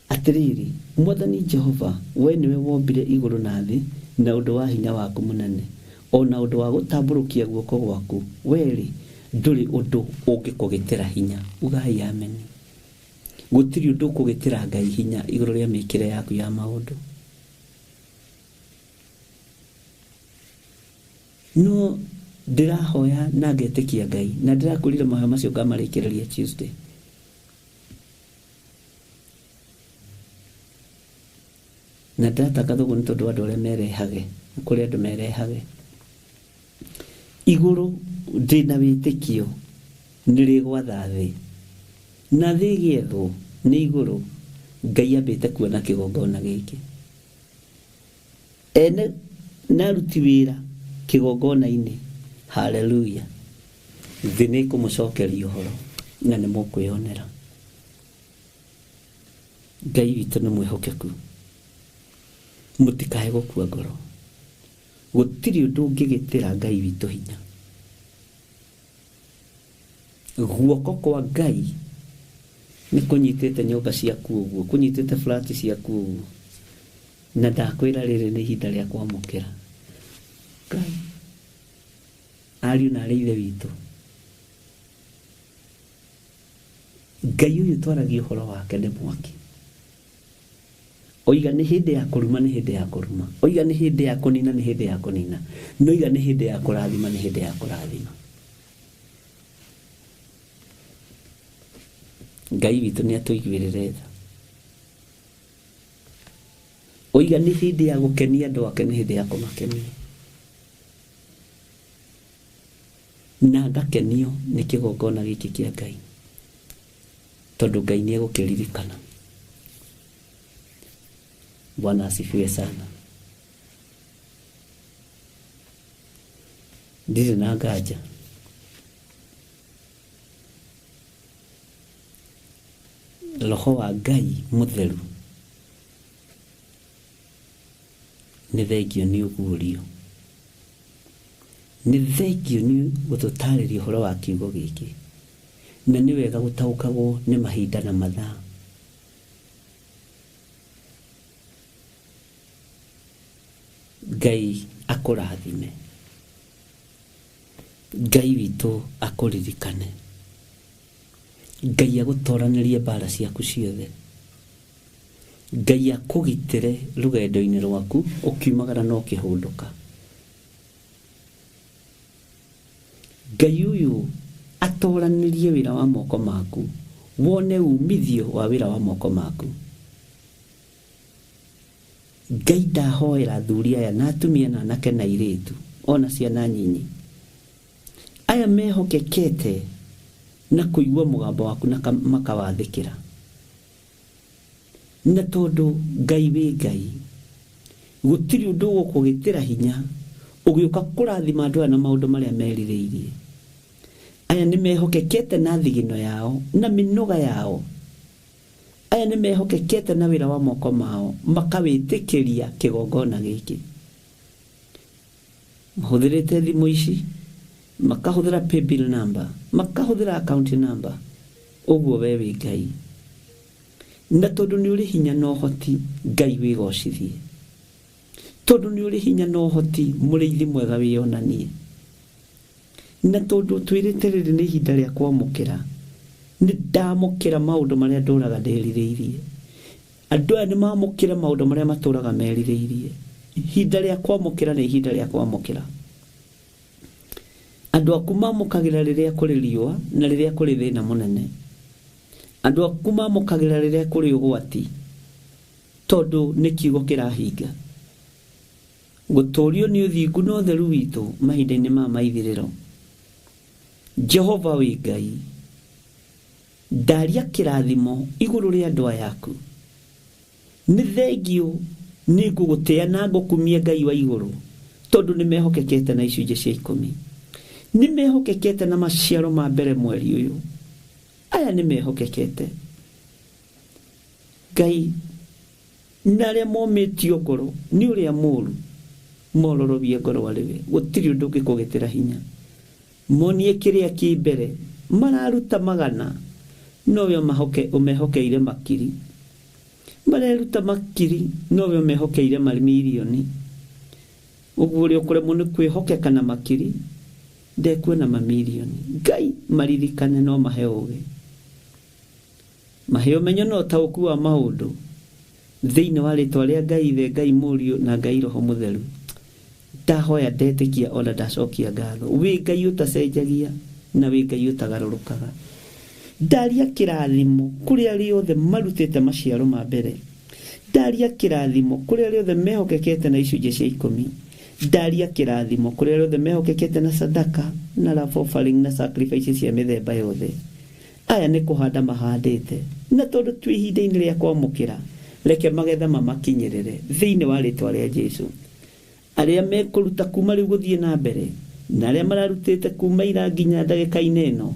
S5: Atĩrĩrĩ, Mwathani Jehova, we nĩwe wombire igũrũ na thĩ na ũndũ wa hinya waku mũnene, o na ũndũ wa gũtambũrũkia guoko gwaku, we-rĩ, ndũrĩ ũndũ ũngĩkũgĩtĩra hinya. Ugai ameni. Gũtirĩ ũndũ ũkũgĩtĩra Ngai hinya igũrũ rĩa mĩkĩre yaku ya maũndũ. No ndĩrahoya na ngetĩkia Ngai, na ndĩrakwĩrire mahoya macio ngamarĩkĩrĩria Tuesday. Na ndĩratangatha ũguo nĩ tondũ wa andũ arĩa merehage, kũrĩ andũ merehage. Igũrũ ndĩna wĩtĩkio nĩ rĩgwatha thĩ, na thĩ ĩgĩethwo nĩ igũrũ. Ngai ambĩte kuona kĩgongona gĩkĩ. Ene na aruti wĩra kĩgongona-inĩ. Hallelujah. Thĩ nĩ ĩkũmũcokeria ũhoro na nĩ mũkwĩonera. Ngai witũ nĩ mwĩhokeku. Mũtikae gũkua ngoro. Gũtirĩ ũndũ ũngĩgĩtĩra Ngai witũ hinya. Guoko kwa Ngai nĩ kũnyitĩte nyũmba ciaku ũguo, kũnyitĩte flat ciaku ũguo. Na ndakwĩra rĩrĩ nĩ ihinda rĩa kwamũkĩra Ngai. Ariũ na arĩ ithe witũ, Ngai ũyũ twaragia ũhoro wake nĩ mwaki. Oiga nĩ hĩndĩ ya kũruma, nĩ hĩndĩ ya kũruma. Oiga nĩ hĩndĩ ya kũnina, nĩ hĩndĩ ya kũnina. Noiga nĩ hĩndĩ ya kũrathima, nĩ hĩndĩ ya kũrathima. Ngai witũ nĩ atũiguĩrĩre tha. Oiga nĩ hĩndĩ ya gũkenia andũ ake, nĩ hĩndĩ ya kũmakenia. Na ngakenio nĩ kĩgongona gĩkĩ kĩa Ngai, tondũ Ngai nĩ egũkĩririkana. Bwana asifiwe sana. Ndirĩ na nganja. Roho wa Ngai mũtheru nĩ thengio nĩ ũguũrio, nĩ thengio nĩ gũtũtarĩria ũhoro wa kiugo gĩkĩ, na nĩ wega gũtaũkagwo nĩ mahinda na mathaa. Ngai akũrathime, Ngai witũ akũririkane, Ngai agũtoranĩrie mbara ciaku ciothe, Ngai akũgitĩre rũgendo-inĩ rwaku ũkiumagara na ũkĩhũndũka. Ngai ũyũ atoranĩrie wĩra wa moko maku, wone umithio wa wĩra wa moko maku. Ngai ndahoera athuri aya na atumia na anake na airĩtu ona ciana nyinyi, aya mehokekete na kũigua mũgambo waku na makawathĩkĩra. Na tondũ Ngai wĩ Ngai, gũtirĩ ũndũ ũgũkũgĩtĩra hinya ũgĩũka kũrathima andũ aya na maũndũ marĩa merirĩirie. Aya nĩ mehokekete na thigino yao na mĩnoga yao. Aya nĩ mehokekete na wĩra wa moko mao, makawĩtĩkĩria kĩgongona gĩkĩ. Mahũthĩrĩte thimũ ici, makahũthĩra paybill number, makahũthĩra account number. Ũguo we wĩ Ngai. Na tondũ nĩ ũrĩ hinya na ũhoti, Ngai wĩgocithie. Tondũ nĩ ũrĩ hinya na ũhoti, mũrĩithi mwega wĩonanie. Na tondũ twĩrĩte rĩrĩ nĩ ihinda rĩa kwamũkĩra, nĩ ndamũkĩra maũndũ marĩa ndũraga ndĩrirĩirie. Andũ aya nĩ mamũkĩra maũndũ marĩa matũraga merirĩirie. Ihinda rĩa kwamũkĩra nĩ ihinda rĩa kwamũkĩra. Andũ aku mamũkagĩra rĩrĩa kũrĩ riũa na rĩrĩa kũrĩ thĩna mũnene. Andũ aku mamũkagĩra rĩrĩa kũrĩ ũgwati, tondũ nĩ kiugo kĩrahinga. Gũtũũrio nĩ ũthingu na ũtheru witũ mahinda-inĩ ma maithĩrĩro. Jehova wĩ Ngai, ndaria kĩrathimo igũrũ rĩa andũ aya aku. Nĩ thengio nĩ ngũgũtĩa na ngũkumia Ngai wa igũrũ, tondũ nĩ mehokekete na icunjĩ cia 10. Nĩ mehokekete na maciaro ma mbere mweri ũyũ. Aya nĩ mehokekete. Ngai, na arĩa momĩtio ngoro nĩ ũrĩa mũũru, mororobie ngoro arĩ we. Gũtirĩ ũndũ ũngĩkũgitĩra hinya. Monie kĩrĩa kĩ mbere, mararuta magana, nowe ũmehokeire makiri. Mareruta makiri, nowe ũmehokeire mamirioni. Ũguo ũrĩa ũkũremwo nĩ kwĩhokeka na makiri, ndekuona mamirioni. Ngai maririkane no mahe ũũgĩ. Mahe ũmenyo na ũtaũku wa maũndũ. Thĩinĩ wa rĩtwa rĩa Ngai Ithe, Ngai Mũriũ na Ngai Roho Mũtheru. Ndahoya ndetĩkia ona ndacokia ngatho. Wĩ Ngai ũtacenjagia na wĩ Ngai ũtagarũrũkaga. Ndaria kĩrathimo kũrĩ arĩa othe marutĩte maciaro ma mbere. Ndaria kĩrathimo kũrĩ arĩa othe mehokekete na icunjĩ cia 10. Ndaria kĩrathimo kũrĩ arĩa othe mehokekete na sadaka na love offering na sacrifices cia mĩthemba yothe. Aya nĩ kũhanda mahandĩte, na tondũ twĩ ihinda-inĩ rĩa kwamũkĩra, reke magetha mamakinyĩrĩre thĩinĩ wa rĩtwa rĩa Jesũ. Arĩa mekũruta kuma rĩu gũthiĩ na mbere, na arĩa mararutĩte kuma ira nginya ndagĩka-inĩ ĩno,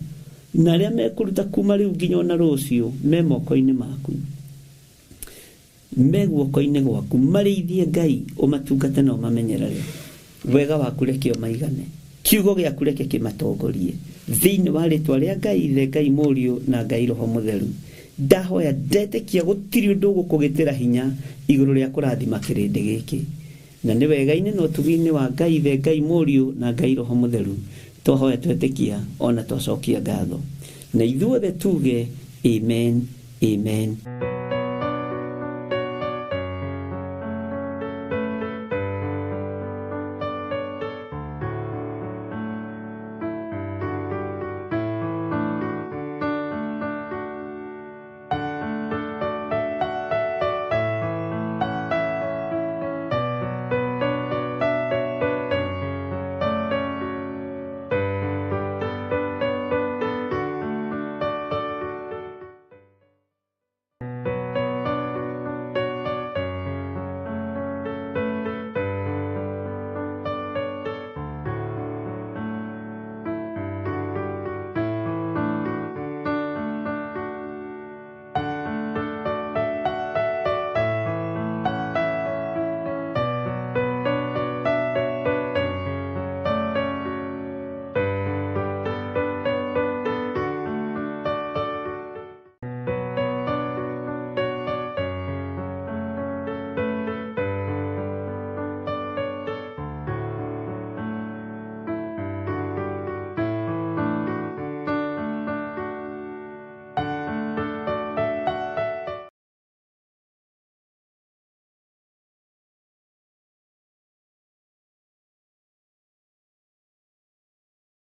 S5: na arĩa mekũruta kuma rĩu nginya ona rũciũ, me moko-inĩ maku, me guoko-inĩ gwaku. Marĩithie Ngai, ũmatungate na ũmamenyerere. Wega waku reke ũmaigane, kiugo gĩaku reke kĩmatongorie. Thĩinĩ wa rĩtwa rĩa Ngai Ithe, Ngai Mũriũ na Ngai Roho Mũtheru. Ndahoya ndetĩkia gũtirĩ ũndũ ũgũkũgĩtĩra hinya igũrũ rĩa kũrathima kĩrĩndĩ gĩkĩ. Na nĩ wega-inĩ na ũtugi-inĩ wa Ngai Ithe, Ngai Mũriũ na Ngai Roho Mũtheru. Twahoya twetĩkia ona twacokia ngatho. Na ithuothe tuge amen, amen.